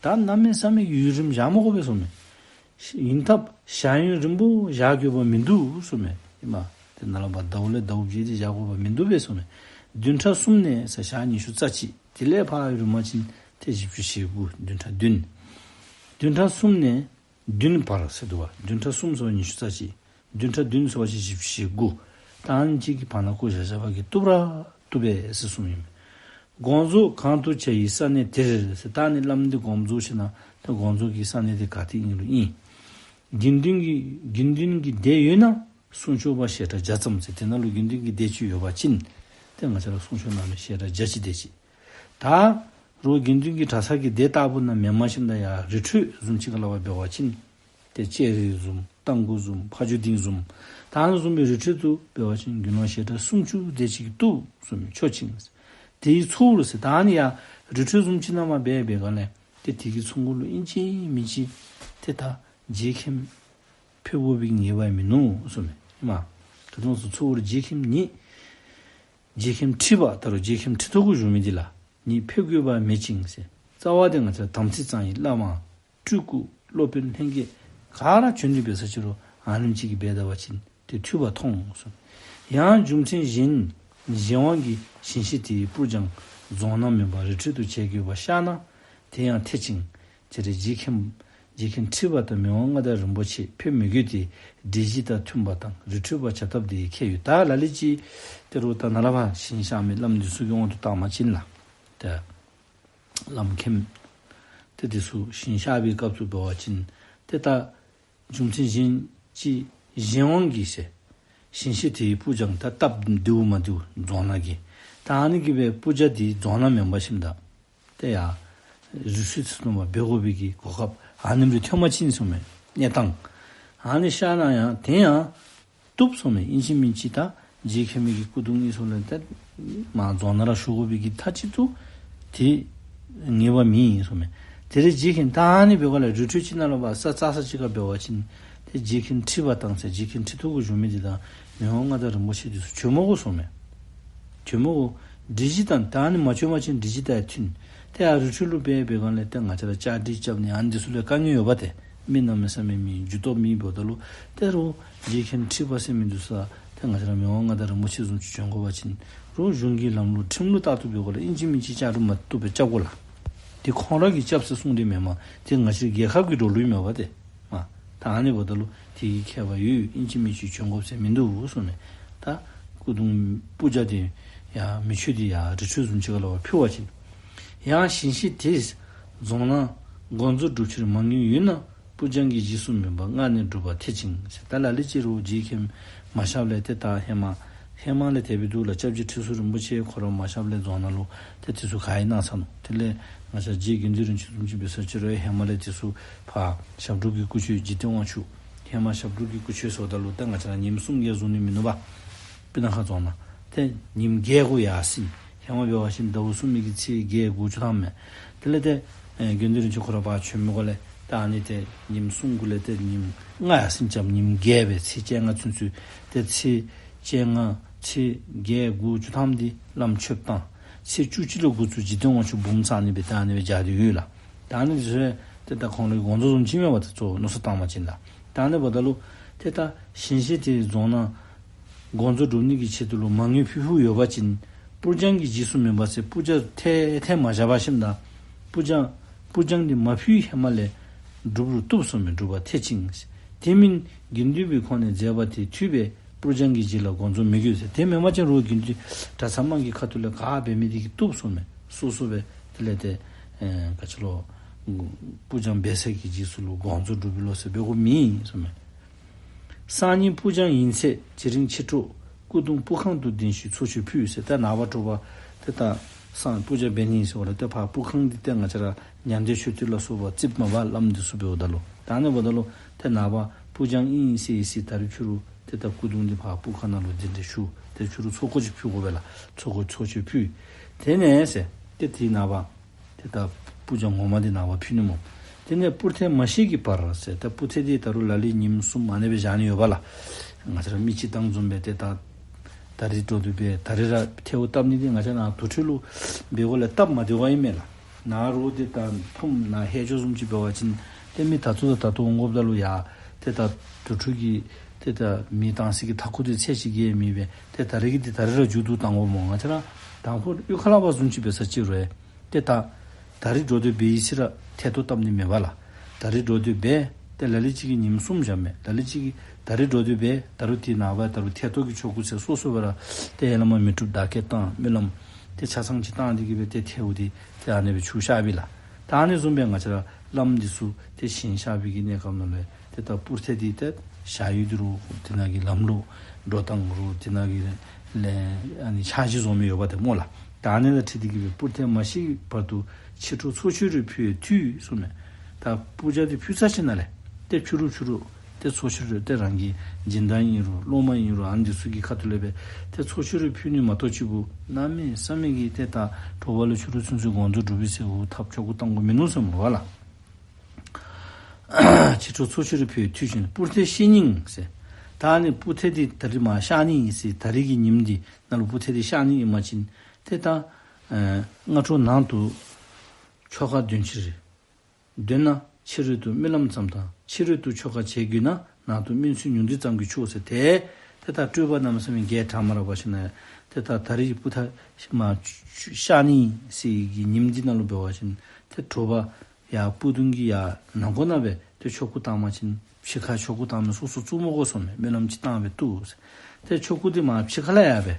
ད་གནམ་མེད་ས་མེད་ཡུན་རིངམོ་བཞག་མི་དགོ་པས་གསུངམ་མས། ཡིན་སྟབས་ཞག་ཡུན་རིངམོ་བཞག་དགོས་པ་མིན་འདུག་གསུངམ་མས། ཨིནམ་ཏེ་ནཱ་ལས་ཕར་ཟླཝ་ལས་ཟླཝ་བརྒྱད་དེ་བཞག་དགོས་པ་མིན་འདུག་པས་གསུངམ་མས། བདུན་ཕྲག་གསུམ་ནས་ཟེར་ཞག་ཉི་ཤུ་རྩ་གཅིག། དེ་ལས་ཕར་རིམ་པ་བཞིན་ཏེ་བཞི་བཅུ་ཞེ་དགུ། བདུན་ཕྲག་བདུན། བདུན་ཕྲག་གསུམ་ནས་བདུན་བར་ཟེར་འདུག་པ། བདུན་ཕྲག་གསུམ་ཟེར་བ་ཉི་ཤུ་རྩ་གཅིག། བདུན་ཕྲག་བདུན་ཟེར་བ་ཅིན་བཞི་བཅུ་ཞེ་དགུ། ད་ཨ་ནི་གཅིག་གི་བར་ན་བཀོ་བཞག་བཞག་པ་གིས་བཏུབ་ར་བཏུབ་པས་ཟེར་གསུངམ་ཨིན། དགོངས་རྫོགས་གང་དུ་བྱ་ཡི་ས་གནས་དེར་ཟེར། ད་ཨ་ནི་བླམ་འདི་དགོངས་རྫོགས་ཞིནམ་ད་དགོངས་རྫོགས་ཀྱི་ས་གནས་དེ་ག་ཏེ་ཨིན་རུང་ཨིན། དགེ་འདུན་གྱི་དགེ་འདུན་གྱི་སྡེ་ཡོད་ན་གསུང་ཆོག་པ་བཤད་གྲྭ་བརྒྱ་ཙམ་ཟེར། དེ་ནང་ལུ་དགེ་འདུན་གྱི་སྡེ་ཅིག་ཡོད་པ་ཅིན་ཏེ་ང་བཅས་ར་གསུང་ཆོག་གནང་མི་བཤད་གྲྭ་བརྒྱ་ཅིག་དེ་ཅིག། ད་རུང་དགེ་འདུན་གྱི་གྲྭ་ཚང་གི་སྡེ་ལྟ་བུ་ནང་མེན་པ་ཞིནམ་ད་ཡར་རི་ཁྲོད་བཟུམ་ཅིག་ཁ་ལས་ཕར་འབད་བ་ཅིན་ཏེ་ལྕགས་རི་བཟུམ་རྟ་མགོ་བཟུམ་ཕ་ཇོ་སྡིངས་བཟུམ་ད་ཨ་ནི་བཟུམ་མའི་རི་ཁྲོད་དུ་འབད་བ་ཅིན་དགེ་སློང་བཤད་གྲྭ་སུམ་ཅུ་དེ་ཅིག་བཏུབ་གསུངམ་མས། ཆོག་ཅིང་། དེའི་ཚོགས་རུ་ཟེར། ད་ཨ་ནི་ཡར་རི་ཁྲོད་བཟུམ་ཅིག་ནང་མར་འབད་འབད་ག་ལས་ཏེ་དེ་གི་ཚོགས་འཁོར་ལུ་ཨིན་ཅི་མིན་ཅི་ཏེ་ད་རྗེ་མཁན་ཕེབས་དགོ་པའི་ངེས་པ་མིན་ནུག་གསུངམ་མས། ཨིནམ་ག་དེ་སྦེ་ཚོགས་འཁོར་རྗེ་མཁན་ཉིད་རྗེ་མཁན་ཁྲི་པ་ད་རུང་རྗེ་མཁན་ཁྲི་ཐོག་གུ་བཞུགས་མི་འདི་ལ་ནི་ཕེབས་དགོས་པ་མེད་ཅིང་ཟེར། རྩ་བ་དེ་ང་བཅས་དམ་ཚིག་གཙང་ཡིག་བླ་མ་སྤྲུལ་སྐུ་སློབ་དཔོན་ལྷན་རྒྱས་ག་ར་བྱོན་ཏེ་འབད་ས་ཅིག་རུང་ཨ་ནེམ་ཅིག་གིས་འབད་ད་པ་ཅིན་ཏེ་འཐུས་པ་མཐོང་གསུངམ་མས། ཡང་རྒྱུ་མཚན་གཞན་གཞན་དབང་གིས་ཞིང་གཤེགས་དེའི་སྤུར་སྦྱང་རྫོང་ནང་མེན་པར་རི་ཁྲོད་དུ་བྱེད་དགོས་པ་ཤར་ན་དེ་ཡང་འཐད་ཅིང་། དེར་རྗེ་མཁན་རྗེ་མཁན་ཁྲི་པ་དང་མི་དབང་མངའ་བདག་རིན་པོ་ཆེ་ཕེབས་མི་དགོས་ཏེ་སྒྲིག་གཞི་དང་མཐུན་པ་དང་རི་ཁྲོད་པ་བྱ་ཐབས་དེ་ཁྱད་ཡོད། ད་ལ་ལུ་ཅིག་ཏེ་རུང་ད་ནཱ་ལས་ཕར་ཞིང་གཤེགས་མི་བླམ་འདི་ཚུ་གི་དབང་དུ་བཏང་པ་ཅིན་ལགས། ཏེ་བླམ་མཁན་ཏེ་འདི་ཚུ་ཞིང་གཤེགས་པའི་སྐབས་སུ་འབད་བ་ཅིན་ཏེ་ད་རྒྱུ་མཚན་གཞན་ཅིག་གཞན་དབང་གིས་ཟེར། ཞིང་གཤེགས་དེའི་སྤུར་སྦྱང་ད་སྟབས་བདེཝ་མ་བདེཝ་རྫོང་ནང་གི་ད་ཨ་ནི་གིས་སྦེ་སྤུར་སྦྱང་འདི་རྫོང་ནང་མེན་པ་ཞིནམ་ད་ཏེ་ཡར་རི་ཁྲོད་ཚུ་ནང་མར་འབད་དགོ་པའི་གི་གོ་སྐབས་ཨ་ནེམ་རེ་ཐོན་པ་ཅིན་གསུངམ་མས། གནས་སྟངས་ཨ་ནི་ཤར་ན་ཡང་དེ་ཡང་བཏུབ་གསུངམ་མས། ཨིན་ཅི་མིན་ཅི་ད་རྗེ་མཁན་མི་གི་སྐུ་གདུང་ཨིན་ས་ལས་ཏེ་མར་རྫོང་ནང་ར་བཞུགས་དགོ་པའི་གི་མཐའ་གཅིག་ཏུ་ཏེ་ངེས་པ་མེད་གསུངམ་མས། དེ་རྗེ་མཁན་ད་ཨ་ནི་འབད་ག་ལས་རི་ཁྲོད་ཅིག་ནང་ལུ་ཕར་ས་རྩ་ས་ཅིག་ཁར་འབད་བ་ཅིན་ཏེ་རྗེ་མཁན་ཁྲི་པ་དང་ཟེར་རྗེ་མཁན་ཁྲི་ཐོག་གུ་བཞུགས་མི་འདི་དང་མི་དབང་མངའ་བདག་རིན་པོ་ཆེ་འདི་ཚུ་བྱོན་མི་དགོ་གསུངམ་མས། བྱོན་མི་དགོ། སྒྲིག་གཞི་དང་ད་ཨ་ནི་མ་བྱོན་པ་ཅིན་སྒྲིག་གཞི་དང་ཡང་མཐུན། ཏེ་ཡར་རི་ཁྲོད་ལུ་འབད་འབད་ག་ལས་ཏེ་ང་བཅས་ར་བཅའ་སྒྲིག་རྐྱབ་ནི་ཨ་ནི་འདི་ཚུ་ལུ་དཀའ་ངལ་ཡོདཔ་ཏེ། མི་གནམ་མེད་ས་མེད་མི་རྒྱུ་སྟོབས་མེདཔ་ད་ལུ་ཏེ་རུང་རྗེ་མཁན་ཁྲི་པ་ཟེར་མི་འདི་ཚུ་ཏེ་ང་བཅས་ར་མི་དབང་མངའ་བདག་རིན་པོ་ཆེ་བཟུམ་ཅིག་བྱོན་དགོ་པ་ཅིན་རུང་གཞུང་གི་ལམ་ལུགས་ཁྲིམས་ལུགས་ལྟར་དུ་འབད་དགོ་ལགས། ཨིན་ཅི་མིན་ཅི་བཅའ་སྒྲིག་མ་བཏུབ་པར་རྐྱབ་དགོ་ལགས། དེ་ཁོང་ར་གིས་རྐྱབ་ཟེར་གསུངས་ཏེ་མེན་མས། དེ་ང་བཅས་རྒྱལ་ཁབ་ཀྱི་འགྲོ་ལུགས་མེན་པ་ཏེ། མ་ད་ཨ་ནི་འབདཝ་ད་ལུ་དེ་གི་ཁྱད་པར་ཡོད། ཨིན་ཅི་མིན་ཅི་བྱོན་དགོཔ་ཟེར་མིན་འདུག་གསུངམ་མས། ད་སྐུ་གདུང་སྤུར་སྦྱང་འདི་ཡར་མེ་མཆོད་འདི་ཡར་རི་ཁྲོད་བཟུམ་ཅིག་ཁ་ལས་ཕར་ཕུལ་བ་ཅིན། ཡང་ཞིང་གཤེགས་དེས་རྫོང་ནང་དགོངས་རྫོགས་སྒྲུབ་ཕྱིར་མ་དངུལ་ཡོད་ན་སྤུར་སྦྱང་གི་རྗེས་སུ་མེན་པར་སྔ་ནས་སྒྲུབ་པ་འཐད་ཅིང་ཟེར། ད་ལ་ལུ་ཅིག་རུང་རྗེ་མཁན་མ་གཤགསཔ་ལས་ཏེ་ད་ཧེ་མ་ཧེ་མ་ལས་དེ་སྦེ་འདུག་ལགས། སྐྱབས་རྗེ་ཁྲི་ཟུར་རིན་པོ་ཆེ་ཁོ་ར་མ་གཤགསཔ་ལས་རྫོང་ནང་ལུ་ཏེ་དེ་ཚུ་ག་ཨིན་གནང་ཚར་ནུག། དེ་ལས་ང་བཅས་རྗེ་དགེ་འདུན་རིན་ཆེན་བཟུམ་ཅིག་འབད་ས་ཅིག་རུང་ཧེ་མ་ལས་དེ་ཚུ་ཕར་ཞབས་དྲུང་གི་སྐུ་མཆོད་འཇིག་རྟེན་དབང་ཕྱུག། ཧེ་མ་ཞབས་དྲུང་གི་སྐུ་མཆོད་ཟེརཝ་ད་ལུ་ཏེ་ང་བཅས་ར་ཉིནམ་གསུམ་བརྒྱད་བཟུང་ནི་མིན་ནུག་པ། སྤུ་ན་ཁ་རྫོང་ནང་ཏེ་ཉིནམ་བརྒྱད་གུ་ཡར་སོང་། ཧེ་མ་འབད་བ་ཅིན་ཟླཝ་གསུམ་མི་གི་ཚེས་བརྒྱད་དགུ་བཅུ་ཐམ་མས། དེ་ལས་ཏེ་ཨེ་དགེ་འདུན་རིན་ཆེན་ཁོ་ར་ཕར་བྱོན་མི་གུ་ལས་ད་ཨ་ནི་ཏེ་ཉིནམ་གསུམ་གུ་ལས་ཏེ་ཉིནམ་ལྔ་ཡར་སོང་། ཉིནམ་བརྒྱད་སྦེ་ཚེས་བཅོ་ལྔ་ཚུན་ཚོད་ཏེ་ཚེས་བཅོ་ལྔ་ཚེས་བརྒྱད་དགུ་བཅུ་ཐམ་འདི་བླམ་མཆོདཔ་བཏང་། ཚེས་བཅུ་གཅིག་ལུ་འགོ་བཙུགས་འཇིག་རྟེན་དབང་ཕྱུག་འབུམ་ཚང་ནི་སྦེ་ད་ཨ་ནི་སྦེ་བཞག་སྟེ་ཡོད་ལགས། ད་ཨ་ནི་འདི་ཚུ་ཏེ་ད་ཁོང་རའི་དགོངས་རྫོགས་བཟུམ་ཅིག་མེན་པ་ཏེ་གཙོ་བོ་མནོ་བསམ་བཏང་པ་ཅིན་ལགས། ད་ཨ་ནི་འབདཝ་ད་ལུ་ཏེ་ད་ཞིང་གཤེགས་དེ་རྫོང་ནང་དགོངས་རྫོགས་སྒྲུབ་ནི་གི་ཆེད་དུ་ལུ་མ་དངུལ་ཕུལ་ཕུལཝ་ཡོད་པ་ཅིན་སྤུར་སྦྱང་གི་རྗེས་སུ་མེན་པ་ཟེར་སྤུར་སྦྱང་ཐད་ཐད་མ་བཞག་པར་ཞིནམ་ད་སྤུར་སྦྱང་སྤུར་སྦྱང་འདི་མ་ཕུལ་ཧེ་མ་ལས་སྒྲུབ་རུང་བཏུབ་གསུངམ་མས། སྒྲུབ་པ་འཐད་ཅིང་། དེ་མིན་དགེ་འདུན་པའི་ཁོངས་ནས་མཛད་པ་དེ་འཐུས་པས་སྤུར་སྦྱང་གི་རྗེས་ལ་དགོངས་རྫོགས་མི་དགོས་ཟེར། དེ་མེན་པ་ཅིན་རུང་དགེ་འདུན་གྲྭ་ཚང་དམངས་ཀྱི་ཁ་ཐུག་ལས་ག་འབད་མི་དེ་གིས་བཏུབ་གསུངམ་མས། སོ་སོ་སྦེ་དེ་ལས་ཏེ་ཨེ་ག་ཅི་ལོ་སྤུར་སྦྱང་འབད་ས་གི་རྗེས་སུ་ལུ་དགོངས་རྫོགས་སྒྲུབ་པའི་ལོ་ཟེར་འབད་དགོཔ་མེད་གསུངམ་མས། སང་ཉིན་སྤུར་སྦྱང་ཡིན་ཚེ་དེ་རིང་ཕྱི་དྲོ་སྐུ་གདུང་སྤུར་ཁང་དུ་གདན་ཞུས་ཚོགས་མཆོད་ཕུལ་ཟེར། ད་ནངས་པ་དྲོ་པ་ཏེ་ད་སང་སྤུར་སྦྱང་འབད་ནི་ཟེརཝ་ལས་ཏེ་ཕར་སྤུར་ཁང་འདི་ཏེ་ང་བཅས་ར་ཉ་སྟོད་ཆོས་སྡེ་ལ་སོགས་པ་རྩིགཔ་མ་པ་བླམ་འདི་ཚུ་འབདཝ་ད་ལུ་ད་ཨ་ནི་འབདཝ་ད་ལུ་ཏེ་ནངས་པ་སྤུར་སྦྱང་ཨིན་ཟེར་ཨིན་ཟེར། ད་རིས་ཕྱི་རུ་ཏེ་ད་སྐུ་གདུང་འདི་ཕར་སྤུར་ཁང་ནང་ལུ་གདན་འདྲེན་ཞུ། ཏེ་ཕྱི་རུ་ཚོགས་འཁོར་ཅིག་ཕུལ་དགོ་པས་ལགས། ཚོགས་འཁོར་ཚོགས་མཆོད་ཕུལ། དེ་ནས་ཟེར་ཏེ་དེ་ནངས་པ་ཏེ་ད་སྤུར་སྦྱང་ངོ་མ་འདི་ནངས་པ་ཕུལ་ནི་སྨོ། དེ་ནས་སྤུར་ཐལ་མ་ཤེས་ཀྱི་བར་ཟེར། ད་སྤུར་ཐལ་འདི་ད་རུང་ལ་ལུ་ཉིནམ་གསུམ་ཨ་ནི་སྦེ་བཞག་ནི་ཡོད་པས་ལགས། ང་བཅས་ར་མི་སྤྱིར་བཏང་བཟུམ་སྦེ་ཏེ་ད་ད་ ད་རིས་འགྲོ་དུས་སྦེ་ད་རིས་ར་ཐལཝ་བཏབ་ནི་འདི་ང་བཅས་ནཱ་དུར་ཁྲོད་ལུ་འབད་དགོ་ལས་བཏབ་མ་བདེ་བ་ཨིན་མས་ལགས། ནཱ་རོགས་འདི་ད་ཕུངམ་ནཱ་ཧེ་ཅོ་བཟུམ་ཅིག་འབད་བ་ཅིན་ཏེ་མི་ད་ལྟོ་ད་ལྟོ་འོང་དགོཔ་ད་ལུ་ཡ་ཏེ་ད་དུར་ཁྲོད་ཀྱི་ཏེ་ད་མེ་བཏང་སའི་གི་ཐག་ཁུ་འདི་ཚད་ཅིག་གིས་མེད་པས། ཏེ་ད་རིས་ཀྱི་འདི་ད་རིས་ར་མཇུག་བསྡུ་བཏང་དགོ་སྨོ། ང་བཅས་ར་དང་ཕུ་གཡུས་ཁ་ལས་ཕར་བཟུམ་ཅིག་འབད་ས་ཅིག་རུང་ཏེ་ད་ད་རིས་འགྲོ་དུས་སྦེ་ཡི་ཟེར་ར་ཐལ་ཏོ་བཏབ་ནི་མེད་པ་ལགས། ད་རིས་འགྲོ་དུས་སྦེ་ཏེ་ལ་ལུ་ཅིག་གིས་ཉིནམ་གསུམ་བཞག་མས། ལ་ལུ་ཅིག་གིས་ད་རིས་འགྲོ་དུས་སྦེ་ད་རུང་དེ་ནངས་པ་ད་རུང་ཐལ་ཏོ་གི་ཆོ་ག་ཟེར་སོ་སོ་སྦེ་ར་ཏེ་ཡ་བླ་མ་མི་སྒྲུབ་བདག་བསྐྱེད་བཏང་སྨོན་ལམ་ཏེ་ཆ་ཚང་ཅིག་བཏང་སྟེ་གི་སྦེ་ཏེ་ཐལཝ་འདི་ཏེ་ཨ་ནི་སྦེ་ཆུ་བཤལ་བས་ལགས། ད་ཨ་ནི་བཟུམ་སྦེ་ང་བཅས་ར་བླམ་འདི་ཚུ་ཏེ་ཞིང་གཤེགས་པའི་གི་གནས་སྐབས་ནང་ལུ་ཏེ་ད་པུར་ཐལ་འདི་ཏེ་བཞག་ཡུལ་འདི་རུང་དེ་ནང་གི་ལམ་ལུ་འགྲོ་སྟངས་རུང་དེ་ནང་གི་ལས་ཨ་ནི་ཕྱག་བཞེས་བཟོ་མི་ཡོདཔ་ཏེ་སྨོ་ལགས། ད་ཨ་ནི་དང་འཁྲིལ་ཏེ་གི་སྦེ་པུར་ཐལ་མ་བཤིག་བར་དུ་ཕྱི་དྲོ་ཚོགས་མཆོད་རེ་ཕུལ་བའི་མཐུས་གསུངས་མས། ད་པུར་ཐལ་འདི་ཕུལ་ཚར་ཞིནམ་ལས་ཏེ་ཕྱི་རུ་ཕྱི་རུ་ཏེ་ཚོགས་མཆོད་རེ་ཏེ་རང་གི་སྦྱིན་བདག་ཨིན་རུང་སློབ་མ་ཨིན་རུང་ཨ་ནི་འདི་ཚུ་གི་ཁ་ཐུག་ལས་སྦེ་ཏེ་ཚོགས་མཆོད་རེ་ཕུལ་ནི་མ་གཏོགས་ཅིག་པུ་གནམ་མེད་ས་མེད་ཀྱི་ཏེ་ད་དྲོ་པ་ལུ་ཕྱི་རུ་ཚུན་ཚོད་དགོངས་རྫོགས་སྒྲུབ་པའི་ཟེར་འུ་ཐབས་ཆོ་ག་བཏང་དགོ་མིན་ནུག་ཟེར་སྨོ་ལགས། ཕྱི་དྲོ་ཚོགས་མཆོད་རེ་ཕུལ་བའི་མཐུས་ཤིན་པུར་ཐལ་བཤིག་ཉིན་ཟེར། ད་ཨ་ནི་པུར་ཐལ་འདི་ད་རིས་མར་བཤིག་ནི་ཨིན་ཟེར། ད་རིས་ཀྱི་ཉིནམ་འདི་ནང་ལུ་པུར་ཐལ་འདི་བཤིག་ནི་ཨིན་པ་ཅིན་ཏེ་ད་ཨེ་སྔ་དྲོ་ནང་དུ་ཆོ་ག་འདོན་ཕྱིར། འདོན་ན་ཕྱི་རོལ་དུ་སྨོན་ལམ་ཙམ་དང་ཕྱི་རོལ་དུ་ཆོ་ག་བྱེད་དགོས་ན་ནང་དུ་སྨོན་ཚིག་ཉུང་བསྡུས་ཙམ་གྱིས་ཆོག་ཟེར། ཏེ་ཏེ་ད་སྤྲོས་པ་གནམ་མེད་ས་མེད་རྒྱས་དྲགས་མས་ར། འབད་ཞིནམ་ལས་ཏེ་ད་ད་རིས་པུར་ཐལ་མར་བཤིག་ནི་ཟེར་གྱི་ཉིནམ་འདི་ནང་ལུ་འབད་བ་ཅིན་ཏེ་དྲོ་པ་ཡར་སྤུ་ལྡོང་གི་ཡར་ནང་ཁོག་ནང་སྦེ་ཏེ་ཆོ་ག་བཏང་པ་ཅིན་ཕྱི་ཁར་ཆོ་ག་བཏང་མི་སོ་སོ་བཙུགས་མི་དགོ་གསུངས་མས། སྨོན་ལམ་ཅིག་བཏང་སྦེ་བཏུབ་ཟེར། ཏེ་ཆོ་ག་འདི་མར་ཕྱི་ཁ་ལས་ཡར་སྦེ་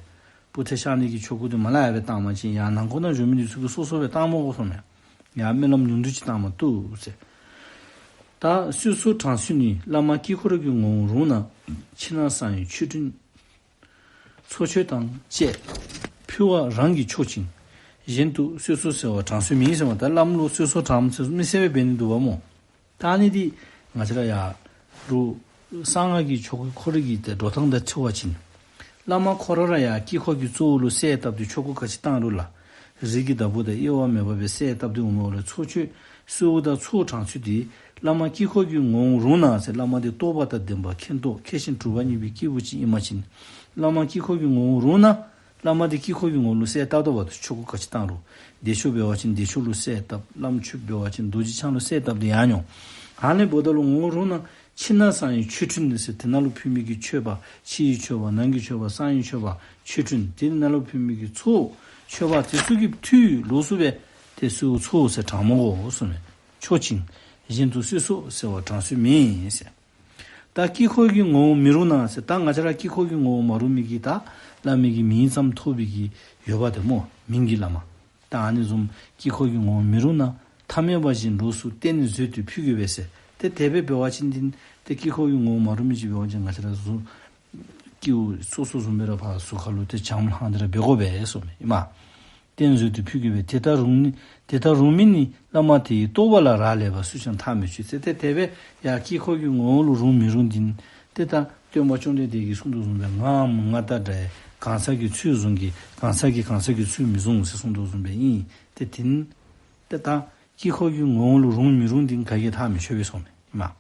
པུར་ཐལ་བཤིག་ནི་གི་ཆོ་ག་འདི་མར་ལས་ཡར་སྦེ་བཏང་པ་ཅིན་ཡར་ནང་ཁོག་ནང་བཞུགས་མི་འདི་ཚུ་གིས་སོ་སོ་སྦེ་བཏང་མི་དགོ་གསུངས་མས། ཡར་སྨོན་ལམ་ཉུང་བསྡུས་ཅིག་བཏང་མ་བཏུབ་ཟེར། ད་གསོལ་ཚོགས་དྲང་སྲོང་ནི། བླ་མ་དཀྱིལ་འཁོར་གྱི་ངོ་བོར་རུང་ན། ཕྱི་ནང་གསང་བའི་མཆོད་སྤྲིན། ཚོགས་མཆོད་དང་བཅས་ཕུལ་བ་རང་གིས་ཆོག་ཅིང་། གཞན་དུ་གསོལ་ཚོགས་ཟེར་བ་དྲང་སྲོང་མིན་ཟེར་མས། ད་བླམ་ལུ་གསོལ་ཚོགས་དྲངམ་ཟེར་མི་ཟེར་བའི་འབད་ནི་འདུག་པ་སྨོ། ད་ཨ་ནི་འདི་ང་བཅས་ར་ཡར་རུང་གསང་སྔགས་ཀྱི་ཆོ་ག་ཁོ་རའི་གི་ཏེ་འགྲོ་སྟངས་དང་འཁྲིལ་བ་ཅིན་བླ་མ་ཁོ་ར་ར་ཡར་དཀྱིལ་འཁོར་གྱི་གཙོ་བོ་ལུ་གསལ་བཏབ་སྟེ་ཆོ་ག་ག་ཅི་བཏང་རུང་ལགས། རིགས་ཀྱི་བདག་པོ་དང་དབྱེ་བ་མེད་པ་སྦེ་གསལ་བཏབ་སྟེ་འོང་མི་འོང་ལས་ཚོགས་མཆོད་གསོལ་བ་དང་ཚོགས་དྲང་ཚུལ་འདི་བླ་མ་དཀྱིལ་འཁོར་གྱི་ངོ་བོར་རུང་ན་ཟེར། བླ་མ་འདི་རྟོགས་པ་དང་ལྡན་པ་མཁྱེན་རྟོགས་མཁས་ཤིང་གྲུབ་པ་བརྙེས་པའི་སྐྱེས་བུ་ཅིག་ཨིན་པ་ཅིན་བླ་མ་དཀྱིལ་འཁོར་གྱི་ངོ་བོར་རུང་ན་བླ་མ་འདི་དཀྱིལ་འཁོར་གྱི་ངོ་བོ་ལུ་གསལ་བཏབ་བཏབ་པ་ཆོ་ག་ག་ཅི་བཏང་རུང་། བདེ་མཆོག་འབད་བ་ཅིན་བདེ་མཆོག་ལུ་གསལ་བཏབ། བླ་མཆོད་འབད་བ་ཅིན་རྡོ་རྗེ་འཆང་ལུ་གསལ་བཏབ་སྟེ་ཡར་འོང་། ཨ་ནི་འབདཝ་ད་ལུ་ངོ་བོར་རུང་ན་ཕྱི་ནང་གསང་བའི་མཆོད་སྤྲིན་ཟེར། དེ་ནང་ལུ་ཕུལ་མི་གི་མཆོད་པ་ཕྱི་ཡི་མཆོད་པ་ནང་གི་མཆོད་པ་གསང་བའི་མཆོད་པ་མཆོད་སྤྲིན་དེ་ནང་ལུ་ཕུལ་མི་གི་ཚོགས་མཆོད་པ་དེ་ཚུ་གི་མཐུས་ལོགས་སུ་སྦེ་ཏེ་གསོལ་ཚོགས་ཟེར་དྲང་མི་དགོ་གསུངས་མས། ཆོག་ཅིང་། གཞན་དུ་གསོལ་ཚོགས་ཟེར་བ་དྲང་སྲོང་མིན་ཟེར། ད་དཀྱིལ་འཁོར་གྱི་ངོ་བོར་མི་རུང་ན་ཟེར། ད་ང་བཅས་ར་དཀྱིལ་འཁོར་གྱི་ངོ་བོར་མ་རུང་མི་གི་ད་བླ་མའི་གི་མིང་ཙམ་ཐོབ་པའི་གི་ཡོདཔ་ཏེ་སྨོ། མིང་གི་བླ་མ། ད་ཨ་ནི་བཟུམ་དཀྱིལ་འཁོར་གྱི་ངོ་བོར་མི་རུང་ན་ཐ་མལ་པ་བཞིན་ལོགས་སུ་བསྟན་བཟོད་དེ་ཕུལ་དགོ་པས་ཟེར། ཏེ་དེ་སྦེ་འབད་བ་ཅིན་འདི་ཏེ་དཀྱིལ་འཁོར་གྱི་ངོ་བོར་མ་རུང་མི་ཅིག་འབད་བ་ཅིན་ང་བཅས་ར་གཟུགས་སྐྱེ་བོ་སོ་སོ་བཟུམ་སྦེ་ར་ཕར་གཟུགས་ཁ་ལུ་ཏེ་བྱམས་བརླིང་སྟེ་ར་འབད་དགོ་པས་གསུངས་མས། ཨིན་མས། བསྟན་བཟོད་དེ་ཕུལ་དགོ་པས། དེ་ལྟར་རུང་ནི་དེ་ལྟར་རུང་མིན་ནི་བླ་མ་དེ་ཡི་རྟོགས་པ་ལ་རག་ལས་པ་སུས་ཀྱང་ཐག་མི་ཆོད་ཟེར། ཏེ་དེ་སྦེ་ཡར་དཀྱིལ་འཁོར་གྱི་ངོ་བོ་ལུ་རུང་མི་རུང་འདི་ཏེ་ད་སྟོན་པ་བཅོམ་ལྡན་འདས་ཀྱིས་གསུངས་དོ་བཟུམ་སྦེ་ངའམ་ང་དང་འདྲ་གང་ཟག་གི་ཚུལ་བཟུང་གི་གང་ཟག་གིས་གང་ཟག་གི་ཚུལ་མི་བཟུང་ཟེར་གསུངས་དོ་བཟུམ་སྦེ་ཨིན། ཏེ་དེ་ནི་ཏེ་ད་དཀྱིལ་འཁོར་གྱི་ངོ་བོ་ལུ་རུང་མི་རུང་འདི་ག་གིས་ཐག་མི་ཆོད་པས་གསུངས་མས། ཨིན་མས།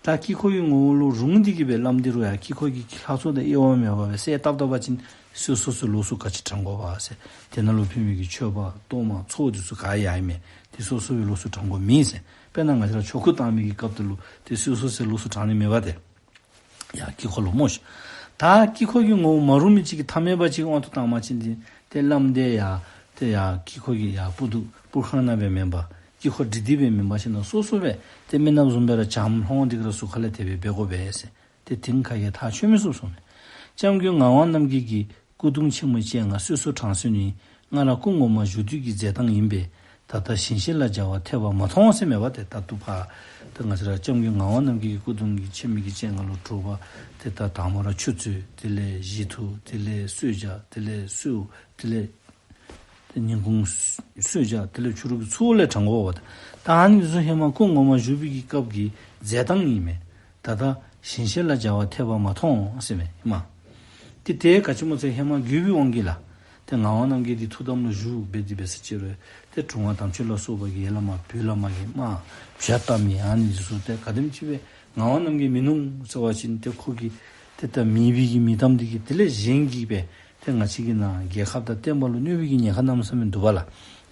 ད་དཀྱིལ་འཁོར་གྱི་ངོ་བོ་ལུ་རུང་སྟེ་གི་སྦེ་བླམ་འདི་རུང་ཡང་དཀྱིལ་འཁོར་གྱི་ལྷ་ཚོགས་དང་དབྱེ་བ་མེད་པ་སྦེ་གསལ་བཏབ་བཏབ་པ་ཅིན་གསོལ་ཚོགས་ཟེར་ལོགས་སུ་ག་ཅི་དྲང་དགོ་པ་ཟེར། དེ་ནང་ལུ་ཕུལ་མི་གི་མཆོད་པ་གཏོར་མ་ཚོགས་འདི་ཚུ་ག་ཡང་ཨིན་མས། དེ་སོ་སོ་སྦེ་ལོགས་སུ་དྲང་དགོཔ་མེད་ཟེར། དཔེར་ན་ང་བཅས་ར་ཆོ་ག་བཏང་མི་གི་སྐབས་དེ་ལུ་ཏེ་གསོལ་ཚོགས་ཟེར་ལོགས་སུ་དྲང་ནི་མེད་པ་ཏེ། ཡར་དཀྱིལ་འཁོར་ལུ་སྨོ་ཤིག། ད་དཀྱིལ་འཁོར་གྱི་ངོ་བོ་མ་རུང་མི་ཅིག་གི་ཐ་མལ་པ་ཅིག་གི་དབང་དུ་བཏང་པ་ཅིན་འདི་ཏེ་བླམ་འདི་ཡང་ཏེ་ཡར་དཀྱིལ་འཁོར་གྱི་ཡར་སྤུ་སྡུག་སྤུར་ཁང་ནང་སྦེ་མེན་པར་དཀྱིལ་འཁོར་སྒྲིག་སྟེ་སྦེ་མེན་པར་ཞིན་ན་སོ་སོ་སྦེ་ཏེ་མི་ནགཔ་བཟུམ་སྦེ་ར་བྱམས་བརླིང་སྟེ་གི་ར་གཟུགས་ཁ་ལས་དེ་སྦེ་འབད་དགོ་པས་ཟེར། ཏེ་དེ་ནི་ག་གིས་ཐག་ཆོད་མི་ཚུགས་གསུངས་མས། སྐྱབས་མགོན་ངག་དབང་རྣམ་རྒྱལ་གྱི་སྐུ་གདུང་ཆེན་མོའི་སྤྱན་སྔར་གསོལ་ཚོགས་དྲང་སྲོང་ནི། སྔར་སྐུ་ངོ་མ་བཞུགས་དུས་ཀྱི་མཛད་སྟངས་ཡིན་པས། ད་ལྟ་ཞིང་གཤེགས་ལ་སྦྱར་བ་ཐེབས་པ་མ་མཐོང་ཟེར་མས་པ་ཏེ། ད་ལྟོ་ཕར་ཏེ་ང་བཅས་ར་སྐྱབས་མགོན་ངག་དབང་རྣམ་རྒྱལ་གྱི་སྐུ་གདུང་གི་ཆེན་མོའི་གི་སྤྱན་སྔར་ལུ་དྲོ་པ་ཏེ་ད་དང་པ་ར་ཆུ་འཚོལ། དེ་ལས་བཞེས་ཐུབ། དེ་ལས་གསོལ་ཇ། དེ་ལས་གསོལ། དེ་ལས་ཏེ་ཉིན་གུང་གསོལ་ཇ། དེ་ལས་ཕྱི་རུ་གི་ཚོགས་ལས་དྲང་དགོ་པ་ཏེ། ད་ཨ་ནི་ཚུ་ཧེ་མ་སྐུ་ངོ་མ་བཞུགས་པའི་གི་སྐབས་ཀྱི་མཛད་སྟངས་ཨིན་མས། ད་ལྟ་ཞིང་གཤེགས་ལ་སྦྱར་བ་ཐེབས་པ་མ་མཐོང་ཟེར་མས། ཨིན་མས། ཏེ་དེ་ག་ཅི་སྨོ་ཟེར་ཧེ་མ་བརྒྱུད་པའི་དབང་གིས་ལགས། ཏེ་ངག་དབང་རྣམ་རྒྱལ་འདི་ཐུགས་དམ་ལུ་བཞུགས་སྦེ་འདི་འབད་ས་ཅིག་རུང་ཏེ་དྲུང་པ་དམ་ཆོས་ལ་སོགས་པ་གིས་ཡར་ལས་མར་བོད་ལས་མར་གྱི་དམག་བྱ་བཏབ་མི་ཨ་ནི་འདི་ཚུ་ཏེ་ག་དེམ་ཅིག་སྦེ་ངག་དབང་རྣམ་རྒྱལ་མིན་ནུག་ཟེར་བ་ཅིན་ཏེ་ཁོ་གིས་ཏེ་ ཏེ་ད་མེད་པའི་གི་མི་གཏམ་འདི་གིས་དེ་ལས་གཞན་གྱིས་སྦེ་ཏེ་ང་བཅས་ཀྱི་ནཱ་རྒྱལ་ཁབ་དང་བསྟན་པ་ལུ་གནོད་པའི་གི་ཉེན་ཁ་གནམ་མེད་ས་མེད་འདུག་པ་ལགས།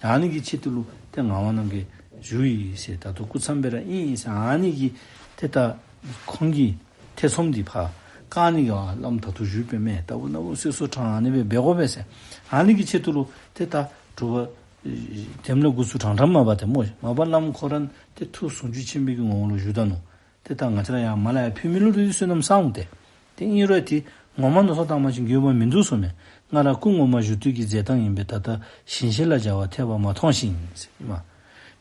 ཨ་ནི་གི་ཆེད་དུ་ལུ་ཏེ་ངག་དབང་རྣམ་རྒྱལ་བཞུགས་ཡི་ཟེར། ད་ལྟོ་སྐུ་མཚམས་སྦེ་ར་ཨིན་ཟེར། ཨ་ནི་གི་ཏེ་ད་ཁོང་གི་ཐེ་ཚོམ་འདི་ཕར་བཀག་ནི་གི་བླམ་ད་ལྟོ་བཞུགས་པའི་མས། ད་འོ་ན་འོ་གསོལ་གསོལ་དྲངས་ཨ་ནི་སྦེ་འབད་དགོ་པས་ཟེར། ཨ་ནི་གི་ཆེད་དུ་ལུ་ཏེ་ད་དྲོ་པ་དེམ་ལས་འགོ་བཙུགས་དྲང་དྲང་མ་པ་ཏེ་སྨོ། མ་པ་བླམ་ཁོ་ར་ཏེ་ཐུགས་ཟུང་འཇུག་ཆེན་པོའི་གི་ངོ་བོ་ལུ་བཞུགས་ད་ནུག། ཏེ་ད་ང་བཅས་ར་ཡང་མར་ལས་ཡར་ཕུལ་མི་ལུ་ཏེ་བསོད་ནམས་བསགས་འོང་སྟེ། ཏེ་ཨིན་རུང་ཏེ་ངོ་མ་མནོ་བསམ་བཏང་པ་ཅིན་འགྱོད་པ་མིན་འདུག་གསུངམ་མས། སྔར་སྐུ་ངོ་མ་བཞུགས་དུས་ཀྱི་མཛད་སྟངས་ཡིན་པས། ད་ལྟ་ཞིང་གཤེགས་ལ་བྱ་བ་ཐེབས་པ་མ་མཐོང་ཞིང་ཟེར་ཨིན་མས།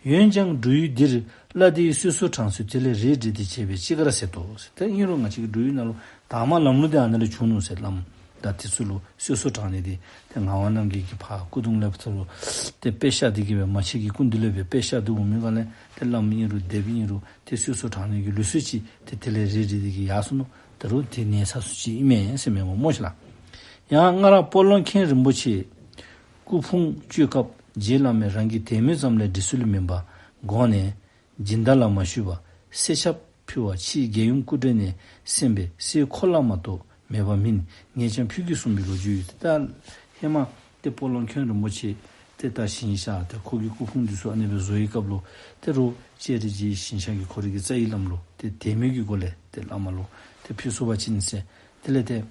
འོན་ཀྱང་འགྲོ་ཡུལ་འདིར། བླ་འདིའི་གསོལ་གསོལ་དྲང་ཚུལ་དེ་ལས་རེ་འདྲེས་ཏེ་བྱས་པས་ཅི་དགར་ཟེར་ཏོ་ཟེར། ཏེ་ཨིན་རུང་ང་བཅས་ཀྱི་འགྲོ་ཡུལ་ནང་ལུ་དང་པ་ལམ་ལུགས་འདི་ཨ་ནི་ལས་བྱུང་ནུག་ཟེར། བླམ་ད་དེ་ཚུ་ལུ་གསོལ་གསོལ་དྲང་ནི་འདི་ཏེ་ངག་དབང་རྣམ་རྒྱལ་གྱིས་ཕར་སྐུ་གདུང་ལས་ཕར་ལུ་ཏེ་དཔེ་ཤག་འདི་གིས་སྦེ་མ་ཕྱི་གི་སྐུ་མདུན་ལས་སྦེ་དཔེ་ཤག་འདི་འོང་མི་ག་ལས་ཏེ་བླམ་ཨིན་རུང་སྡེ་པ་ཨིན་རུང་ཏེ་གསོལ་གསོལ་དྲང་ནི་གི་ལུགས་སྲོལ་ཅིག་ཏེ་དེ་ལས་རེ་འདྲེས་ཏེ་གིས་ཡར་སོ་ནུག། ད་རུང་དེ་གནས་ཚ་སུ་ཅིག་ཨིན་མས་ཟེར་མས་སྨོ་ཤིག་ལགས། ཡང་སྔར་སྤོ་ལོ་མཁན་རིན་པོ་ཆེ་སྐུ་ཕུང་བཅོས་སྐབས་རྗེ་བླ་མས་རང་གི་དད་མོས་ཙམ་ལས་འདྲེ་སྲུལ་མིན་པ་དགོངས་ནས། སྦྱིན་བདག་ལ་མ་ཞུས་པར་སེར་ཆ་ཕུལ་བ་ཕྱིས་རྒྱལ་ཡུམ་སྐུ་བགྲེས་ནས་གསན་པས། སེར་ཁོ་ལ་མ་གཏོགས་མེད་པ་མིན། ངས་ཀྱང་ཕུལ་གྱི་གསུངས་པའི་ལོ་རྒྱུས་ཡོད། ད་ཧེ་མ་ཏེ་སྤོ་ལོ་མཁན་རིན་པོ་ཆེ་ཏེ་ད་ཞིང་གཤེགས་ཏེ་ཁོ་གི་སྐུ་ཕུང་འདི་ཚུ་ཨ་ནི་སྦེ་བཟོ་བའི་སྐབས་ལུ་ཏེ་རུང་ལྕགས་རི་རྗེ་ཞིང་གཤེགས་ཀྱིས་ཁོ་རའི་གི་རྩ་བའི་བླམ་ལུ་ཏེ་དད་མོས་ཀྱི་སྒོ་ལས་ཏེ་བླ་མ་ལུ་ཏེ་ཕུལ་སོང་པ་ཅིན་ཟེར། དེ་ལས་ཏེ་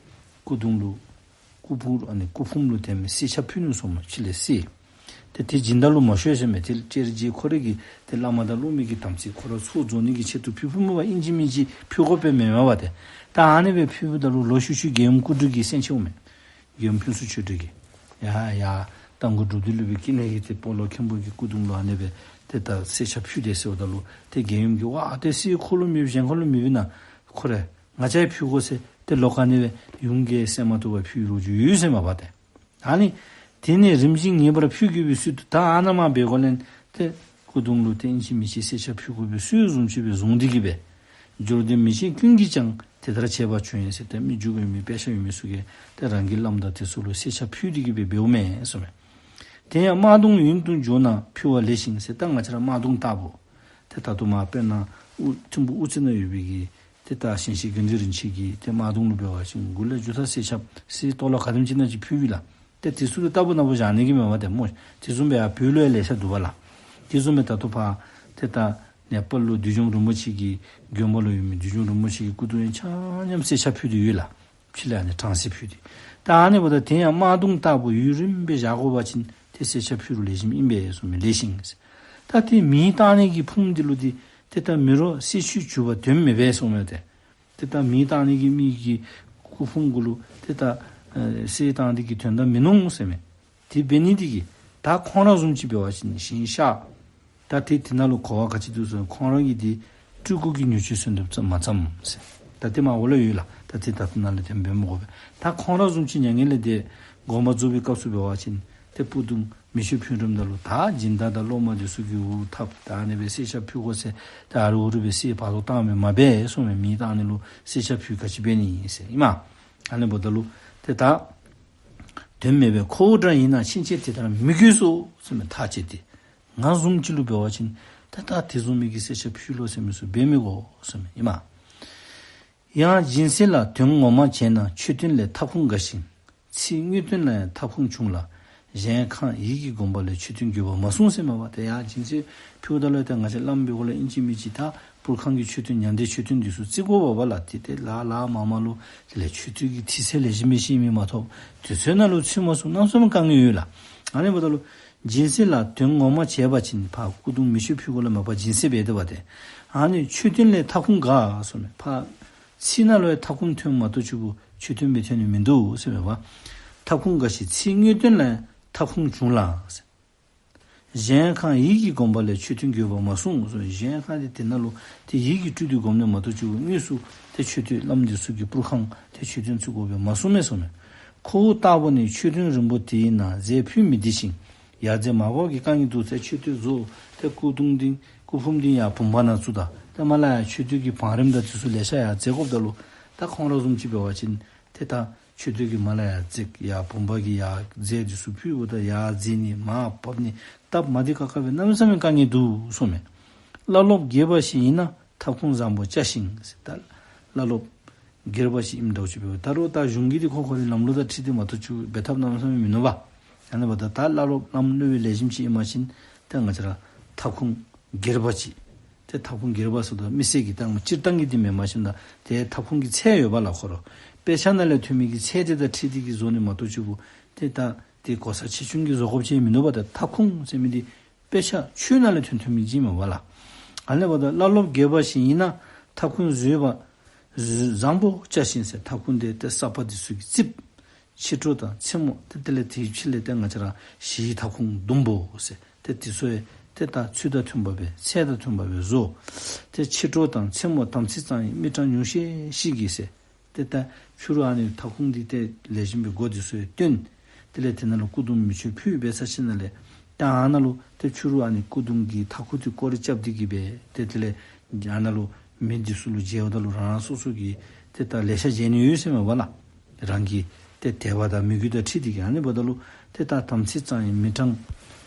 སྐུ་གདུང་ལུ་སྐུ་ཕུང་ཨ་ནི་སྐུ་ཕུང་ལུ་དེ་མི་སེར་ཆ་ཕུལ་ནུག་གསུངམ་མས། ཕྱི་ལས་སེར། ཏེ་དེ་སྦྱིན་བདག་ལུ་མ་ཞུ་ཟེར་མས། ཏེ་ལྕགས་རི་རྗེ་ཁོ་རའི་གི་ཏེ་བླ་མ་དང་སློབ་མའི་གི་དམ་ཚིག་ཁོ་ར་ཚོགས་རྫོགས་ནི་གི་ཆེད་དུ་ཕུལ་ཕུལཝ་མས་པ། ཨིན་ཅི་མིན་ཅི་ཕུལ་དགོ་པས་མེན་མས་པ་ཏེ། ད་ཨ་ནི་སྦེ་ཕུལཝ་ད་ལུ་ལོག་ཤུལ་ཤུལ་རྒྱལ་ཡུམ་སྐུ་བགྲེས་ཀྱིས་གསན་ཅི་འོང་མས། རྒྱལ་ཡུམ་ཕུན་ཚོགས་ཆོས་སྒྲོན་གྱིས། ཡ་ཡ་རྟ་མགོ་སྒྲུབ་སྡེ་ལུ་སྦེ་སྐྱེ་གནས་ཀྱི་ཏེ་སྤོ་ལོ་མཁན་པོ་གི་སྐུ་གདུང་ལུ་ཨ་ནི་སྦེ་ཏེ་ད་སེར་ཆ་ཕུལ་དེས་ཟེརཝ་ད་ལུ་ཏེ་རྒྱལ་ཡུམ་གྱིས་ཝ་ཏེ་སེར་ཁོ་ལུ་མེད་པ་གཞན་ཁ་ལུ་མེད་པས་ན་ཁོ་ར་ང་བཅས་ཕུལ་དགོ་ཟེར་ཏེ་ལོག་ཨ་ནི་སྦེ་ཡུམ་གྱིས་གསན་མ་བཏུབ་པར་ཕུལ་ལོ་རྒྱུས་ཡོད་ཟེར་མས་པ་ཏེ། ཨ་ནི་དེ་ནས་རིམ་བཞིན་ངེས་པར་ཕུལ་དགོས་པའི་ཚུལ་དུ་ད་ཨ་ནཱ་མར་འབད་དགོ་ལན་ཏེ་སྐུ་གདུང་ལུ་ཏེ་ཨིན་ཅི་མིན་ཅི་སེར་ཆ་ཕུལ་དགོ་པའི་ཚུལ་བཟུམ་ཅིག་སྦེ་བཟུང་སྟེ་གིས་སྦེ། འབྱོར་ལྡན་མི་ཆེན་ཀུན་གྱིས་ཀྱང་དེ་ལྟར་བྱས་པ་བྱུང་ཡི་ཟེར། ཏེ་མི་རྒྱུད་ཡོད་མི་དཔེ་ཆ་ཡོད་མི་ཚུ་གིས་ཏེ་རང་གི་བླམ་དང་དེ་ཚུ་ལུ་སེར་ཆ་ཕུལ་ཏེ་གིས་སྦེ་འབདཝ་མས་གསུངམ་མས། དེ་ཡང་དམར་གདུང་ཡུན་དུ་འགྱོ་ན་ཕུལ་བ་ལེགས་ཤིང་ཟེར། ད་ང་བཅས་ར་དམར་གདུང་ལྟ་བུ་ཏེ་ད་ལྟོ་མར་དཔེར་ན་དབུ་ཐིམ་ཕུ་དབུ་རྩེ་ན་ཡོད་པའི་གི་ཏེ་ད་ཞིང་གཤེགས་དགེ་འདུན་རིན་ཆེན་གྱི་ཏེ་དམར་གདུང་ལུ་འབད་བ་ཅིན་མགུ་ལས་མཇུག་མཐའ་སེར་ཆ་སེར་ཏོག་ལ་ག་དེམ་ཅིག་ཨིན་ན་ཅིག་ཕུལ་བས་ལགས། ཏེ་དེ་ཚུ་ལུ་ལྟ་བུ་ན་བུ་བཞག་ནི་གི་མེན་པ་ཏེ་སྨོ། དེ་བཟུམ་སྦེ་ཡར་བོད་ལུ་ཡང་ལེ་ཤ་འདུག་པ་ལགས། དེ་བཟུམ་སྦེ་ད་ལྟོ་ཕར་ཏེ་ད་ནེ་པཱལ་ལུ་བདུད་འཇོམས་རིན་པོ་ཆེ་གི་དགོན་པ་ལུ་ཡོད་མི་བདུད་འཇོམས་རིན་པོ་ཆེ་གི་སྐུ་གདུང་ཡང་ཆ་མཉམ་སེར་ཆ་ཕུལ་ཏེ་ཡོད་ལགས། ཕྱི་ལས་ཨ་ནི་གྲང་སེར་ཕུལ་ཏེ། ད་ཨ་ནི་འབདཝ་ད་དེ་ཡང་དམར་གདུང་ལྟ་བུ་ཡུན་རིངམོ་སྦེ་བཞག་དགོ་པ་ཅིན་ཏེ་སེར་ཆ་ཕུལ་རུང་ལེགས་ཤོམ་ཨིན་པས་གསུངམ་མས། ལེགས་ཤིང་ཟེར། ད་ཏེ་མེ་བཏང་ནི་གི་ཕུངམ་འདི་ལུ་ཏེ་ཏེ་ད་མེ་རོ་སེར་ཆུས་བྱུག་པ་དོན་མེད་པས་གསུངམ་མས་ཏེ། ཏེ་ད་མེ་བཏང་ནི་གི་མི་གི་སྐུ་ཕུང་གུ་ལུ་ཏེ་ད་ཨེ་སེར་བཏང་ནི་གི་དོན་དག་མིན་ནུག་ཟེར་མས། དེ་འབད་ནི་འདི་གིས་ད་ཁོང་ར་བཟུམ་ཅིག་འབད་བ་ཅིན་ཞིང་གཤེགས། ད་ཏེ་དེ་ནང་ལུ་གོ་བ་ག་ཅི་འདུག་ཟེར་ན་ཁོང་ར་གི་ཏེ་སྤྲུལ་སྐུ་གི་མྱུར་མཆོད་གསོལ་འདེབས་ཙམ་མ་ཙམ་ཟེར། ད་ཏེ་མར་འོག་ལུ་ཡོད་ལགས། ད་ཏེ་ད་ལྟོ་ནཱ་ལས་དེམ་འབད་མི་དགོ་པས། ད་ཁོང་ར་བཟུམ་ཅིག་མྱ་ངན་ལས་འདས་དགོངས་པ་རྫོགས་པའི་སྐབས་སུ་འབད་བ་ཅིན་ཏེ་སྤུ་གདུང་མེ་མཆོད་ཕུལ་རནམ་ད་ལུ་ད་སྦྱིན་བདག་དང་སློབ་མ་འདི་ཚུ་གིས་འུ་ཐབ་ད་ཨ་ནི་སྦེ་སེར་ཆ་ཕུལ་དགོ་ཟེར་ད་ཨ་རུ་འུ་རུ་སྦེ་སེར་ཕར་ལོག་བཏངམ་མ་འབད་གསུངམ་མས། མེ་བཏང་ནི་ལུ་སེར་ཆ་ཕུལ་ག་ཅི་འབད་ནི་ཟེར་ཨིན་མས། ཨ་ནི་འབདཝ་ད་ལུ་ཏེ་ད་དོན་མེད་པས། ཁོ་བོ་འདྲ་ཡིན་ན་ཕྱིན་ཆད་དེ་ལྟར་མི་དགོས་སོ་གསུངམ་མས། ཐག་བཅད་དེ། ང་བཟུམ་ཅིག་ལུ་འབད་བ་ཅིན་ད་ད་དེ་བཟུམ་མའི་གི་སེར་ཆ་ཕུལ་ལོ་ཟེར་མི་ཚུ་འབད་མི་དགོ་གསུངམ་མས་ཨིན་མས། ཡང་སྦྱིན་སྲེག་ལ་དོན་ངོ་མ་བྱས་ན་མཆོད་རྟེན་ལས་ཐབ་ཁུང་འགག་ཞིང་། ཚེ་དངོས་བསྟན་ལ་ཡང་ཐབ་ཁུང་འབྱུང་ལ། གཞན་ཁང་ཡིད་ཀྱིས་བསྒོམས་པ་ལས་མཆོད་རྟེན་དགོས་པར་མ་གསུངས་ཟེར་མས་པ། ཏེ་ཡར་སྦྱིན་སྲེག་ཕུལཝ་ད་ལུ་ཏེ་ང་བཅས་བླམ་འབད་དགོ་ལགས། ཨིན་ཅི་མིན་ཅི་ད་པུར་ཁང་གི་མཆོད་རྟེན་མྱང་འདས་མཆོད་རྟེན་འདི་ཚུ་བརྩི་དགོ་པས་པ་ལགས། ཏེ་ཏེ་ལཱ་ལཱ་མ་མ་ལུ་དེ་ལས་མཆོད་རྟེན་གྱི་ཐིག་ཚད་ལེགས་ཤོམ་སྦེ་ཤེས་མི་མ་གཏོགས་དུས་ཚོད་ནང་ལུ་ཚུད་མ་ཚུགས་གནམ་མེད་ས་མེད་དཀའ་ངལ་ཡོད་ལགས། ཨ་ནི་འབདཝ་ད་ལུ་སྦྱིན་སྲེག་ལ་དོན་ངོ་མ་བྱས་པ་ཅིན་ཕར་སྐུ་གདུང་མེ་མཆོད་ཕུལ་དགོ་ལས་མ་པ་སྦྱིན་སྲེག་འབད་དེ་པ་ཏེ། ཨ་ནི་མཆོད་རྟེན་ལས་ཐབ་ཁུང་འགག་གསུངམ་མས། ཕར་ཚེ་ནང་ལུ་ཡང་ཐབ་ཁུང་ཐོན་མ་གཏོགས་ཅིག་གུ་མཆོད་རྟེན་སྦེ་ཐོན་ནི་མིན་འདུག་ཟེར་མས་པ། ཐབ་ཁུང་འགག་ཞིང་ཚེ་དངོས་བསྟན་ལ་ཡང་ཐབ་ཁུང་འབྱུང་ལ་ཟེར། གཞན་ཁང་ཡིད་ཀྱིས་བསྒོམས་པ་ལས་མཆོད་རྟེན་དགོས་པར་མ་གསུངས་གསུངམ་མས། གཞན་ཁང་འདི་དེ་ནང་ལུ་ཏེ་ཡིད་ཀྱིས་སྤྲུལ་ཏེ་བསྒོམ་ནི་མ་གཏོགས་ཅིག་གུ་དངོས་སུ་ཏེ་མཆོད་རྟེན་བླམ་འདི་ཚུ་གི་པུར་ཁང་ཏེ་མཆོད་རྟེན་བརྩི་དགོ་པས་མ་གསུངས་མས་གསུངམ་མས། ཁོ་བོ་ལྟ་བུ་ནི་མཆོད་རྟེན་རིང་པོ་དེ་ཡི་ནང་རྫས་ཕུད་མི་བདེ་ཞིང་ཡར་རྫས་མར་འབབ་ཀྱི་དཀའ་ངལ་འདུག་ཟེར། མཆོད་རྟེན་བཟོ་ཏེ་སྐུ་གདུང་འདི་སྐུ་ཕུང་འདི་ཡར་བུམ་པ་ནང་བཙུགས་ད་ཏེ་མར་ལས་ཡར་མཆོད་རྟེན་གྱི་བང་རིམ་དང་འདི་ཚུ་ལེ་ཤ་ཡར་འཛེག་དགོཔ་ད་ལུ་ད་ཁོང་ར་བཟུམ་ཅིག་འབད་བ་ཅིན་ཏེ་ད་མཆོད་རྟེན་གྱི་མར་ལས་ཡར་འཛེག་ཡར་བུམ་པ་གི་ཡར་རྫས་འདི་ཚུ་ཕུལཝ་ད་ཡར་འཛེག་ནི་མར་བབས་ནི་སྟབས་མ་བདེ་ཁག་ཁ་སྦེ་གནམ་མེད་ས་མེད་དཀའ་ངལ་འདུག་གསུངམ་མས། བླ་སློབ་རྒྱས་པ་ཞིག་ཡིན་ན་ཐབ་ཁུང་བཟང་པོ་བཅའ་ཞིང་ཟེར། ད་བླ་སློབ་ སྒེར་པ་ཅིག་ཨིནམ་འདྲཝ་ཅིག་འབདཝ་ད་རུང་ད་གཞུང་གི་འདི་ཁོ་ཁོ་རའི་ལམ་ལུགས་དང་འཁྲིལ་ཏེ་མ་གཏོགས་ཚུར་འབད་ཐབས་གནམ་མེད་ས་མེད་མིན་ནུག་པ། ཨ་ནི་འབདཝ་ད་ད་བླ་སློབ་བླམ་སློབ་དཔོན་ལེགས་ཤོམ་ཅིག་ཨིན་པ་ཅིན་ཏེ་ང་བཅས་ར་ཐབ་ཁུང་སྒེར་པ་ཅིག། ཏེ་ཐབ་ཁུང་སྒེར་པ་ཟེརཝ་ད་མི་སེར་གྱི་ད་སྤྱིར་བཏང་གི་འདི་མེནམ་ཞིནམ་ད་ཏེ་ཐབ་ཁུང་གི་ཚད་ཡོདཔ་ལགས། ཁོ་ར་དཔེ་ཆ་ནང་ལས་ཐོན་མི་གི་ཚད་དེ་དང་འཁྲིལ་ཏེ་གིས་བཟོ་ནི་མ་གཏོགས་ཚུར་ཏེ་ད་ཏེ་གོ་ས་ཆེ་ཆུང་གི་བཟོ་དགོཔ་ཅིག་མིན་ནུག་པ། ད་ཐབ་ཁུང་ཟེར་མི་འདི་དཔེ་ཆ་ཆོས་ནང་ལས་ཐོན་ཐོན་མི་ཅིག་མས་པ་ལགས། ཨ་ནི་འབདཝ་ད་བླ་སློབ་སྒེར་པ་ཞིག་ཨིན་ན་ཐབ་ཁུང་བཟོ་བ་བཟང་པོ་བྱ་ཞིང་ཟེར། ཐབ་ཁུང་དེ་ཏེ་ས་པ་འདི་ཚུ་གིས་རྩིགཔ་ཕྱི་དྲོ་དང་མཚན་མོ་ཏེ་དེ་ལས་དེའི་ཕྱི་ལས་ཏེ་ང་བཅས་ར་ཞི་བའི་ཐབ་ཁུང་ཟླུམ་པོ་ཟེར་ཏེ་དེ་ཚུ་ཡང་ཏེ་ད་ཚུལ་དང་མཐུན་པ་སྦེ་ཚད་དང་མཐུན་པ་སྦེ་བཟོ། ཏེ་ཕྱི་དྲོ་དང་མཚན་མོ་དམ་ཚིག་གཙང་བའི་མི་གྲངས་ཉུང་ཤས་ཤིག་གིས་ཟེར། ཏེ་ད་ཕྱི་རུ་ཨ་ནི་ཐབ་ཁུང་འདི་ཏེ་ལེགས་ཤོམ་སྦེ་སྒོ་འདི་ཚུ་ཡང་བཏོན། དེ་ལས་དེ་ནང་ལུ་སྐུ་གདུང་མེ་མཆོད་ཕུལ་འབད་ཚར་ཞིནམ་ལས་ད་ཨ་ནཱ་ལུ་ཏེ་ཕྱི་རུ་ཨ་ནི་སྐུ་གདུང་གི་ཐབ་ཁུང་འདི་སྐོར་ར་རྐྱབ་སྟེ་གིས་སྦེ་ཏེ་དེ་ལས་ཨ་ནཱ་ལུ་མི་འདི་ཚུ་ལུ་མཇལཝ་ད་ལུ་རང་རང་སོ་སོ་གི་ཏེ་ད་ལེ་ཤ་མཇལ་ནི་ཡོད་ཟེར་མས་པ་ལགས། རང་གི་ཏེ་དད་པ་དང་མོས་གུས་དང་འཁྲིལ་ཏེ་གིས། ཨ་ནི་འབདཝ་ད་ལུ་ཏེ་ད་དམ་ཚིག་གཙང་བའི་མི་གྲངས་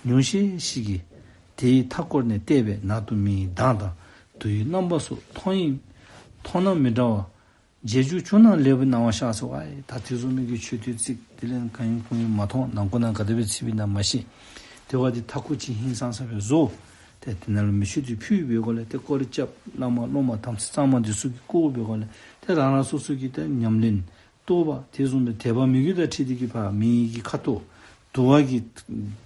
ཉུང་ཤས་ཤིག་གིས་དེའི་མཐའ་བསྐོར་ནས་བལྟས་པས་ནག་དུ་མེ་ཡི་མདངས་དང་དུ་ཡི་རྣམ་པ་སོགས་མཐོང་ཡི་མཐོང་སྣང་མི་འདྲ་བ། མཇལ་རྒྱུ་བྱུང་ན་ལེགས་པའི་སྣང་བ་ཤར་སོང་། ཨའི་ད་དེ་བཟུམ་མའི་གི་མཆོད་རྟེན་བརྩིགས་དེ་ལས་གང་ཡིན་གུང་ཡིན་མ་མཐོང་ནང་ཁུག་ནང་ག་དེ་སྦེ་བརྩིགས་པའི་ནང་མ་ཤེས། དེ་བ་འདི་ཐབ་ཁུང་ཅིག་ཧིང་སངས་ས་སྦེ་བཟོ། ཏེ་དེ་ནང་ལུ་མེ་མཆོད་འདི་ཕུལ་བའི་སྒོ་ལས་ཏེ་སྐོར་ར་རྐྱབ། བླ་མ་སློབ་མ་དམ་ཚིག་གཙང་མ་འདི་ཚུ་གིས་བསྐོར་བའི་སྒོ་ལས་ཏེ་རང་རང་སོ་སོ་གི་ཏེ་ཉམས་ལེན་རྟོགས་པ་དེ་བཟུམ་སྦེ་དད་པ་མོས་གུས་དང་འཁྲིལ་ཏེ་གིས་ཕར་མེ་ཡི་གི་ཁ་དོག། དུ་བ་གི་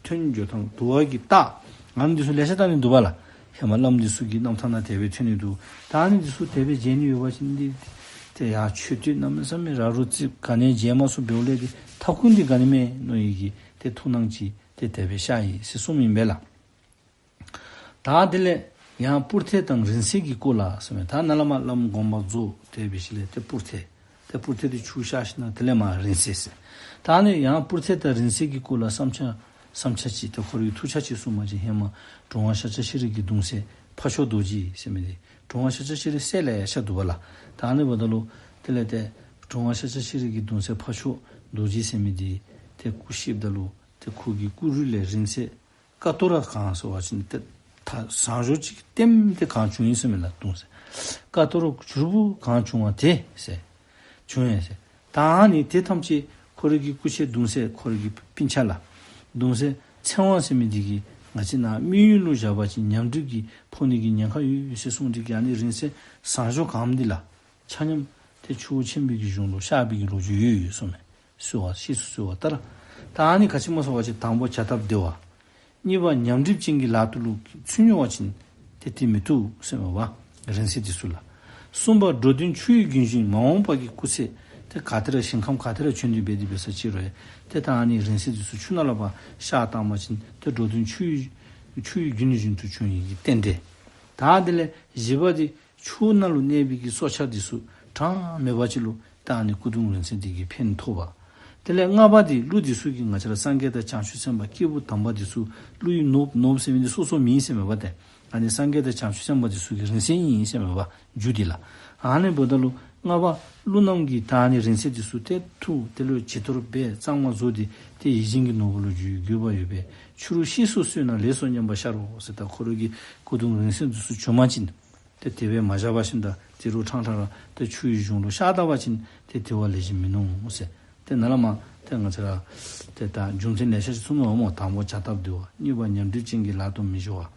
ཐོན་འགྱོ་ཐངས། དུ་བ་གི་རྟགས། ཨ་ནི་འདི་ཚུ་ལེ་ཤ་བལྟ་ནི་འདུག་པ་ལགས། ཧེ་མ་བླམ་འདི་ཚུ་གི་རྣམ་ཐར་ནང་དེ་སྦེ་ཐོན་ནི་འདུག། ད་ཨ་ནི་འདི་ཚུ་དེ་སྦེ་མཇལ་ནི་ཡོད་པ་ཅིན་འདི་ཏེ་ཡར་མཆོད་རྟེན་གནམ་མེད་ས་མེད་ར་རུ་བརྩིགས་ག་ནི་མཇལ་མ་ཚུགས་འབདཝ་ལས་ཏེ་ཐབ་ཁུང་འདི་ག་ནི་མས་མནོ་ཡི་གི་ཏེ་ཐུགས་སྣང་ཅིག་ཏེ་དེ་སྦེ་ཤར་ཡི་ཟེར་གསུངམ་ཨིན་པས་ལགས། ད་དེ་ལས་ཡང་སྤུར་ཐལ་དང་རིང་བསྲེལ་གྱི་སྐོར་ལ་ཟེར་མས། ད་ནཱ་ལས་མར་བླམ་དགོངས་པ་རྫོགས་ཏེ་འབད་ཞིནམ་ལས་ཏེ་སྤུར་ཐལ། ཏེ་སྤུར་ཐལ་འདི་ཆུ་བཞག་ཞིནམ་དེ་ལས་མར་རིང་བསྲེལ་ཟེར། ད་ཨ་ནི་ཡང་སྤུར་ཐལ་དང་རིང་བསྲེལ་གྱི་སྐོར་ལ་བསམ་འཆར་བསམ་འཆར་ཅིག་ཏེ་ཁོ་རའི་ཐུགས་འཆར་ཅིག་གསུངས་པ་ཅིན་ཧེ་མ་གྲུབ་དབང་ཤཱཀྱ་ཤྲཱི་གི་གདུང་སྲས་འཕགས་མཆོག་རྡོ་རྗེ་ཟེར་མི་འདི་གྲུབ་དབང་ཤཱཀྱ་ཤྲཱི་སྲས་ལས་ཡང་ཤ་འདུག་པ་ལགས། ད་ཨ་ནི་འབདཝ་ད་ལུ་དེ་ལས་ཏེ་གྲུབ་དབང་ཤཱཀྱ་ཤྲཱི་གི་གདུང་སྲས་འཕགས་མཆོག་རྡོ་རྗེ་ཟེར་མི་འདི་ཏེ་སྐུ་གཤེགསཔ་ད་ལུ་ཏེ་ཁོ་གི་སྐུ་རུས་ལས་རིང་བསྲེལ་ཀ་ཏོ་ར་གང་ཟེར་བ་ཅིན་ཏེ་ད་ཟངས་གཞོང་ཅིག་ལྟེམ་སྟེ་གང་བྱུང་ཡི་ཟེར་མས་ལགས། གདུང་སྲས་ཀ་ཏོ་ར་བྱུར་བུ་གང་བྱུང་བ་དེ་ཟེར་བྱུང་ཡི་ཟེར། ད་ཨ་ནི་དེ་ཐམས་ཅད་ཁོ་རའི་གི་སྐུ་མཆེད་གདུང་སྲས་ཁོ་རའི་གི་སྤུན་ཆ་ལགས། གདུང་སྲས་ཚེ་དབང་ཟེར་མི་འདི་གིས་ང་བཅས་ནཱ་མི་ཡུལ་ལུ་བཞག་པ་ཅིན་ཉམས་གྲིབ་ཀྱིས་ཕོག་ནི་གི་ཉེན་ཁ་ཡོད་ཟེར་གསུངས་ཏེ་གིས་ཨ་ནི་རིང་བསྲེལ་ཟངས་གཞོང་གང་འདི་ལགས། ཆ་མཉམ་ཏེ་ཆུ་བོ་ཆེན་པོའི་གི་གཞུང་ལུ་གཤགས་པའི་གི་ལོ་རྒྱུས་ཡོད་ཡོད་གསུངས་མས། གསོལ་བ་ཤེས་སུ་གསོལ་བ་ལྟར། ད་ཨ་ནི་ག་ཅི་སྨོ་ཟེར་བ་ཅིན་དང་པོ་བྱ་སྟབས་བདེ་བ། གཉིས་པ་ཉམས་གྲིབ་ཅན་གྱི་ལག་ཏུ་ལུ་ཚུད་འགྱོ་བ་ཅིན་ཏེ་དེ་མི་བཏུབ་ཟེར་མས་པ། རིང་བསྲེལ་འདི་ཚུ་ལགས། གསུམ་པ་འགྲོ་དོན་ཆུ་ཡི་རྒྱུན་བཞིན་མ་འོངས་པ་གི་སྐུ་ཚེ་ཏེ་ག་ཏེ་ར་ཞིང་ཁམས་ག་ཏེ་ར་བྱོན་ཏེ་འབད་དེ་འབད་ས་ཅིག་རུང་ཡང་ཏེ་ད་ཨ་ནི་རིང་བསྲེལ་འདི་ཚུ་ཆུ་ནང་ལུ་ཕར་གཤགས་བཏང་པ་ཅིན་ཏེ་འགྲོ་དོན་ཆུ་ཡི་ཆུ་ཡི་རྒྱུན་བཞིན་དུ་འབྱུང་ནི་གི་རྟེན་འབྲེལ། ད་དེ་ལས་བཞི་པ་འདི་ཆུ་ནང་ལུ་གནས་པའི་གི་སྲོག་ཆགས་འདི་ཚུ་གྲངས་མེད་པ་ཅིག་ལུ་ད་ཨ་ནི་སྐུ་གདུང་རིང་བསྲེལ་འདི་གིས་ཕན་ཐོགས་པ། དེ་ལས་ལྔ་པ་འདི་ཀླུ་འདི་ཚུ་གིས་ང་བཅས་ར་སངས་རྒྱས་དང་བྱང་ཆུབ་སེམས་དཔའ་སྐྱེས་བུ་དམ་པ་འདི་ཚུ་ཀླུ་ཡི་ནོར་བུ་ནོར་བུ་ཟེར་མི་འདི་སོ་སོ་མེན་ཟེར་མས་པ་ཏེ། ཨ་ནི་སངས་རྒྱས་དང་བྱང་ཆུབ་སེམས་དཔའ་འདི་ཚུ་གི་རིང་བསྲེལ་ཨིན་ཟེར་མས་པ་རྒྱུ་འདི་ལགས། ཨ་ནི་འབདཝ་ད་ལུ་ལྔ་པ་ཀླུ་རྣམས་ཀྱིས་ད་ཨ་ནི་རིང་བསྲེལ་འདི་ཚུ་ཏེ་འཐུ་དེ་ལུ་བྱི་དོར་འབད་གཙང་མ་བཟོ་སྟེ་ཏེ་ཡིད་བཞིན་གྱི་ནོར་བུ་ལུ་འགྱུར་དགོས་པ་ཡོད་པས་ཕྱི་རུ་གཤེགས་སུ་གསོལ་ན་ལེགས་སོ་སྙམ་པ་ཤར་རོ་ཟེར། ད་ཁོ་རའི་གི་སྐུ་གདུང་རིང་བསྲེལ་འདི་ཚུ་བྱུང་པ་ཅིན་ཏེ་དེ་སྦེ་མ་བཞག་པར་ཞིནམ་ད་དེ་རུ་ཕྲང་ཕྲང་ར་ཏེ་ཆུ་ཡི་གཞུང་ལུ་གཤགས་ད་པ་ཅིན་ཏེ་དེ་བ་ལེགས་ཤོམ་མིན་ནུག་ཟེར། ཏེ་ནཱ་ལས་མར་ཏེ་ང་བཅས་ར་ཏེ་ད་རྒྱུ་མཚན་ལེ་ཤ་ཅིག་གསུངས་མས་པ་སྨོ། དང་པོ་བྱ་སྟབས་བདེ་བ། གཉིས་པ་ཉམས་གྲིབ་ཅན་གྱི་ལག་ཏུ་མི་འབྱོར་བ།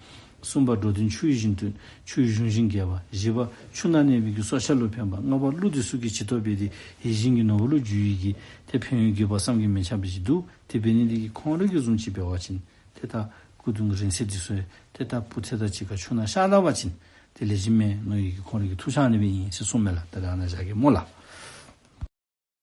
གསུམ་པ་འགྲོ་དོན་ཆུ་ཡི་བཞིན་དུ་ཆུ་ཡི་གཞུང་བཞིན་རྒྱས་པ། བཞི་པ་ཆུ་ནང་གནས་པའི་གི་སྲོག་ཆགས་ལུ་ཕན་པ། ལྔ་པ་ཀླུ་འདི་ཚུ་གིས་བྱི་དོར་འབད་དེ་ཡིད་བཞིན་གྱི་ནོར་བུ་ལུ་འགྱུར་ཡི་གི་ཏེ་ཕན་ཡོན་དགོས་པ་བསམ་གྱིས་མི་ཁྱབ་པ་ཅིག་འདུག། དེ་འབད་ནི་འདི་གིས་ཁོང་ར་གིས་བཟུམ་ཅིག་འབད་བ་ཅིན་ཏེ་ད་སྐུ་གདུང་རིང་བསྲེལ་འདི་ཚུ་ཡང་ཏེ་ད་སྤུར་ཐལ་དང་གཅིག་ཁར་ཆུ་ནང་གཤགས་ད་པ་ཅིན་ཏེ་ལེགས་ཤོམ་མས་མནོ་ཡི་གི་ཁོང་ར་གི་ཐུགས་འཆར་ཨ་ནི་སྦེ་ཨིན་ཟེར་གསུངས་མས་ལགས། ད་རེས་ཨ་ནཱ་བཞག་གེ་སྨོ་ལགས།